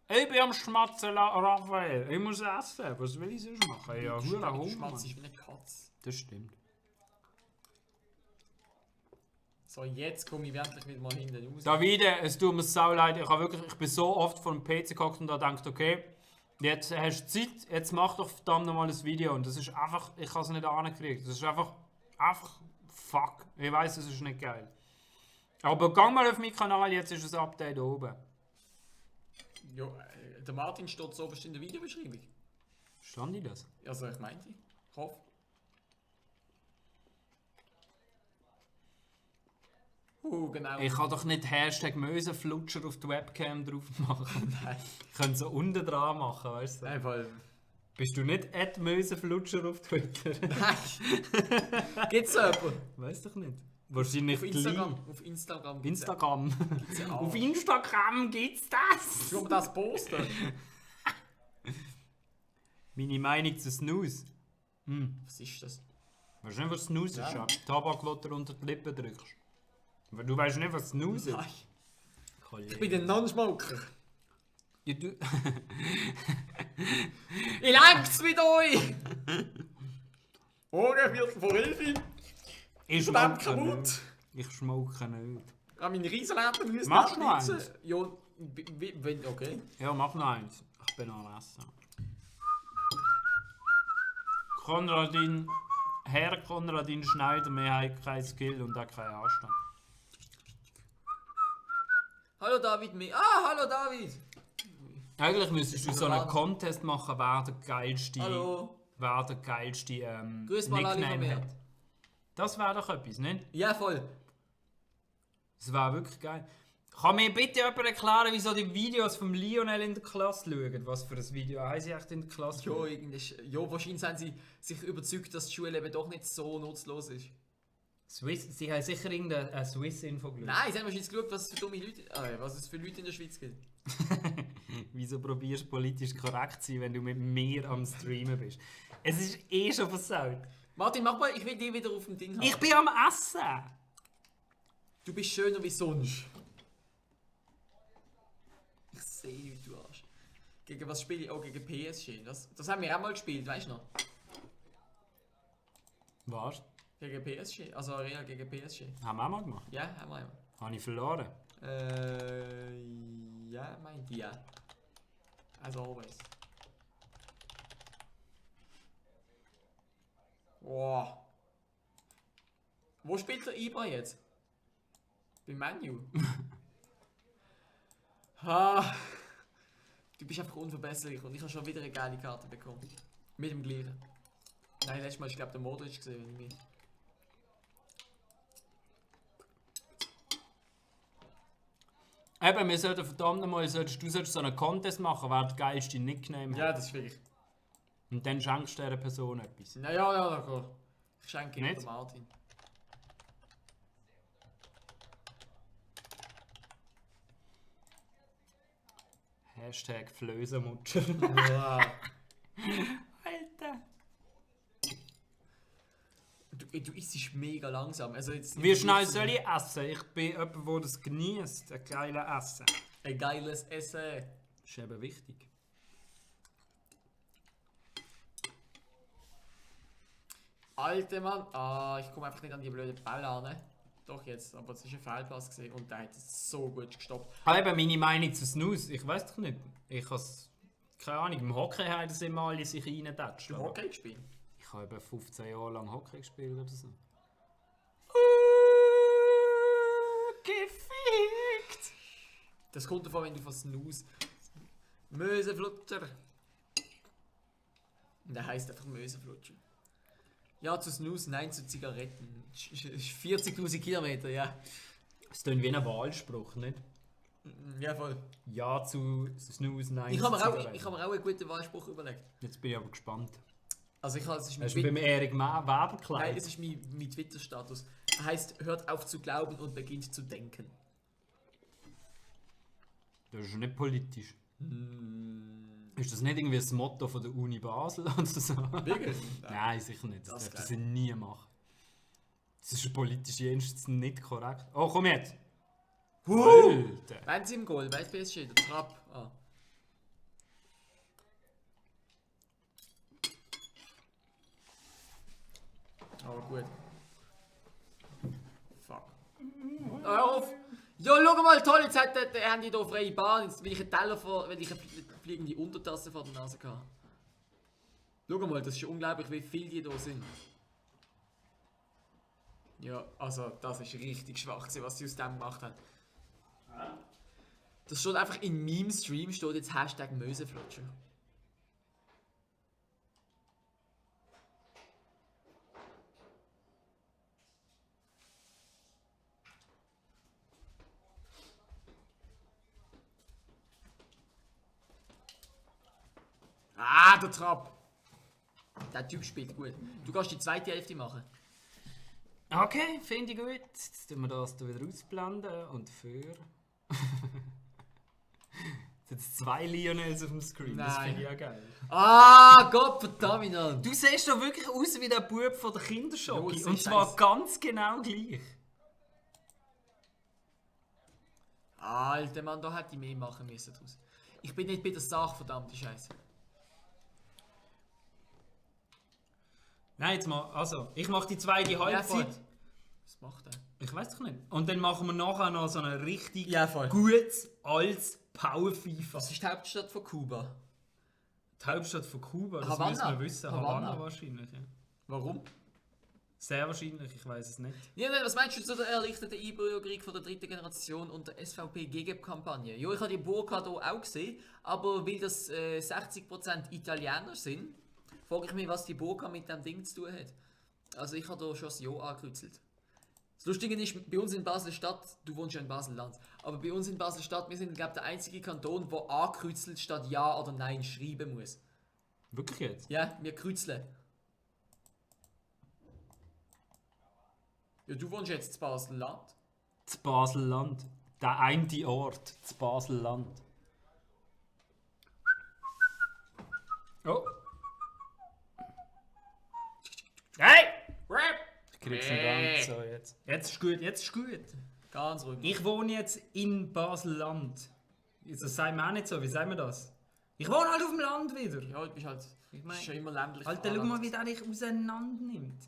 Wer? Ich bin am Schmatzen, Raphael. Ich muss essen. Was will ich sonst machen? Ja, hure Du Hunger. schmatzt Mann. wie eine Katze. Das stimmt. So, jetzt komme ich wirklich wieder mal hinten raus. Davide, es tut mir sau leid. Ich bin so oft vor dem PC gehockt und da gedacht, okay, jetzt hast du Zeit, jetzt mach doch verdammt nochmal ein Video. Und das ist einfach, ich habe es nicht angekriegt. Das ist einfach fuck. Ich weiß, es ist nicht geil. Aber gang mal auf meinen Kanal, jetzt ist ein Update oben. Ja, der Martin steht so oberst in der Videobeschreibung. Stand ich das? Also, ich meinte. Ich hoffe. Genau. Ich kann doch nicht Hashtag Mösenflutscher auf die Webcam drauf machen. Nein. Ich könnte so unten dran machen, weißt du? Einfach. Bist du nicht @Mösenflutscher auf Twitter? Nein! Gibt's so jemanden? Weiß doch nicht. Wahrscheinlich Auf Instagram. Auf Instagram. gibt's Instagram. gibt's ja auch. Auf Instagram gibt's das! Schon das posten. Meine Meinung zu Snooze. Was ist das? Weißt du nicht, was Snooze ist? Ja. Ja. Tabak, den du unter die Lippen drückst. Aber du weißt nicht, was Snooze Nein. ist. Ich bin ein Non-Smoker. Ja, du... Ich läng's mit euch! Morgen Viertel vor 11 Ich Schmeck schmauke kaputt! nicht. Ich schmauke nicht. An meinen Riesenläden müssen Machst du noch abblitzen. eins? Ja, wenn, okay. Ja, mach noch eins. Ich bin am Essen. Konradin... Herr Konradin Schneider, wir haben kein Skill und auch keinen Anstand. Hallo David, hallo David! Eigentlich müsstest du so einen Contest machen, wer der geilste... Hallo! Wer der geilste Grüß mal alle von Nickname mir. hat. Das wäre doch etwas, nicht? Ja, voll. Das wäre wirklich geil. Kann mir bitte jemand erklären, wieso die Videos vom Lionel in der Klasse schauen? Was für ein Video haben sie echt in der Klasse Ja, geschaut? ja, wahrscheinlich sind sie sich überzeugt, dass die Schule eben doch nicht so nutzlos ist. Sie haben sicher irgendeine Swiss-Info geschaut. Nein, sie haben wahrscheinlich geschaut, was es für dumme Leute, was es für Leute in der Schweiz gibt. Wieso probierst du politisch korrekt zu sein, wenn du mit mir am Streamen bist? Es ist eh schon versaut. Martin, mach mal, ich will dich wieder auf dem Ding haben. Ich bin am Essen! Du bist schöner wie sonst. Ich sehe, wie du Arsch. Gegen was spiele ich? Oh, gegen PSG. Das haben wir auch mal gespielt, weißt du noch? Was? Gegen PSG. Also Real gegen PSG. Haben wir auch mal gemacht? Ja, haben wir einmal. Habe ich verloren? Ja, meint ja. As always. Wow. Wo spielt der Ibra jetzt? Bei Manu. Ha. Du bist einfach unverbesserlich und ich habe schon wieder eine geile Karte bekommen. Mit dem gleichen. Nein, letztes Mal ist glaube der Modric gesehen, wenn ich mich. Eben, wir sollten verdammt nochmal, du solltest so einen Contest machen, wer der geilste Nickname hat. Ja, das ist wirklich. Und dann schenkst du dieser Person etwas. Naja, ja, d'accord. Ich schenke ihm Nicht? den Martin. Hashtag Flösemutscher. Wow. Alter. Du isst mega langsam. Also jetzt Wie schnell soll ich essen? Ich bin jemand, der das genießt, ein geiles Essen. ein geiles Essen. Das ist eben wichtig. Alter Mann. Ah, ich komme einfach nicht an die blöde Ball an. Doch jetzt, aber es ist ein Fehlpass gesehen und der hat es so gut gestoppt. Aber eben meine Meinung zu Snooze, ich weiß doch nicht. Ich habe keine Ahnung, im Hockey haben sie immer alle sich reintatscht. Hast du Hockey gespielt? Ich habe eben 15 Jahre lang Hockey gespielt oder so. Gefickt! Das kommt davon, wenn du von Snooze. Mösenflutscher. Der heisst einfach Mösenflutscher. Ja, zu Snooze, nein zu Zigaretten. 40.000 Kilometer, ja. Das klingt wie ein Wahlspruch, nicht? Ja, voll. Ja zu Snooze, nein Ich zu habe mir, Zigaretten. auch einen guten Wahlspruch überlegt. Jetzt bin ich aber gespannt. Also es ist Hast du beim Erik Weber Nein, gekleidet? es ist mein Twitter-Status. Er heißt, hört auf zu glauben und beginnt zu denken. Das ist nicht politisch. Ist das nicht irgendwie das Motto von der Uni Basel oder so? Wirklich? Nein, sicher nicht. Das Das dürfen geil. sie nie machen. Das ist politisch jenseits nicht korrekt. Oh, komm jetzt! Alter! Wenn sie im Goal, weiß PSG, der Trapp. Ah. Aber gut. Fuck. Hör auf! Ja, schau mal, toll, jetzt haben die hier freie Bahn. Jetzt will ich einen Teller vor, weil ich eine fliegende Untertasse vor der Nase hatte. Schau mal, das ist unglaublich, wie viele die hier sind. Ja, also das ist richtig schwach gewesen, was sie aus dem gemacht haben. Das steht einfach in meinem Stream, steht jetzt Hashtag Mösenflutscher. Ah, der Trapp! Der Typ spielt gut. Du kannst die zweite Hälfte machen. Okay, finde ich gut. Jetzt tun wir das hier wieder ausblenden und für. Jetzt 2 Lionels auf dem Screen. Das Nein. finde ich ja geil. Ah, Gott verdammt! Du siehst doch wirklich aus wie der Bub von der Jo, Kinderschocke. das Und ist zwar scheiße. ganz genau gleich. Alter Mann, da hätte ich mehr machen müssen draus. Ich bin nicht bei der Sache, verdammte Scheiße. Nein, jetzt mal, also, ich mache die zweite Halbzeit. Was macht er? Ich weiß doch nicht. Und dann machen wir nachher noch so ein richtig Ja, voll. gutes, altes Power-FIFA. Was ist die Hauptstadt von Kuba? Die Hauptstadt von Kuba, das Havanna. müssen wir wissen. Havanna, Havanna. wahrscheinlich, ja. Warum? Sehr wahrscheinlich, ich weiß es nicht. Ja, nein, was meinst du zu der erlichteten Einbürgerung von der dritten Generation und der SVP-Gegenkampagne? Ja, ich habe die Burka hier auch gesehen, aber weil das 60% Italiener sind, frage ich mich, was die Burka mit dem Ding zu tun hat. Also ich habe da schon das Ja angekreuzelt. Das Lustige ist, bei uns in Basel-Stadt, du wohnst ja in Basel-Land, aber bei uns in Basel-Stadt, wir sind, glaube ich, der einzige Kanton, der ankreuzelt statt Ja oder Nein schreiben muss. Wirklich jetzt? Ja, wir kreuzeln. Ja, du wohnst jetzt in Basel-Land. Das Basel-Land. Der eine Ort, das Basel-Land. Oh. Hey! Ich krieg's nicht ganz so jetzt. Jetzt ist gut, jetzt ist gut. Ganz ruhig. Ich wohne jetzt in Basel-Land. Das sagen wir auch nicht so, wie sagen wir das? Ich wohne halt auf dem Land wieder. Ja, du bist halt Ich mein, schon immer ländlich. Alter, schau mal, wie der dich auseinander nimmt.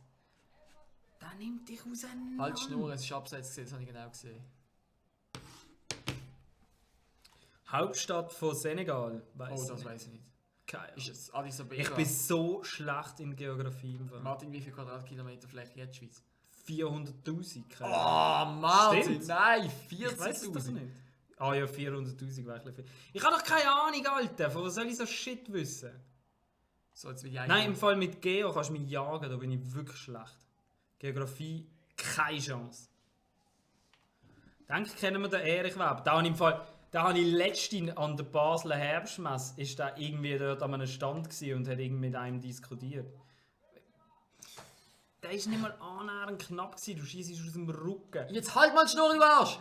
Der nimmt dich auseinander. Halt Schnur, es ist abseits gesehen, das habe ich genau gesehen. Hauptstadt von Senegal. Weiss Oh, das ich weiß ich nicht. Keine Ist es Addis Abeba? Ich bin so schlecht in Geografie im Fall. Martin, wie viel Quadratkilometer Fläche hat die Schweiz? 400'000, keine Oh, Ahnung. Martin, Stimmt. nein, Ich weiß es doch 40'000. nicht. Ah ja, 400'000 wäre ein bisschen viel. Ich habe doch keine Ahnung, Alter. Von was soll ich so Shit wissen? So, jetzt will ich Nein, im Fall mit Geo kannst du mich jagen, da bin ich wirklich schlecht. Geografie, keine Chance. Denke, kennen wir den Erich Web. Da habe ich letztens an der Basler Herbstmesse, ist der irgendwie dort an einem Stand gewesen und hat irgendwie mit einem diskutiert. Der ist nicht mal annähernd knapp gewesen, du schießt aus dem Rücken. Jetzt halt mal die Schnur, du Arsch!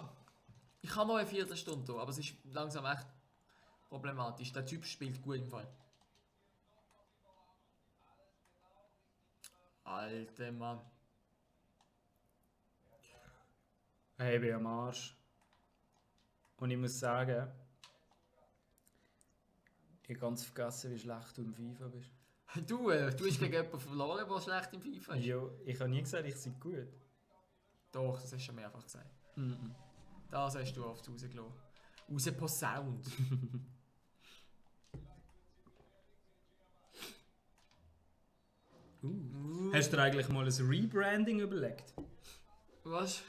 Ich habe noch eine Viertelstunde, aber es ist langsam echt problematisch. Der Typ spielt gut im Fall. Alter Mann. Hey, ich bin am Arsch. Und ich muss sagen, ich habe ganz vergessen, wie schlecht du im FIFA bist. Du hast gegen jemanden verloren, der schlecht im FIFA ist. Jo, ich habe nie gesagt, ich sei gut. Doch, das hast du schon mehrfach gesagt. Mhm. Das hast du oft rausgelassen. Rausposaunt. Hast du dir eigentlich mal ein Rebranding überlegt? Was?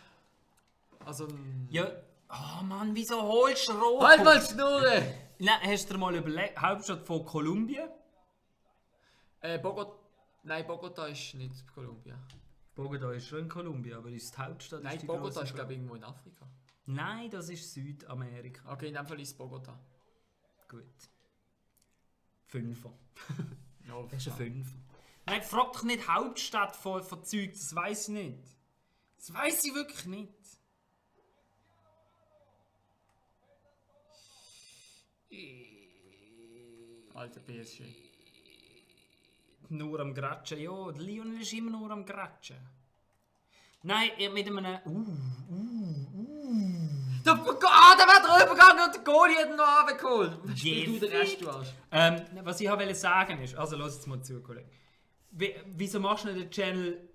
Also... Ja. Oh Mann, wieso holst du rot? Halt mal die Schnur! Nein, hast du dir mal überlegt, Hauptstadt von Kolumbien? Bogotá... Nein, Bogotá ist nicht Kolumbien. Bogotá ist schon in Kolumbien, aber ist die Hauptstadt? Nein, die Bogotá grosse ist glaube Frage. ich irgendwo in Afrika. Nein, das ist Südamerika. Okay, in dem Fall ist es Bogotá. Gut. Fünfer. Ja, Das ist ein Fünfer. Nein, frag doch nicht Hauptstadt von Zeug, das weiß ich nicht. Das weiß ich wirklich nicht. Alter PSG. Nur am Gratschen. Ja, der Lionel ist immer nur am Gratschen. Nein, mit einem... Da wird er übergegangen und der Goalie hat ihn noch runtergeholt. Spiel du den Rest, du Arsch. Was ich wollte sagen ist... Also, lass jetzt mal zu, Kollege. Wieso machst du nicht den Channel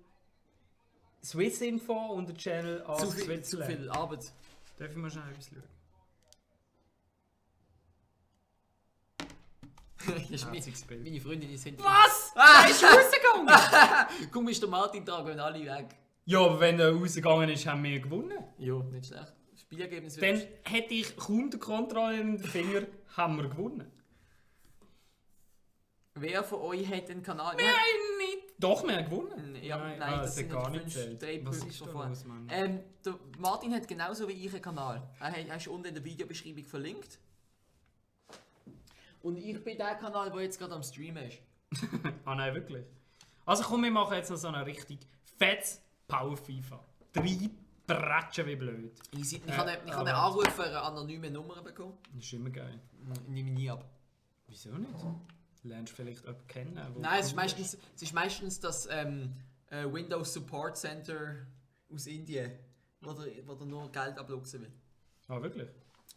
Swissinfo und den Channel Zu Ask viel Switzerland? Arbeit. Darf ich mal schnell etwas schauen? Herziges Bild. Meine Freundin ist hinter. Was? Der ist rausgegangen! Komm, ist der Martin dran, gehen alle weg. Ja, aber wenn er rausgegangen ist, haben wir gewonnen. Ja, nicht schlecht. Spielergebnis Dann hätte ich kaum die Kontrolle in den Finger, haben wir gewonnen. Wer von euch hat den Kanal? Nein, nicht. Doch, wir haben gewonnen. Ja, nein, das das sind hat gar nicht nicht 5 zählt. Drei Was Punkte ist da von los, Mann? Der Martin hat genauso wie ich einen Kanal. Er ist unten in der Videobeschreibung verlinkt. Und ich bin der Kanal, der jetzt gerade am Streamen ist. Ah nein, wirklich? Also komm, wir machen jetzt noch so eine richtig fettes Power-FIFA. 3 Bratschen wie blöd. Ich habe einen aber- Anruf für eine anonyme Nummer bekommen. Das ist immer geil. Nehme ich nie ab. Wieso nicht? Lernst du vielleicht jemanden kennen? wo Nein, es cool ist meistens das Windows Support Center aus Indien, wo der nur Geld abluchsen will. Ah, wirklich?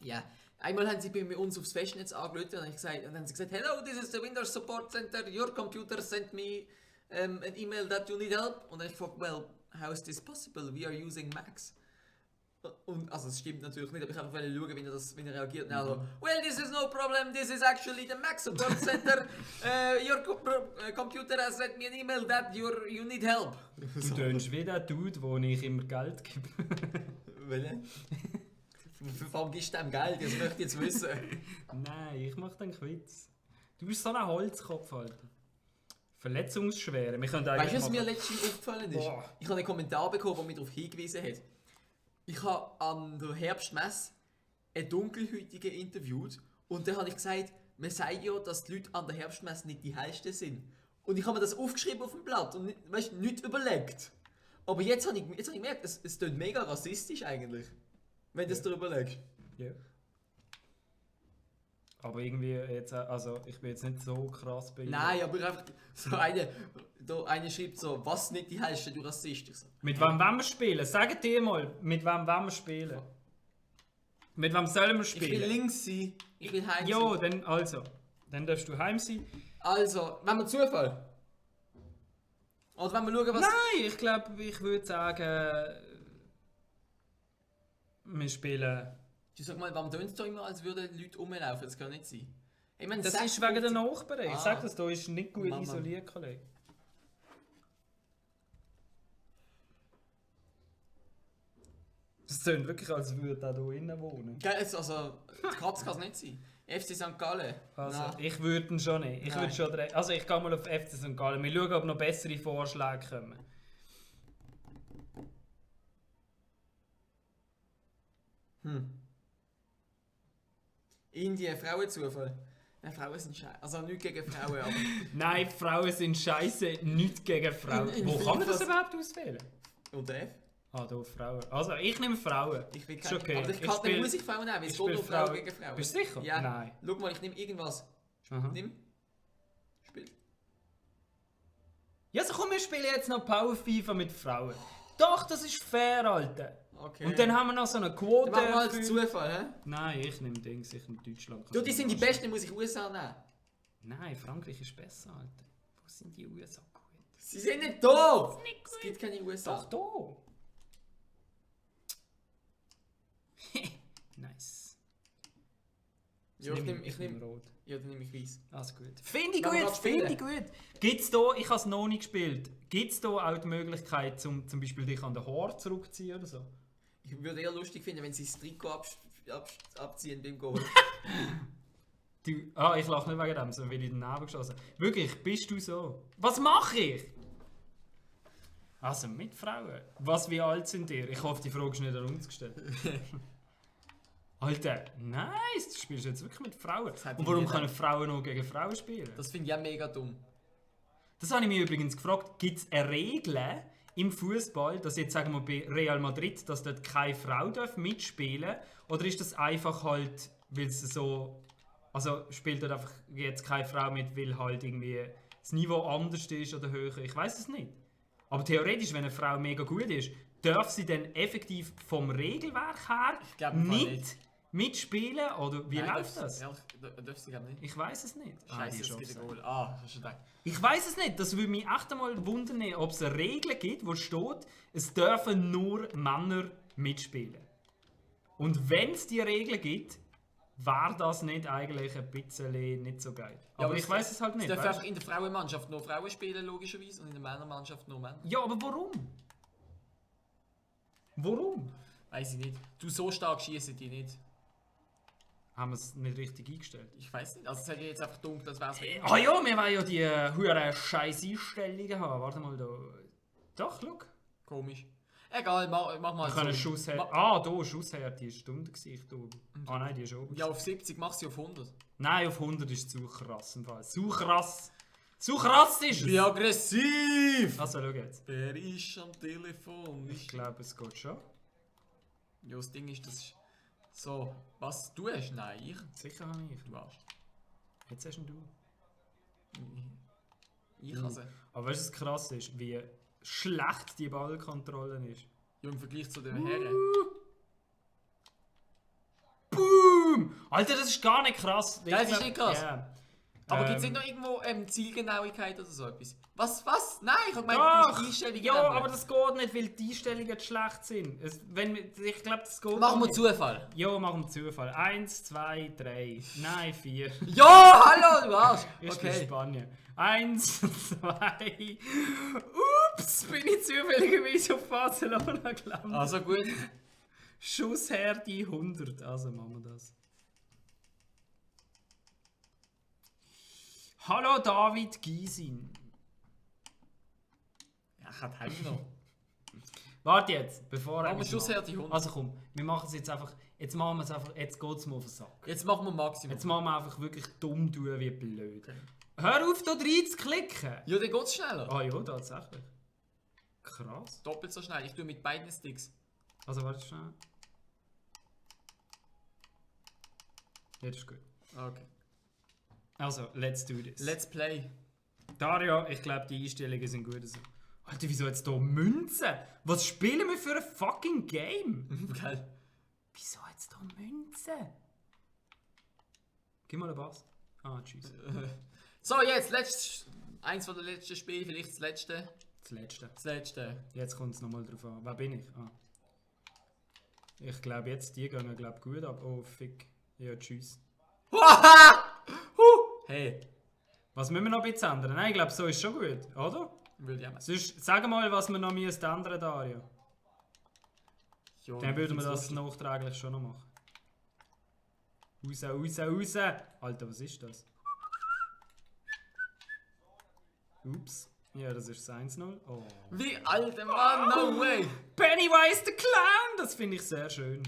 Ja. Einmal haben sie bei uns aufs Festnetz angerufen und dann haben sie gesagt, hello, this is the Windows Support Center, your computer sent me an email that you need help. Und dann habe ich gefragt, well, how is this possible? We are using Macs. Und, also es stimmt natürlich nicht, aber ich habe einfach schauen, wie er reagiert. Und er so, well, this is no problem, this is actually the Mac Support Center. Your computer has sent me an email that you need help. Du tönst wie der Dude, wo ich immer Geld gebe. Welche? Warum gibst du dem Geld? Das möchte ich jetzt wissen. Nein, ich mach den Quiz. Du bist so ein Holzkopf, Alter. Verletzungsschwere. Wir können Weißt du, was machen- mir letztens aufgefallen ist? Boah. Ich habe einen Kommentar bekommen, der mich darauf hingewiesen hat. Ich habe an der Herbstmesse einen Dunkelhäutigen interviewt und dann habe ich gesagt, man sagt ja, dass die Leute an der Herbstmesse nicht die hellsten sind. Und ich habe mir das aufgeschrieben auf dem Blatt und nicht überlegt. Aber jetzt habe ich gemerkt, es klingt mega rassistisch eigentlich. Wenn du es dir überlegst. Ja. Aber irgendwie jetzt, also ich bin jetzt nicht so krass bei Nein, aber einfach so eine schreibt so, was nicht die hellsten, du Rassist. Ich so, Mit wem wollen wir spielen? Sagt ihr mal, mit wem wollen wir spielen? Mit wem sollen wir ich will spielen? links sein, ich will heim Ja, sein. dann also. Dann darfst du heim sein. Also, wenn wir Zufall. Oder wenn wir schauen, was... Nein, ich glaube, ich würde sagen, wir spielen... Du sag mal, warum tönt es da immer, als würden Leute rumlaufen? Das kann nicht sein. Ich meine, Das ist wegen der Nachbarn. Ich Ah. sage das, da ist nicht gut Mama. isoliert, Kollege. Das tönt wirklich, als würde er hier innen wohnen. Also, die Katze kann es nicht sein. FC St. Gallen. Also, Nein. ich würde ihn schon nicht. Ich Nein. würde schon also, ich gehe mal auf FC St. Gallen. Wir schauen, ob noch bessere Vorschläge kommen. Indien, Frauenzufall. Nein, Frauen sind scheiße. Also nicht gegen Frauen, aber... Nein, Frauen sind scheiße, nichts gegen Frauen. In Wo kann man das FIFA überhaupt auswählen? Und F? Ah, da Frauen. Also, ich nehme Frauen. Ich will Ist keine... okay. Aber Ich dann spiel- muss ich Frauen nehmen, weil es ich geht spiel nur Frauen Frauen. gegen Frauen. Bist du sicher? Ja. Nein. Schau mal, ich nehme irgendwas. Aha. Nimm. Spiel. Ja, so komm, wir spielen jetzt noch Power FIFA mit Frauen. Doch, das ist fair, Alter. Okay. Und dann haben wir noch so eine Quote. Dann machen wir halt für- Zufall, hä? Nein, ich nehme Dings, ich nehme Deutschland. Du, die sind die Besten, dann muss ich USA nehmen. Nein, Frankreich ist besser, Alter. Wo sind die USA gut? Sie sind nicht da! Es gibt keine USA. Doch, da. Nice. Ja, ich nehm nehm rot. Ja, dann nehme ich weiß. Alles gut. Finde ich Wollen wir gut, grad spielen? finde ich gut. Gibt's da, ich habe es noch nicht gespielt, gibt es da auch die Möglichkeit, zum Beispiel dich an den Haar zurückzuziehen oder so? Ich würde eher lustig finden, wenn sie das Trikot abziehen beim Goal. Ich lache nicht wegen dem, sondern weil ich daneben geschossen habe. Wirklich, bist du so? Was mache ich? Also mit Frauen. Wie alt sind ihr? Ich hoffe, die Frage ist nicht an uns gestellt. Alter, nice, du spielst jetzt wirklich mit Frauen. hat Und warum jeder. können Frauen noch gegen Frauen spielen? Das finde ich auch mega dumm. Das habe ich mich übrigens gefragt. Gibt es eine Regel im Fußball, dass jetzt sagen wir bei Real Madrid, dass dort keine Frau mitspielen darf? Oder ist das einfach halt, weil es so... Also spielt dort einfach jetzt keine Frau mit, weil halt irgendwie das Niveau anders ist oder höher? Ich weiß es nicht. Aber theoretisch, wenn eine Frau mega gut ist, darf sie dann effektiv vom Regelwerk her glaub im Fall nicht mitspielen? Oder wie Nein, läuft das? Darf sie glaube nicht. Ich weiß es nicht. Scheiße, die es ist gibt ein offside. Goal. Ah, hast du gedacht. Ich weiß es nicht. Das würde mich echt einmal wundern, ob es eine Regel gibt, wo steht, es dürfen nur Männer mitspielen. Und wenn es die Regel gibt, wäre das nicht eigentlich ein bisschen nicht so geil. Ja, aber ich weiß es halt nicht. Es dürfen weißt einfach in der Frauenmannschaft nur Frauen spielen, logischerweise, und in der Männermannschaft nur Männer. du? Ja, aber warum? Warum? Weiß ich nicht. Du, so stark schießen die nicht. Haben wir es nicht richtig eingestellt? Ich weiß nicht. Also, es hätte jetzt einfach dumm, das wäre es wie Ah ja, wir wollen ja die hure scheiß Einstellungen haben. Warte mal da. Doch, schau. komisch. Egal, mach mal Wir können Schuss her. Da, Schuss her, die ist Stunde gewesen. Ah nein, die ist oben. Ja, auf 70, mach sie auf 100. Nein, auf 100 ist zu krass im Fall. Zu krass! Zu krass ist Wie es! aggressiv! Also, schau jetzt. Wer ist am Telefon? Ich glaube, es geht schon. Ja, das Ding ist, das ist so. Was? Du hast? Nein, ich. Sicher habe ich. Du hast. Jetzt hast du. Ich also. Aber weißt du, was krass ist? Wie schlecht die Ballkontrolle ist. Ja, im Vergleich zu den Herren. Boom! Alter, das ist gar nicht krass. Ja, das ist nicht krass. Ja. Aber gibt es nicht noch irgendwo Zielgenauigkeit oder so etwas? Was? Nein, ich habe gemeint, Doch! du musst Einstellungen Ja, ändern. aber das geht nicht, weil die Einstellungen schlecht sind. Ich glaube, das geht Machen wir nicht. Zufall. Ja, machen wir Zufall. 1, 2, 3. Nein, 4. Ja, hallo, du Arsch! Ist für Okay. Spanien. 1, 2. Ups, bin ich zufälligerweise auf Barcelona gelandet. Also gut. Schuss her die 100. Also machen wir das. Hallo David Gysin. Ja, ich hatte heim noch. Warte jetzt, bevor Machen wir etwas Schuss macht. her die 100. Also komm, wir machen es jetzt einfach. Jetzt machen wir es einfach. Jetzt geht es mir auf den Sack. Jetzt machen wir Maximum. Jetzt machen wir einfach wirklich dumm tun wie blöd. Okay. Hör auf, da rein zu klicken! Ja, dann geht es schneller. Ah ja, tatsächlich. Krass. Doppelt so schnell. Ich tue mit beiden Sticks. Also warte schnell. Jetzt ist gut. Okay. Also, let's do this. Let's play. Dario, ich glaube, die Einstellungen sind gut. Also. Alter, wieso jetzt hier Münzen? Was spielen wir für ein fucking Game? Geil. Wieso jetzt hier Münzen? Gib mal einen Bass. Ah, tschüss. So, jetzt, eins von den letzten Spielen, vielleicht das letzte. Das letzte. Jetzt kommt es nochmal drauf an. Wer bin ich? Ah. Ich glaube jetzt, die gehen gut ab. Oh, fick. Ja, tschüss. Hey. Was müssen wir noch ein bisschen ändern? Nein, ich glaube, so ist schon gut, oder? Würde ich auch. Sonst, sag mal, was wir noch ändern müssen, Dario. Jo, Dann würden wir das nachträglich schon noch machen. Raus! Alter, was ist das? Ups. Ja, das ist das 1-0. Oh. Wie alter Mann, no way! Pennywise the Clown! Das finde ich sehr schön.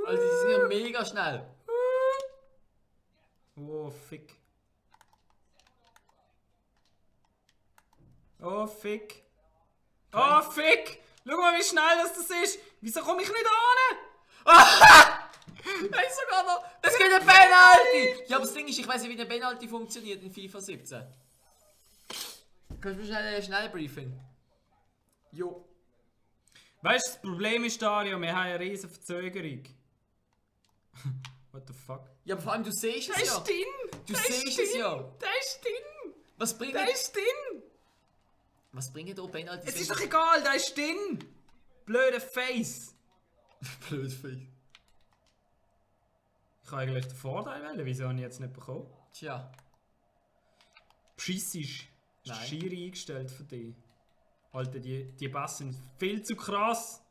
Alter, die sind ja mega schnell. Oh, fick. Oh, fick. Oh, fick! Schau mal, wie schnell das ist! Wieso komme ich nicht an? Nein, sogar noch! Es gibt eine Penalty! Ja, aber das Ding ist, ich weiß nicht, wie eine Penalty funktioniert in FIFA 17. Kannst du mir schnell briefen? Jo. Weißt du, das Problem ist, Dario, wir haben eine riesige Verzögerung. What the fuck? Ja, aber vor allem, du siehst es ja. drin! Du siehst es ja. Der ist drin! Was bringt Der ist drin! Was bringen da Penalty? Es ist doch egal, der ist drin! Blöde Face! blöd Face. Ich habe eigentlich den Vorteil wählen, wieso habe ich jetzt nicht bekommen? Tja. Pschissisch. Ist Nein. schier eingestellt für dich. Alter, die Bass sind viel zu krass.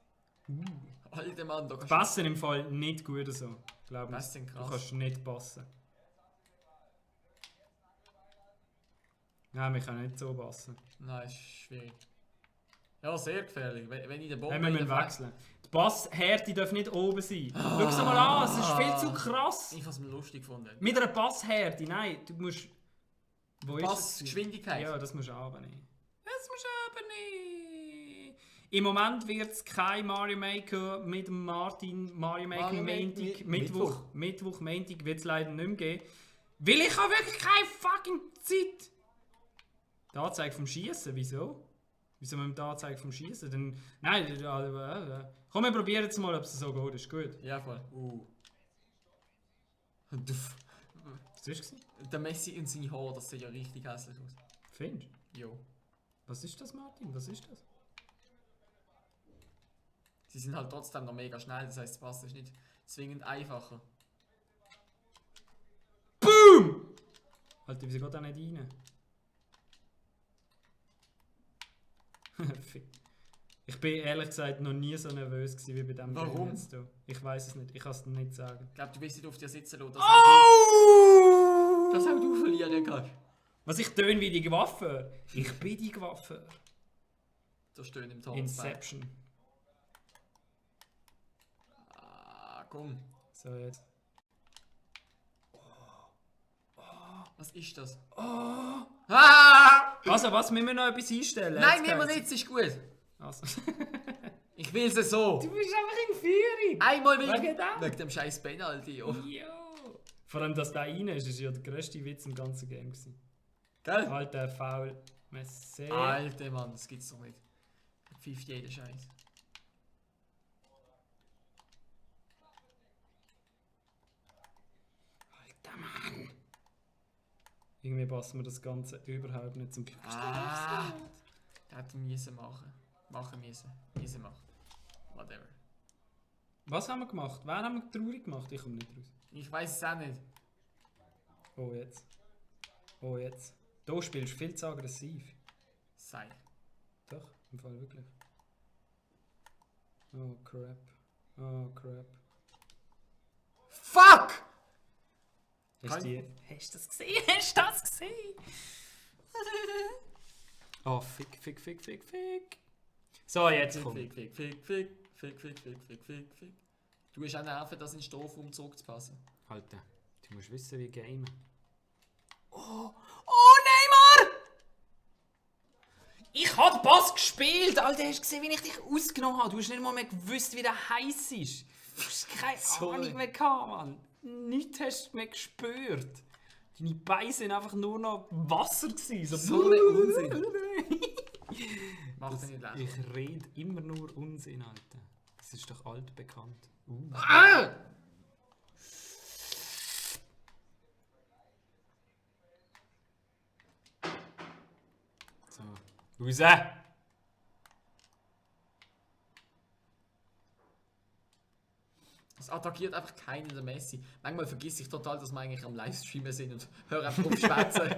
Alter Mann, da kannst Passen im Fall nicht gut so. Glaub mir. Das sind krass. Du kannst nicht passen. Nein, wir können nicht so passen. Nein, ist schwierig. Ja, sehr gefährlich. Wenn ich den Bock Hey, wir müssen wechseln. Die Passhärte darf nicht oben sein. Schau es mal an, es ist viel zu krass. Ich habe es mir lustig gefunden. Mit einer Passhärte, nein, du musst... Wo ist es? Passgeschwindigkeit. Ja, das musst du runternehmen. Das musst du runternehmen. Im Moment wird es kein Mario Maker mit dem Martin, Mario Maker Montag, Mittwoch, Montag wird es leider nicht mehr geben. Weil ich habe wirklich keine fucking Zeit. Die Anzeige vom Schießen, wieso? Wieso mit der Anzeige vom Schießen? Dann, nein, komm, wir probieren jetzt mal, ob es so geht. Ist gut. Ja, voll. Was war das? Der Messi und seine Haare, das sieht ja richtig hässlich aus. Findest du? Jo. Was ist das, Martin? Was ist das? Sie sind halt trotzdem noch mega schnell, das heißt, das Pass ist nicht zwingend einfacher. BOOM! Alter, wieso geht da nicht rein? Fick. Ich bin ehrlich gesagt noch nie so nervös gewesen wie bei diesem Warum? Game jetzt hier. Ich weiß es nicht, ich kann es dir nicht sagen. Ich glaube, du willst nicht auf dir sitzen lassen, dass Oh! auch du verlieren kannst. Was ich töne wie die Waffe. Ich bin die Waffe. Da stehen im Tor. Inception. Ah, komm. So jetzt. Was ist das? Oh! Ah! Also, was müssen wir noch etwas einstellen? Nein, Jetzt nehmen wir geht's. nicht, es ist gut. Also. Ich will es so. Du bist einfach in Führung. Einmal Wegen dem scheiß Penalty. Oh. Jo. Vor allem, dass der rein ist, ist ja der grösste Witz im ganzen Game gewesen. Gell? Alter, faul. Messi. Alter Mann, das gibt's doch nicht. Pfeift jeder Scheiß. Alter Mann. Irgendwie passen wir das Ganze überhaupt nicht zum Ah, der hätte müssen machen. Machen müssen. Müssen machen. Whatever. Was haben wir gemacht? Wer haben wir traurig gemacht? Ich komme nicht raus. Ich weiß es auch nicht. Oh, jetzt. Oh, jetzt. Du spielst viel zu aggressiv. Sei. Doch, im Fall wirklich. Oh, crap. Oh, crap. Fuck! Hast du das gesehen? Hast du das gesehen? Oh, fick. So, jetzt komm. Fick. Du hast auch Nerven, das in den Strafraum zurückzupassen. Alter, du musst wissen, wie gamen. Oh, Neymar! Ich hab den Pass gespielt! Alter, hast du gesehen, wie ich dich ausgenommen habe? Du hast nicht mal mehr gewusst, wie der heiß ist. Du hast keine Ahnung mehr gehabt, Mann. Nichts hast du mehr gespürt. Deine Beine sind einfach nur noch Wasser gewesen. So ein Unsinn. Mach dir nicht lächerlich. Ich rede immer nur Unsinn, Alter. Das ist doch altbekannt. Ah! So. Raus! Es attackiert einfach keinen der Messi. Manchmal vergesse ich total, dass wir eigentlich am Livestreamen sind und höre einfach auf schwätzen.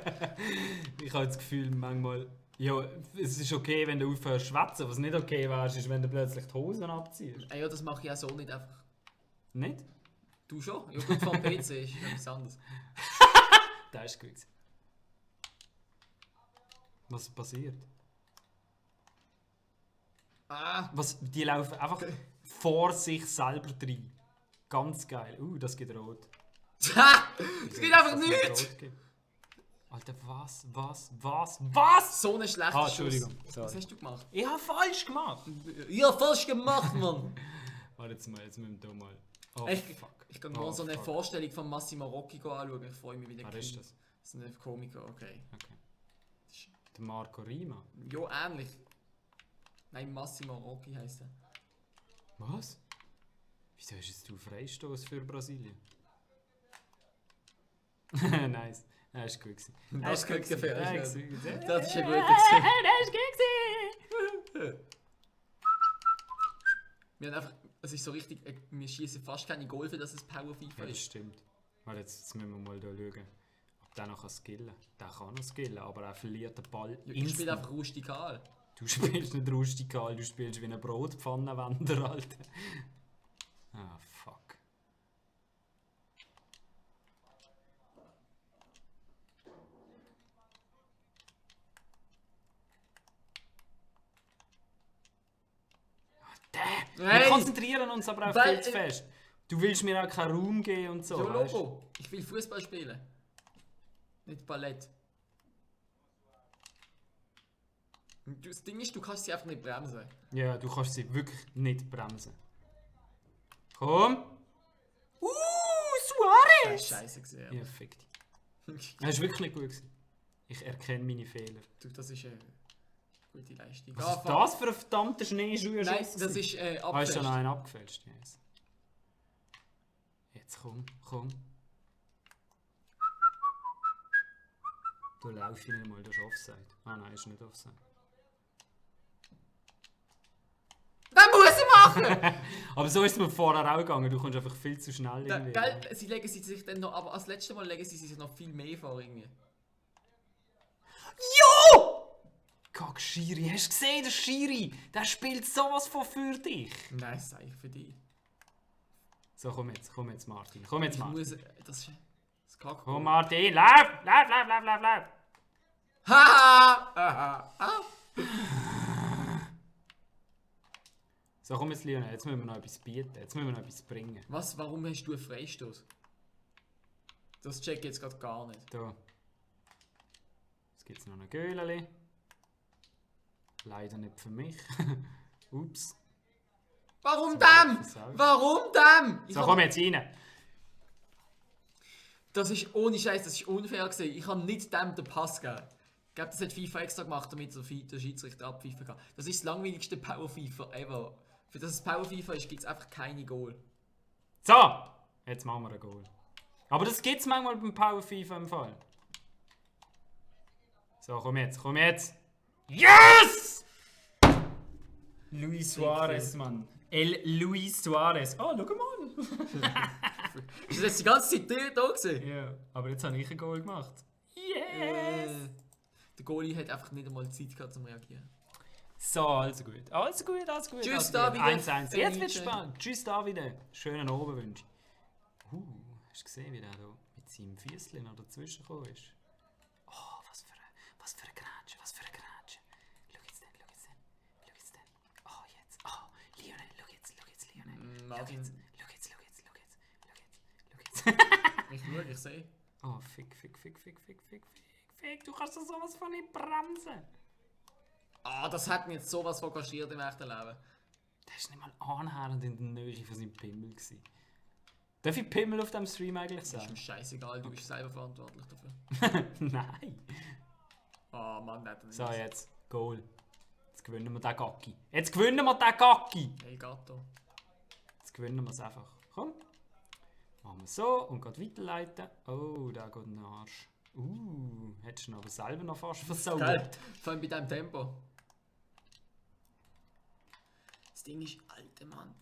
Ich habe das Gefühl, manchmal. Ja, es ist okay, wenn du aufhörst zu schwätzen. Was nicht okay wäre, ist, wenn du plötzlich die Hosen abziehst. Ja, das mache ich auch so nicht einfach. Nicht? Du schon? Ja gut, vom PC ist etwas anderes. Das ist gut. Was passiert? Ah! Die laufen einfach vor sich selber rein. Ganz geil. Das geht rot. Ha! Es geht einfach Dass es nicht! rot gibt. Alter, was? So ein schlechter Schuss. Entschuldigung. Was Sorry. hast du gemacht? Ich habe falsch gemacht. Ja, falsch gemacht, Mann! Warte jetzt müssen wir da mal. Oh, Ich kann Oh, mal so eine fuck. Vorstellung von Massimo Rocchi anschauen. Ich freue mich wieder. Wer ist das? Das ist ein Komiker, okay. Der Marco Rima. Ja, ähnlich. Nein, Massimo Rocchi heisst er. Was? Wieso hast jetzt du Freistoß für Brasilien? Nice. Das war gut. Das ist gut gefällt. Das ist Das gut. ist ein guter gewesen. Das ist gut. Wir haben einfach, es ist so richtig, wir schießen fast keine Goal, für dass es Power FIFA Ja, das ist. stimmt. Warte, jetzt müssen wir mal da schauen, ob der noch skillen kann. Der kann noch skillen, aber er verliert den Ball Ja, ich spiele instant. einfach rustikal. Du spielst nicht rustikal, du spielst wie ein Brotpfannenwender, Alter. Ah, fuck. Wir Hey! konzentrieren uns aber auch Weil- viel zu fest. Du willst mir auch keinen Raum geben und so. Ja, weißt? Logo. Ich will Fußball spielen. Nicht Ballett. Und das Ding ist, du kannst sie einfach nicht bremsen. Ja, du kannst sie wirklich nicht bremsen. Komm! Das Suarez! ist scheiße gesehen. Ja, fick dich. Das war wirklich nicht gut gewesen. Ich erkenne meine Fehler. Das ist eine gute Leistung. Was ist das für ein verdammter Schneeschuh? Nein, das ist Hast du abgefälscht. noch einen abgefälscht? Yes. Jetzt komm. Du laufst nicht mal, das ist Offside. Ah nein, ist nicht Offside. Das muss ich machen! Aber so ist es mir vorher auch gegangen, du kommst einfach viel zu schnell irgendwie. Gell, sie legen sie sich dann noch, aber als letztes Mal legen sie sich noch viel mehr vor irgendwie. Jo! Kack, Schiri, hast du gesehen, der Schiri? Der spielt sowas von für dich. Nein, das sage ich für dich. So, komm jetzt Martin. Komm jetzt Ich Martin. muss, das ist das Kack. Komm Martin, lauf! Haha! Aha! So, komm jetzt Lionel, jetzt müssen wir noch etwas bieten, jetzt müssen wir noch etwas bringen. Was? Warum hast du einen Freistoß? Das check ich jetzt gerade gar nicht. Da. Jetzt gibt es noch ein Göhleli. Leider nicht für mich. Ups. Warum dem? Warum dem? So, komm jetzt rein. Das ist ohne Scheiß, das ist unfair gewesen. Ich habe nicht dem den Pass gegeben. Ich glaube, das hat FIFA extra gemacht, damit der Schiedsrichter abpfeifen kann. Das ist das langweiligste Power FIFA ever. Für das es Power FIFA ist, gibt es einfach keine Goal. So, jetzt machen wir ein Goal. Aber das gibt es manchmal beim Power FIFA im Fall. So, komm jetzt. Yes! Luis Suarez, Mann. Luis Suarez. Oh, schau mal. Ist das jetzt die ganze Zeit da gewesen? Ja, aber jetzt habe ich ein Goal gemacht. Yes! Der Goalie hat einfach nicht einmal Zeit gehabt zum Reagieren. So, also gut. Tschüss, Davide. 1-1. Jetzt wird Felice. spannend. Tschüss, Davide. Schönen Abend wünsche ich. Hast du gesehen, wie der da mit seinem Füßchen noch dazwischen gekommen ist? Oh, was für eine Grätsche. Schau jetzt den. Oh, jetzt. Oh, Lionel, schau jetzt, Lionel. Martin, Schau jetzt. ich sehe. Oh, fick. Du kannst doch sowas von nicht bremsen. Ah, das hat mich jetzt sowas von kaschiert im echten Leben. Der ist nicht mal annähernd in der Nähe von seinem Pimmel gewesen. Darf ich Pimmel auf dem Stream eigentlich Das ist sagen? mir scheißegal, du bist selber verantwortlich dafür. Nein. Ah, Mann, nicht. So, jetzt. Goal. Jetzt gewinnen wir den Gacki. El Gato. gewinnen wir es einfach. Komm. Machen wir so und geht weiterleiten. Oh, der geht in den Arsch. Hättest du ihn aber selber noch fast versaut. Geil, vor allem bei diesem Tempo. Das Ding ist, alter Mann,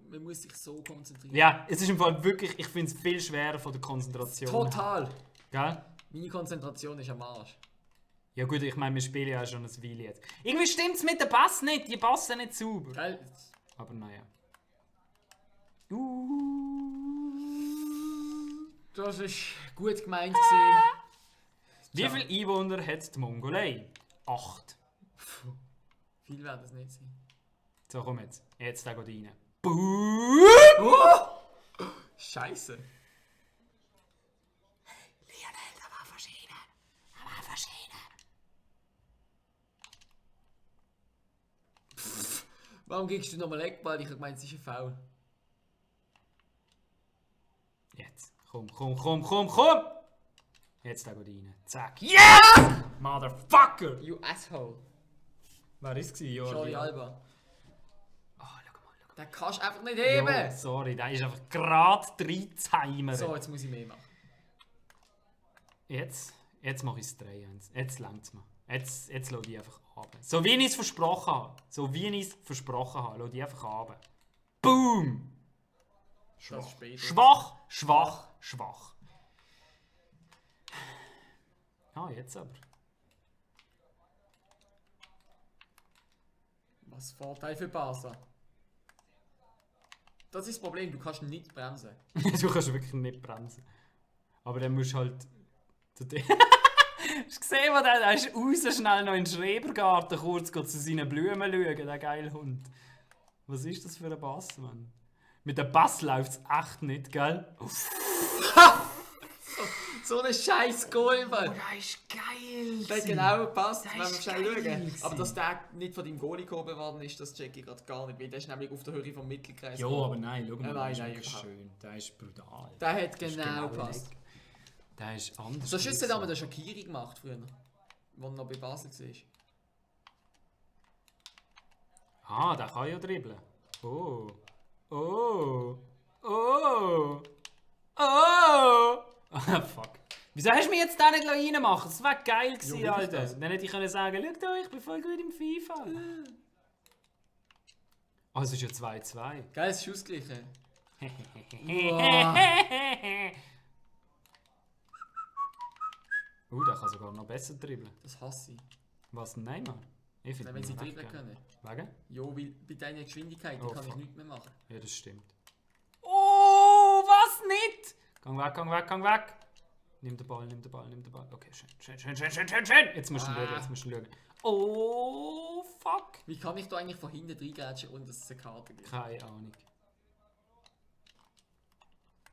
man muss sich so konzentrieren. Ja, es ist im Fall wirklich, ich finde es viel schwerer von der Konzentration. Total. Gell? Meine Konzentration ist am Arsch. Ja gut, ich meine, wir spielen ja schon ein Weile jetzt. Irgendwie stimmt es mit dem Bass nicht, die passen nicht sauber. Geil. Aber naja. Das ist gut gemeint gewesen. Wie viele Einwohner hat die Mongolei? 8. Viel werden es nicht sein. So, komm jetzt. Jetzt da geht rein. Scheiße. Lionel, da war verschieden. Da war verschieden. Warum gibst du nochmal Eckball? Ich hab gemeint, es ist ein Foul. Jetzt. Komm. Jetzt da geht rein. Zack. Yes! Motherfucker! You asshole. Wer ist es? Jordi Alba. Oh, schau mal. Den kannst du einfach nicht heben. Jo, sorry, der ist einfach gerade reinzuheimen. So, jetzt muss ich mehr machen. Jetzt mache ich es 3-1. Jetzt längt es mir. Jetzt lasse ich einfach runter. So wie ich es versprochen habe. Lasse ich einfach runter. Boom! Das ist spät. Schwach. Ah, jetzt aber. Was Vorteil für Barca? Das ist das Problem, du kannst nicht bremsen. Du kannst wirklich nicht bremsen. Aber dann musst du halt... Hast du gesehen, wo der ist raus schnell noch in den Schrebergarten kurz zu seinen Blumen schauen, der geile Hund. Was ist das für ein Bass, Mann? Mit dem Bass läuft es echt nicht, gell? So ein scheiß Goal, Mann. Das ist geil! Der hat genau gepasst, wenn wir ist schnell geil schauen. gewesen. Aber dass der nicht von deinem Goalie gehoben worden ist, das check ich gerade gar nicht. Weil der ist nämlich auf der Höhe vom Mittelkreis. Ja, aber nein, schau mal, Nein, der ist nein, wirklich überhaupt. schön. Der ist brutal. Der hat Das ist genau gepasst. weg. Der ist anders. So Schüsse haben wir den Shaqiri gemacht früher. Als er noch bei Basel war. Ah, der kann ja dribbeln. Oh. Ah, fuck. Wieso hast du mich jetzt da nicht reinmachen? Das wäre geil gewesen, Ja, Alter. das. Dann hätte ich können sagen, schau da, ich bin voll gut im FIFA. Ah, es ist ja 2-2. Geil, es ist ausgeglichen. Der kann sogar noch besser dribbeln. Das hasse ich. Was denn Neymar? Ich finde Wenn sie ihn recht dribbeln geil. können. Wegen? Ja, weil bei deiner Geschwindigkeit Oh, kann ich fuck. nichts mehr machen. Ja, das stimmt. Oh, was nicht? Gang weg. Nimm den Ball. Okay, schön. Jetzt musst du schauen. Oh, fuck. Wie kann ich da eigentlich von hinten reingrätschen und dass es eine Karte gibt? Keine Ahnung.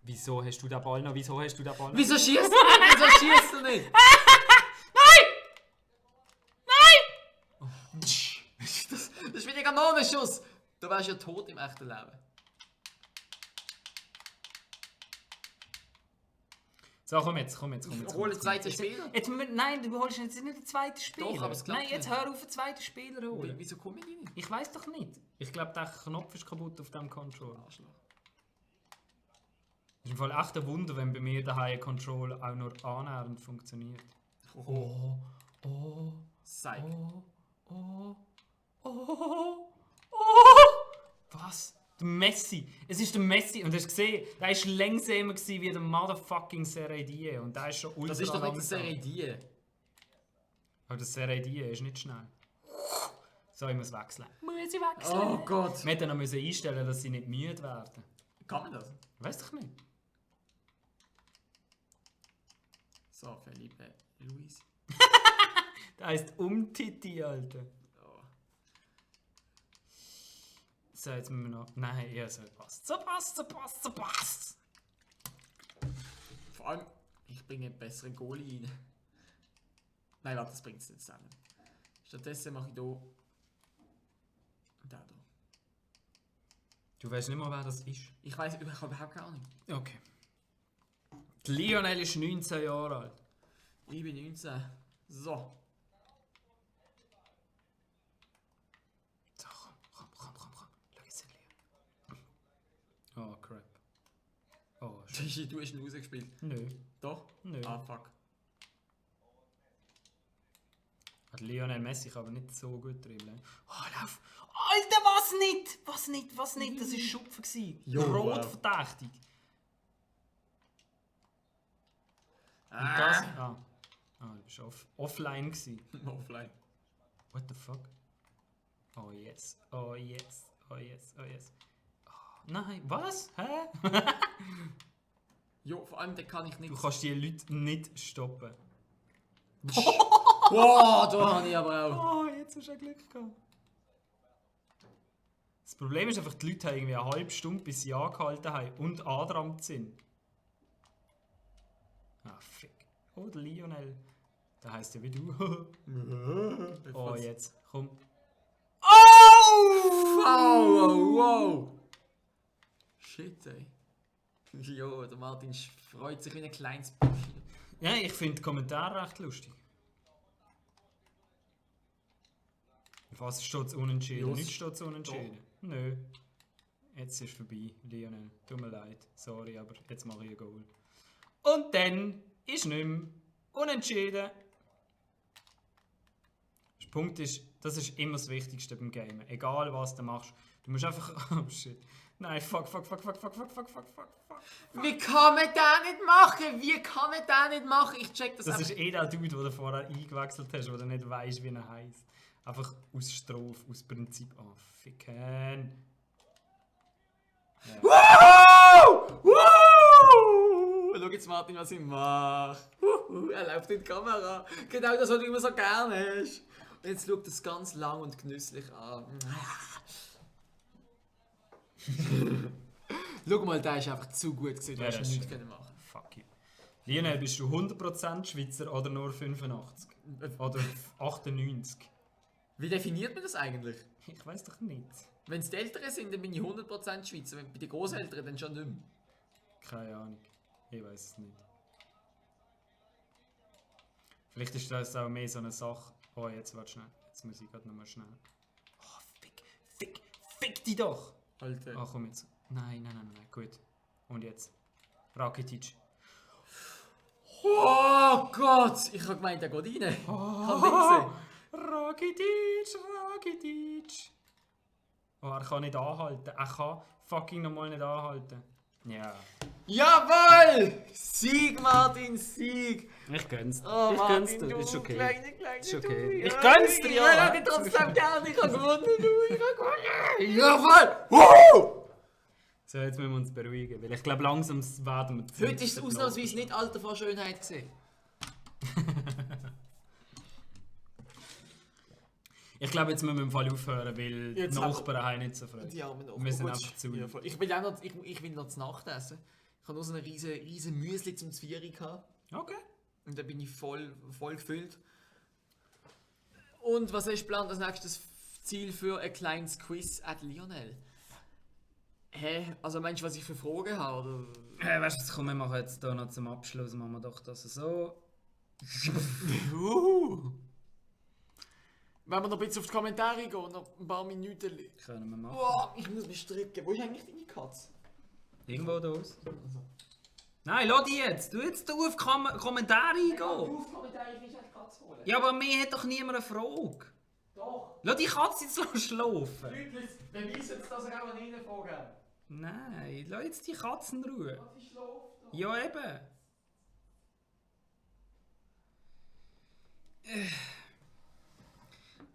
Wieso hast du den Ball noch? Wieso schießt du nicht? Das ist wie ein Kanonenschuss! Du wärst ja tot im echten Leben. So, komm jetzt. Hol den zweiten Spieler. Nein, du holst jetzt nicht den zweiten Spieler. Doch, aber es klappt Nein, jetzt nicht. hör auf, den zweiten Spieler holen. Wieso komme ich nicht? Ich weiß doch nicht. Ich glaube, der Knopf ist kaputt auf dem Controller. Arschloch. Das ist im Fall echt ein Wunder, wenn bei mir der High Control auch nur annähernd funktioniert. Oh. Zeig. Was? Der Messi. Es ist der Messi. Und hast du gesehen, der war längsamer gewesen wie der motherfucking Seredie. Und der ist schon ultra Das ist doch nicht langsam. eine Serie. Aber der Seredie ist nicht schnell. So, ich muss wechseln. Oh Gott. Wir hätten noch einstellen, dass sie nicht müde werden. Kann man das? Weißt doch nicht. So, Felipe Luis. Der heisst Umtiti, Alter. Oh. So, jetzt müssen wir noch... Nein, ja, so passt. So passt. Vor allem, ich bringe einen besseren Goalie rein. Nein, warte, das bringt es nicht zusammen. Stattdessen mache ich hier... Da. Du weißt nicht mal, wer das ist. Ich weiß überhaupt gar nicht. Okay. Lionel ist 19 Jahre alt. Ich bin 19. So. So, komm. Schau jetzt, Leon. Oh, crap. Oh, shit. Du hast ihn rausgespielt. Nö. Doch? Nö. Ah, fuck. Lionel Messi kann aber nicht so gut dribbeln. Oh, lauf! Alter, was nicht? Was nicht? Das war Schupfen gewesen. Jo, Rot wow. verdächtig. Und Ah. das... du bist offline gewesen. Offline. What the fuck? Oh yes. Oh yes. Oh yes. Oh yes. Oh, nein, was? Hä? Jo, vor allem, den kann ich nicht... Du kannst die Leute nicht stoppen. Wow, da habe ich aber auch... Oh, jetzt hast du ja Glück gehabt. Das Problem ist einfach, die Leute haben irgendwie eine halbe Stunde, bis sie angehalten haben und angerammt sind. Ah, fick. Oh, der Lionel. Der heisst ja wie du. Oh, jetzt. Komm. Oh! Wow, wow! Shit, ey. Jo, der Martin freut sich wie ein kleines Büschchen. Ja, ich finde die Kommentare recht lustig. Was steht es unentschieden? Just. Nichts steht es unentschieden. Nö. Jetzt ist es vorbei, Lionel. Tut mir leid. Sorry, aber jetzt mache ich ein Goal. Und dann ist nicht mehr unentschieden. Der Punkt ist, das ist immer das Wichtigste beim Gamen. Egal was du machst. Du musst einfach... Oh shit. Nein, fuck. Wie kann man das nicht machen? Wie kann man das nicht machen? Ich check das Das einfach. ist der Dude, den du vorher eingewechselt hast, wo du nicht weißt, wie er heisst. Einfach aus Strophe, aus Prinzip. Oh, ficken. Ja. Wow! Wow! Schau jetzt, Martin, was ich mache. Er läuft in die Kamera. Genau das, was du immer so gerne hast. Und jetzt schaut das ganz lang und genüsslich an. Schau mal, der ist einfach zu gut gewesen. Du Ja, hast das nichts ist- können machen. Fuck you. Lionel, bist du 100% Schweizer oder nur 85? Oder 98? Wie definiert man das eigentlich? Ich weiß doch nicht. Wenn es die Eltern sind, dann bin ich 100% Schweizer. Wenn bei den Großeltern dann schon nicht mehr. Keine Ahnung. Ich weiß es nicht. Vielleicht ist das auch mehr so eine Sache. Oh, jetzt warte schnell. Jetzt muss ich gerade nochmal schnell. Oh, fick die doch! Alter. Ach komm jetzt. Nein. Gut. Und jetzt? Rakitic. Oh Gott! Ich habe gemeint, der geht rein. Ich habe nicht gesehen. Rakitic! Oh, er kann nicht anhalten. Er kann fucking nochmal nicht anhalten. Ja. Jawohl! Sieg, Martin, Sieg! Ich gönn's dir. Oh, ich Martin, gönn's dir. du Ist okay. kleine Ist okay. du. Ich gönn's dir, ja. Ich hätte dich trotzdem gerne. Ich habe gewonnen, du. Ich habe gewonnen. Jawohl! Woo! So, jetzt müssen wir uns beruhigen, weil ich glaube, langsam werden wir zu Heute ist es ausnahmsweise nicht Alter vor Schönheit gesehen. Ich glaube, jetzt müssen wir im Fall aufhören, weil Jetzt die Nachbarn haben nicht so Freude. Die Armen noch. Wir sind Gut. einfach zu. Ja, voll. Ich will auch noch, ich will noch zu Nacht essen. Ich habe nur so eine riesen Müsli zum Zwiebeln gehabt. Okay. Und da bin ich voll gefüllt. Und was ist geplant als nächstes Ziel für ein kleines Quiz at Lionel? Hä? Also meinst du, was ich für Fragen habe? Oder? Weißt du, komm, wir machen jetzt hier noch zum Abschluss, machen wir doch das so. Wenn wir noch ein bisschen auf die Kommentare gehen, noch ein paar Minuten. Können wir machen. Boah, ich muss mich strecken. Wo ist eigentlich deine Katze? Irgendwo da aus. Nein, lass die jetzt! Du jetzt auf die Kommentare eingehen! Auf Kommentare, ich will die Katze holen. Ja, aber mir hat doch niemand eine Frage. Doch. Lass die Katze jetzt schlafen! Leute, beweisen Sie, dass er auch eine Frage hat. Nein, lass jetzt die Katze in Ruhe. Sie schläft doch. Ja, eben.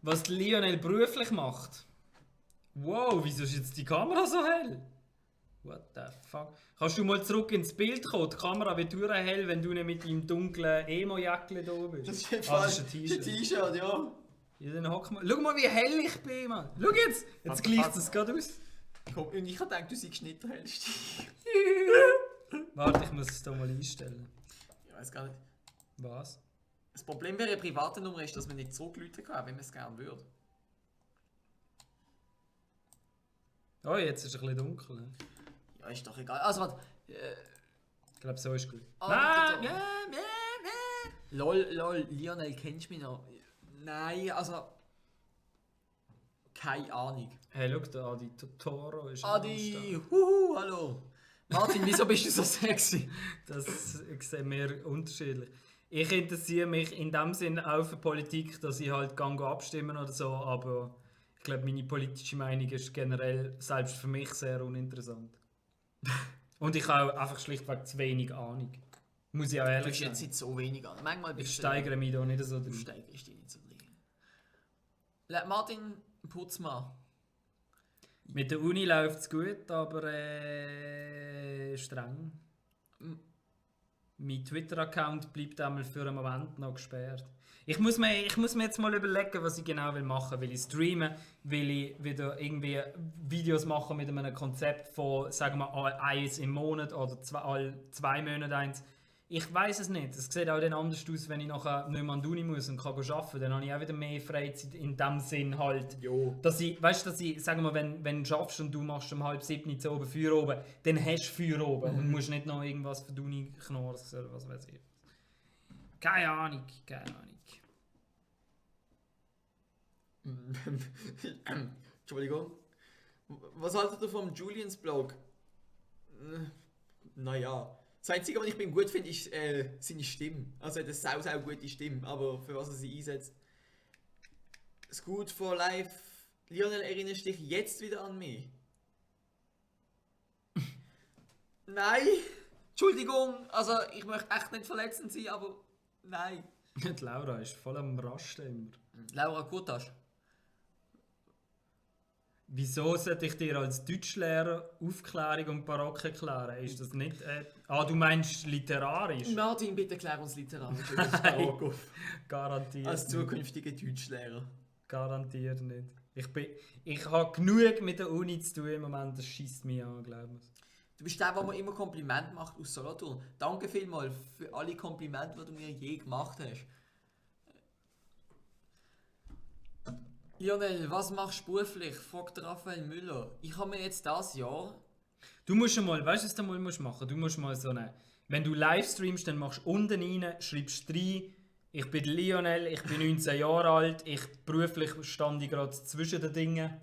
Was Lionel beruflich macht? Wow, wieso ist jetzt die Kamera so hell? What the fuck? Kannst du mal zurück ins Bild kommen? Die Kamera wird hell, wenn du nicht mit deinem dunklen Emo-Jäckchen da bist. Das ist ein das ist ein T-Shirt. T-Shirt, ja. Ja, dann hock mal. Schau mal, wie hell ich bin, Mann. Schau jetzt! Jetzt gleicht es gerade aus. Komm, und ich habe gedacht, du seist nicht der Hellste. Warte, ich muss es hier mal einstellen. Ich weiß gar nicht. Was? Das Problem bei einer privaten Nummer ist, dass man nicht zurückrufen kann, wenn man es gerne würde. Oh, jetzt ist es ein bisschen dunkel. Ne? Ja, ist doch egal. Also, warte. Ich glaube, so ist gut. Ah, Nein! Lol, Lionel, kennst du mich noch? Nein, also... Keine Ahnung. Hey, schau, der Adi Totoro ist Adi, hallo. Martin, wieso bist du so sexy? Das sehen wir unterschiedlich. Ich interessiere mich in dem Sinne auch für Politik, dass ich halt abstimmen oder so, aber ich glaube, meine politische Meinung ist generell selbst für mich sehr uninteressant. Und ich habe auch einfach schlichtweg zu wenig Ahnung. Muss ich auch Du ehrlich bist sagen. jetzt nicht so wenig an. Manchmal Ich bist steigere mich da nicht so du drin. steigerst dich nicht so drin. Martin, putz mal. Mit der Uni läuft es gut, aber streng. Mein Twitter-Account bleibt einmal für einen Moment noch gesperrt. Ich muss mir jetzt mal überlegen, was ich genau machen will. Will ich streamen? Will ich wieder irgendwie Videos machen mit einem Konzept von, sagen wir, eins im Monat oder alle 2 Monate eins? Ich weiß es nicht. Es sieht auch dann anders aus, wenn ich nachher nicht mehr an die Uni muss und kann arbeiten. Dann habe ich auch wieder mehr Freizeit in dem Sinn halt. Jo. Dass ich, sagen wir, wenn du schaffst und du machst um 6:30 zu oben Feuer oben, dann hast du Feuer oben und musst nicht noch irgendwas für die Uni knorren oder was weiß ich. Keine Ahnung. Entschuldigung. Was haltet ihr vom Julians Blog? Naja. Das Einzige, was ich bin gut finde, ist seine Stimme. Also er hat eine sau gute Stimme, aber für was er sie einsetzt. Scoot for Life. Lionel, erinnerst du dich jetzt wieder an mich? Nein! Entschuldigung, also ich möchte echt nicht verletzend sein, aber nein. Die Laura ist voll am Rasten immer. Laura Kutasch. Wieso sollte ich dir als Deutschlehrer Aufklärung und Barock erklären? Ist das nicht... du meinst literarisch? Martin, bitte klär uns literarisch über das Barock auf. Garantiert Als nicht. zukünftiger Deutschlehrer. Garantiert nicht. Ich habe genug mit der Uni zu tun im Moment, das schießt mich an, glaube ich. Du bist der, der mir immer Komplimente macht aus Solothurn. Danke vielmals für alle Komplimente, die du mir je gemacht hast. Lionel, was machst du beruflich? Fragt Raphael Müller. Ich habe mir jetzt das Jahr... Du musst schon mal, weißt du, was du mal machen musst? Du musst mal so eine... Wenn du live streamst, dann machst du unten rein, schreibst rein, ich bin Lionel, ich bin 19 Jahre alt, beruflich stand ich gerade zwischen den Dingen.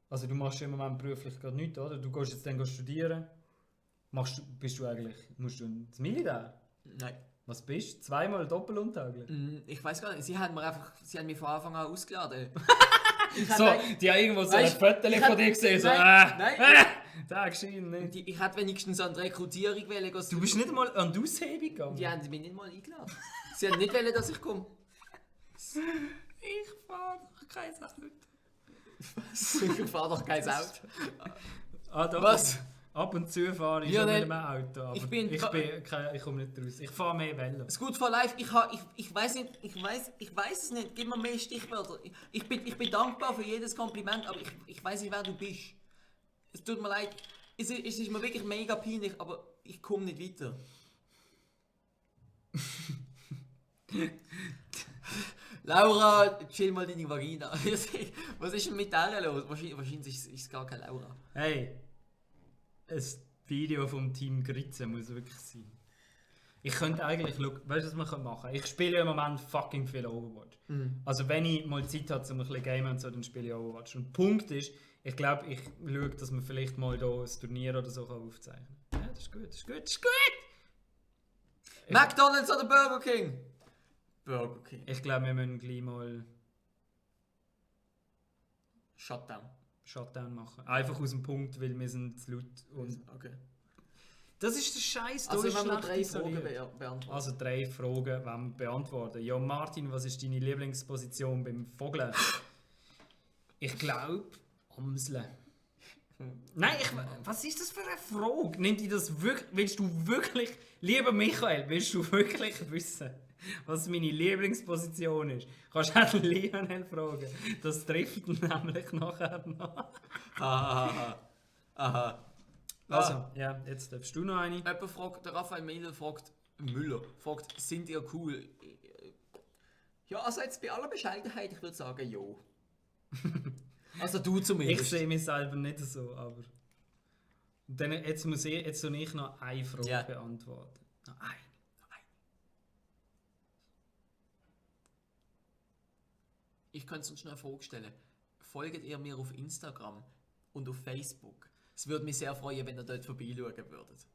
Also du machst im Moment beruflich gerade nichts, oder? Du gehst jetzt dann studieren. Bist du eigentlich... Musst du ins Militär? Nein. Was bist du? 2-mal doppeluntauglich? Ich weiß gar nicht, sie haben mich von Anfang an ausgeladen. So, die haben irgendwo so ein Foto von dir gesehen, so nein. Da geschehen nicht. Ich hätte wenigstens an die Rekrutierung wählen. Du bist nicht mal an die Aushebung gegangen? Die haben mich nicht mal eingeladen. Sie haben nicht wollen, dass ich komme. Ich fahre doch kein Auto. Was? Ich fahre doch kein Auto. Doch. Was? Ab und zu fahre ich schon mit einem Auto, aber ich komme nicht raus. Ich fahre mehr Velo. Scoot for Life, ich weiß nicht, ich weiß es nicht. Gib mir mehr Stichwörter. Ich bin dankbar für jedes Kompliment, aber ich weiß nicht, wer du bist. Es tut mir leid. Es ist mir wirklich mega peinlich, aber ich komme nicht weiter. Laura, chill mal deine Vagina. Was ist denn mit der los? Wahrscheinlich ist es gar keine Laura. Hey, ein Video vom Team Gritze muss wirklich sein. Ich könnte eigentlich, weißt du, was man machen kann? Ich spiele im Moment fucking viel Overwatch. Also wenn ich mal Zeit habe, um ein bisschen gamen und so, dann spiele ich Overwatch. Und der Punkt ist, ich glaube, ich schaue, dass man vielleicht mal hier ein Turnier oder so aufzeichnen kann. Ja, das ist gut. McDonald's oder Burger King? Burger King. Ich glaube, wir müssen gleich mal Shutdown machen. Einfach aus dem Punkt, weil wir sind zu laut. Okay. Das ist der Scheiß. Also wir haben noch 3 Fragen beantworten. Also 3 Fragen wollen wir beantworten. Ja, Martin, was ist deine Lieblingsposition beim Vogeln? Ich glaube, Amseln. Nein, was ist das für eine Frage? Nimmt die das wirklich? Willst du wirklich, lieber Michael, willst du wirklich wissen, was meine Lieblingsposition ist? Kannst du auch Lionel fragen. Das trifft ihn nämlich nachher noch. Aha. Also, ja, jetzt darfst du noch eine. Jemand fragt, der Raphael Müller fragt, sind ihr cool? Ja, also jetzt bei aller Bescheidenheit, ich würde sagen, jo. Also du zumindest. Ich sehe mich selber nicht so, aber... Dann, jetzt soll ich noch eine Frage beantworten. Noch eine. Ich könnte uns schnell eine Frage stellen. folgt ihr mir auf Instagram und auf Facebook. Es würde mich sehr freuen, wenn ihr dort vorbeischauen würdet.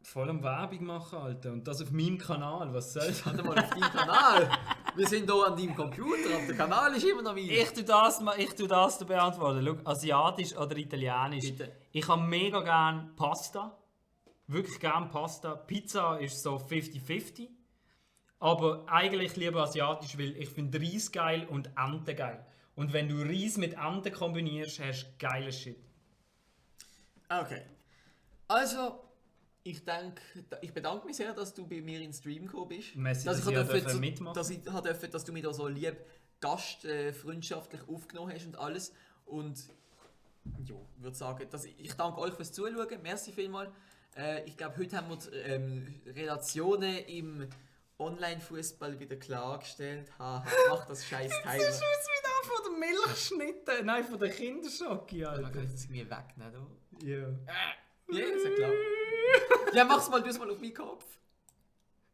Voll am Werbung machen, Alter. Und das auf meinem Kanal, was soll's? Warte mal auf deinem Kanal. Wir sind hier an deinem Computer, aber der Kanal ist immer noch meiner. Ich tu das beantworten. Schau, asiatisch oder italienisch. Bitte. Ich habe mega gern Pasta. Wirklich gern Pasta. Pizza ist so 50-50. Aber eigentlich lieber asiatisch, weil ich finde Reis geil und Ente geil. Und wenn du Reis mit Ente kombinierst, hast du geiles Shit. Okay. Also, ich bedanke mich sehr, dass du bei mir in den Stream gekommen bist. Messi, dass dass ich mitmachen dass du mich da so lieb gastfreundschaftlich aufgenommen hast und alles. Und ja, ich würde sagen, ich danke euch fürs Zuschauen. Merci vielmals. Ich glaube, heute haben wir die Relationen im Online-Fußball wieder klargestellt. Haha, mach das scheiß Teil. Das sieht aus wie der von der Milchschnitte. Nein, von der Kinderschocke, Alter. Man kann das irgendwie wegnehmen. Ja. Ja, ist ja klar. Ja, mach's mal, du es mal auf meinen Kopf.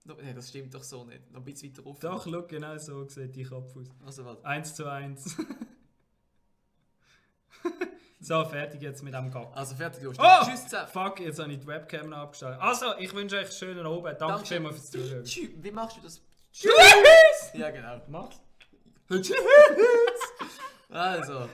Nein, das stimmt doch so nicht. Noch ein bisschen weiter rauf. Doch, schau, genau so sieht dein Kopf aus. Also warte. 1:1. So, fertig jetzt mit dem Gag. Also fertig, los. Oh! Tschüss zusammen. Fuck, jetzt habe ich die Webcam noch abgestellt. Also, ich wünsche euch einen schönen Abend. Danke vielmals fürs Zuschauen. Wie machst du das? Tschüss! Ja, genau. Mach's. Also.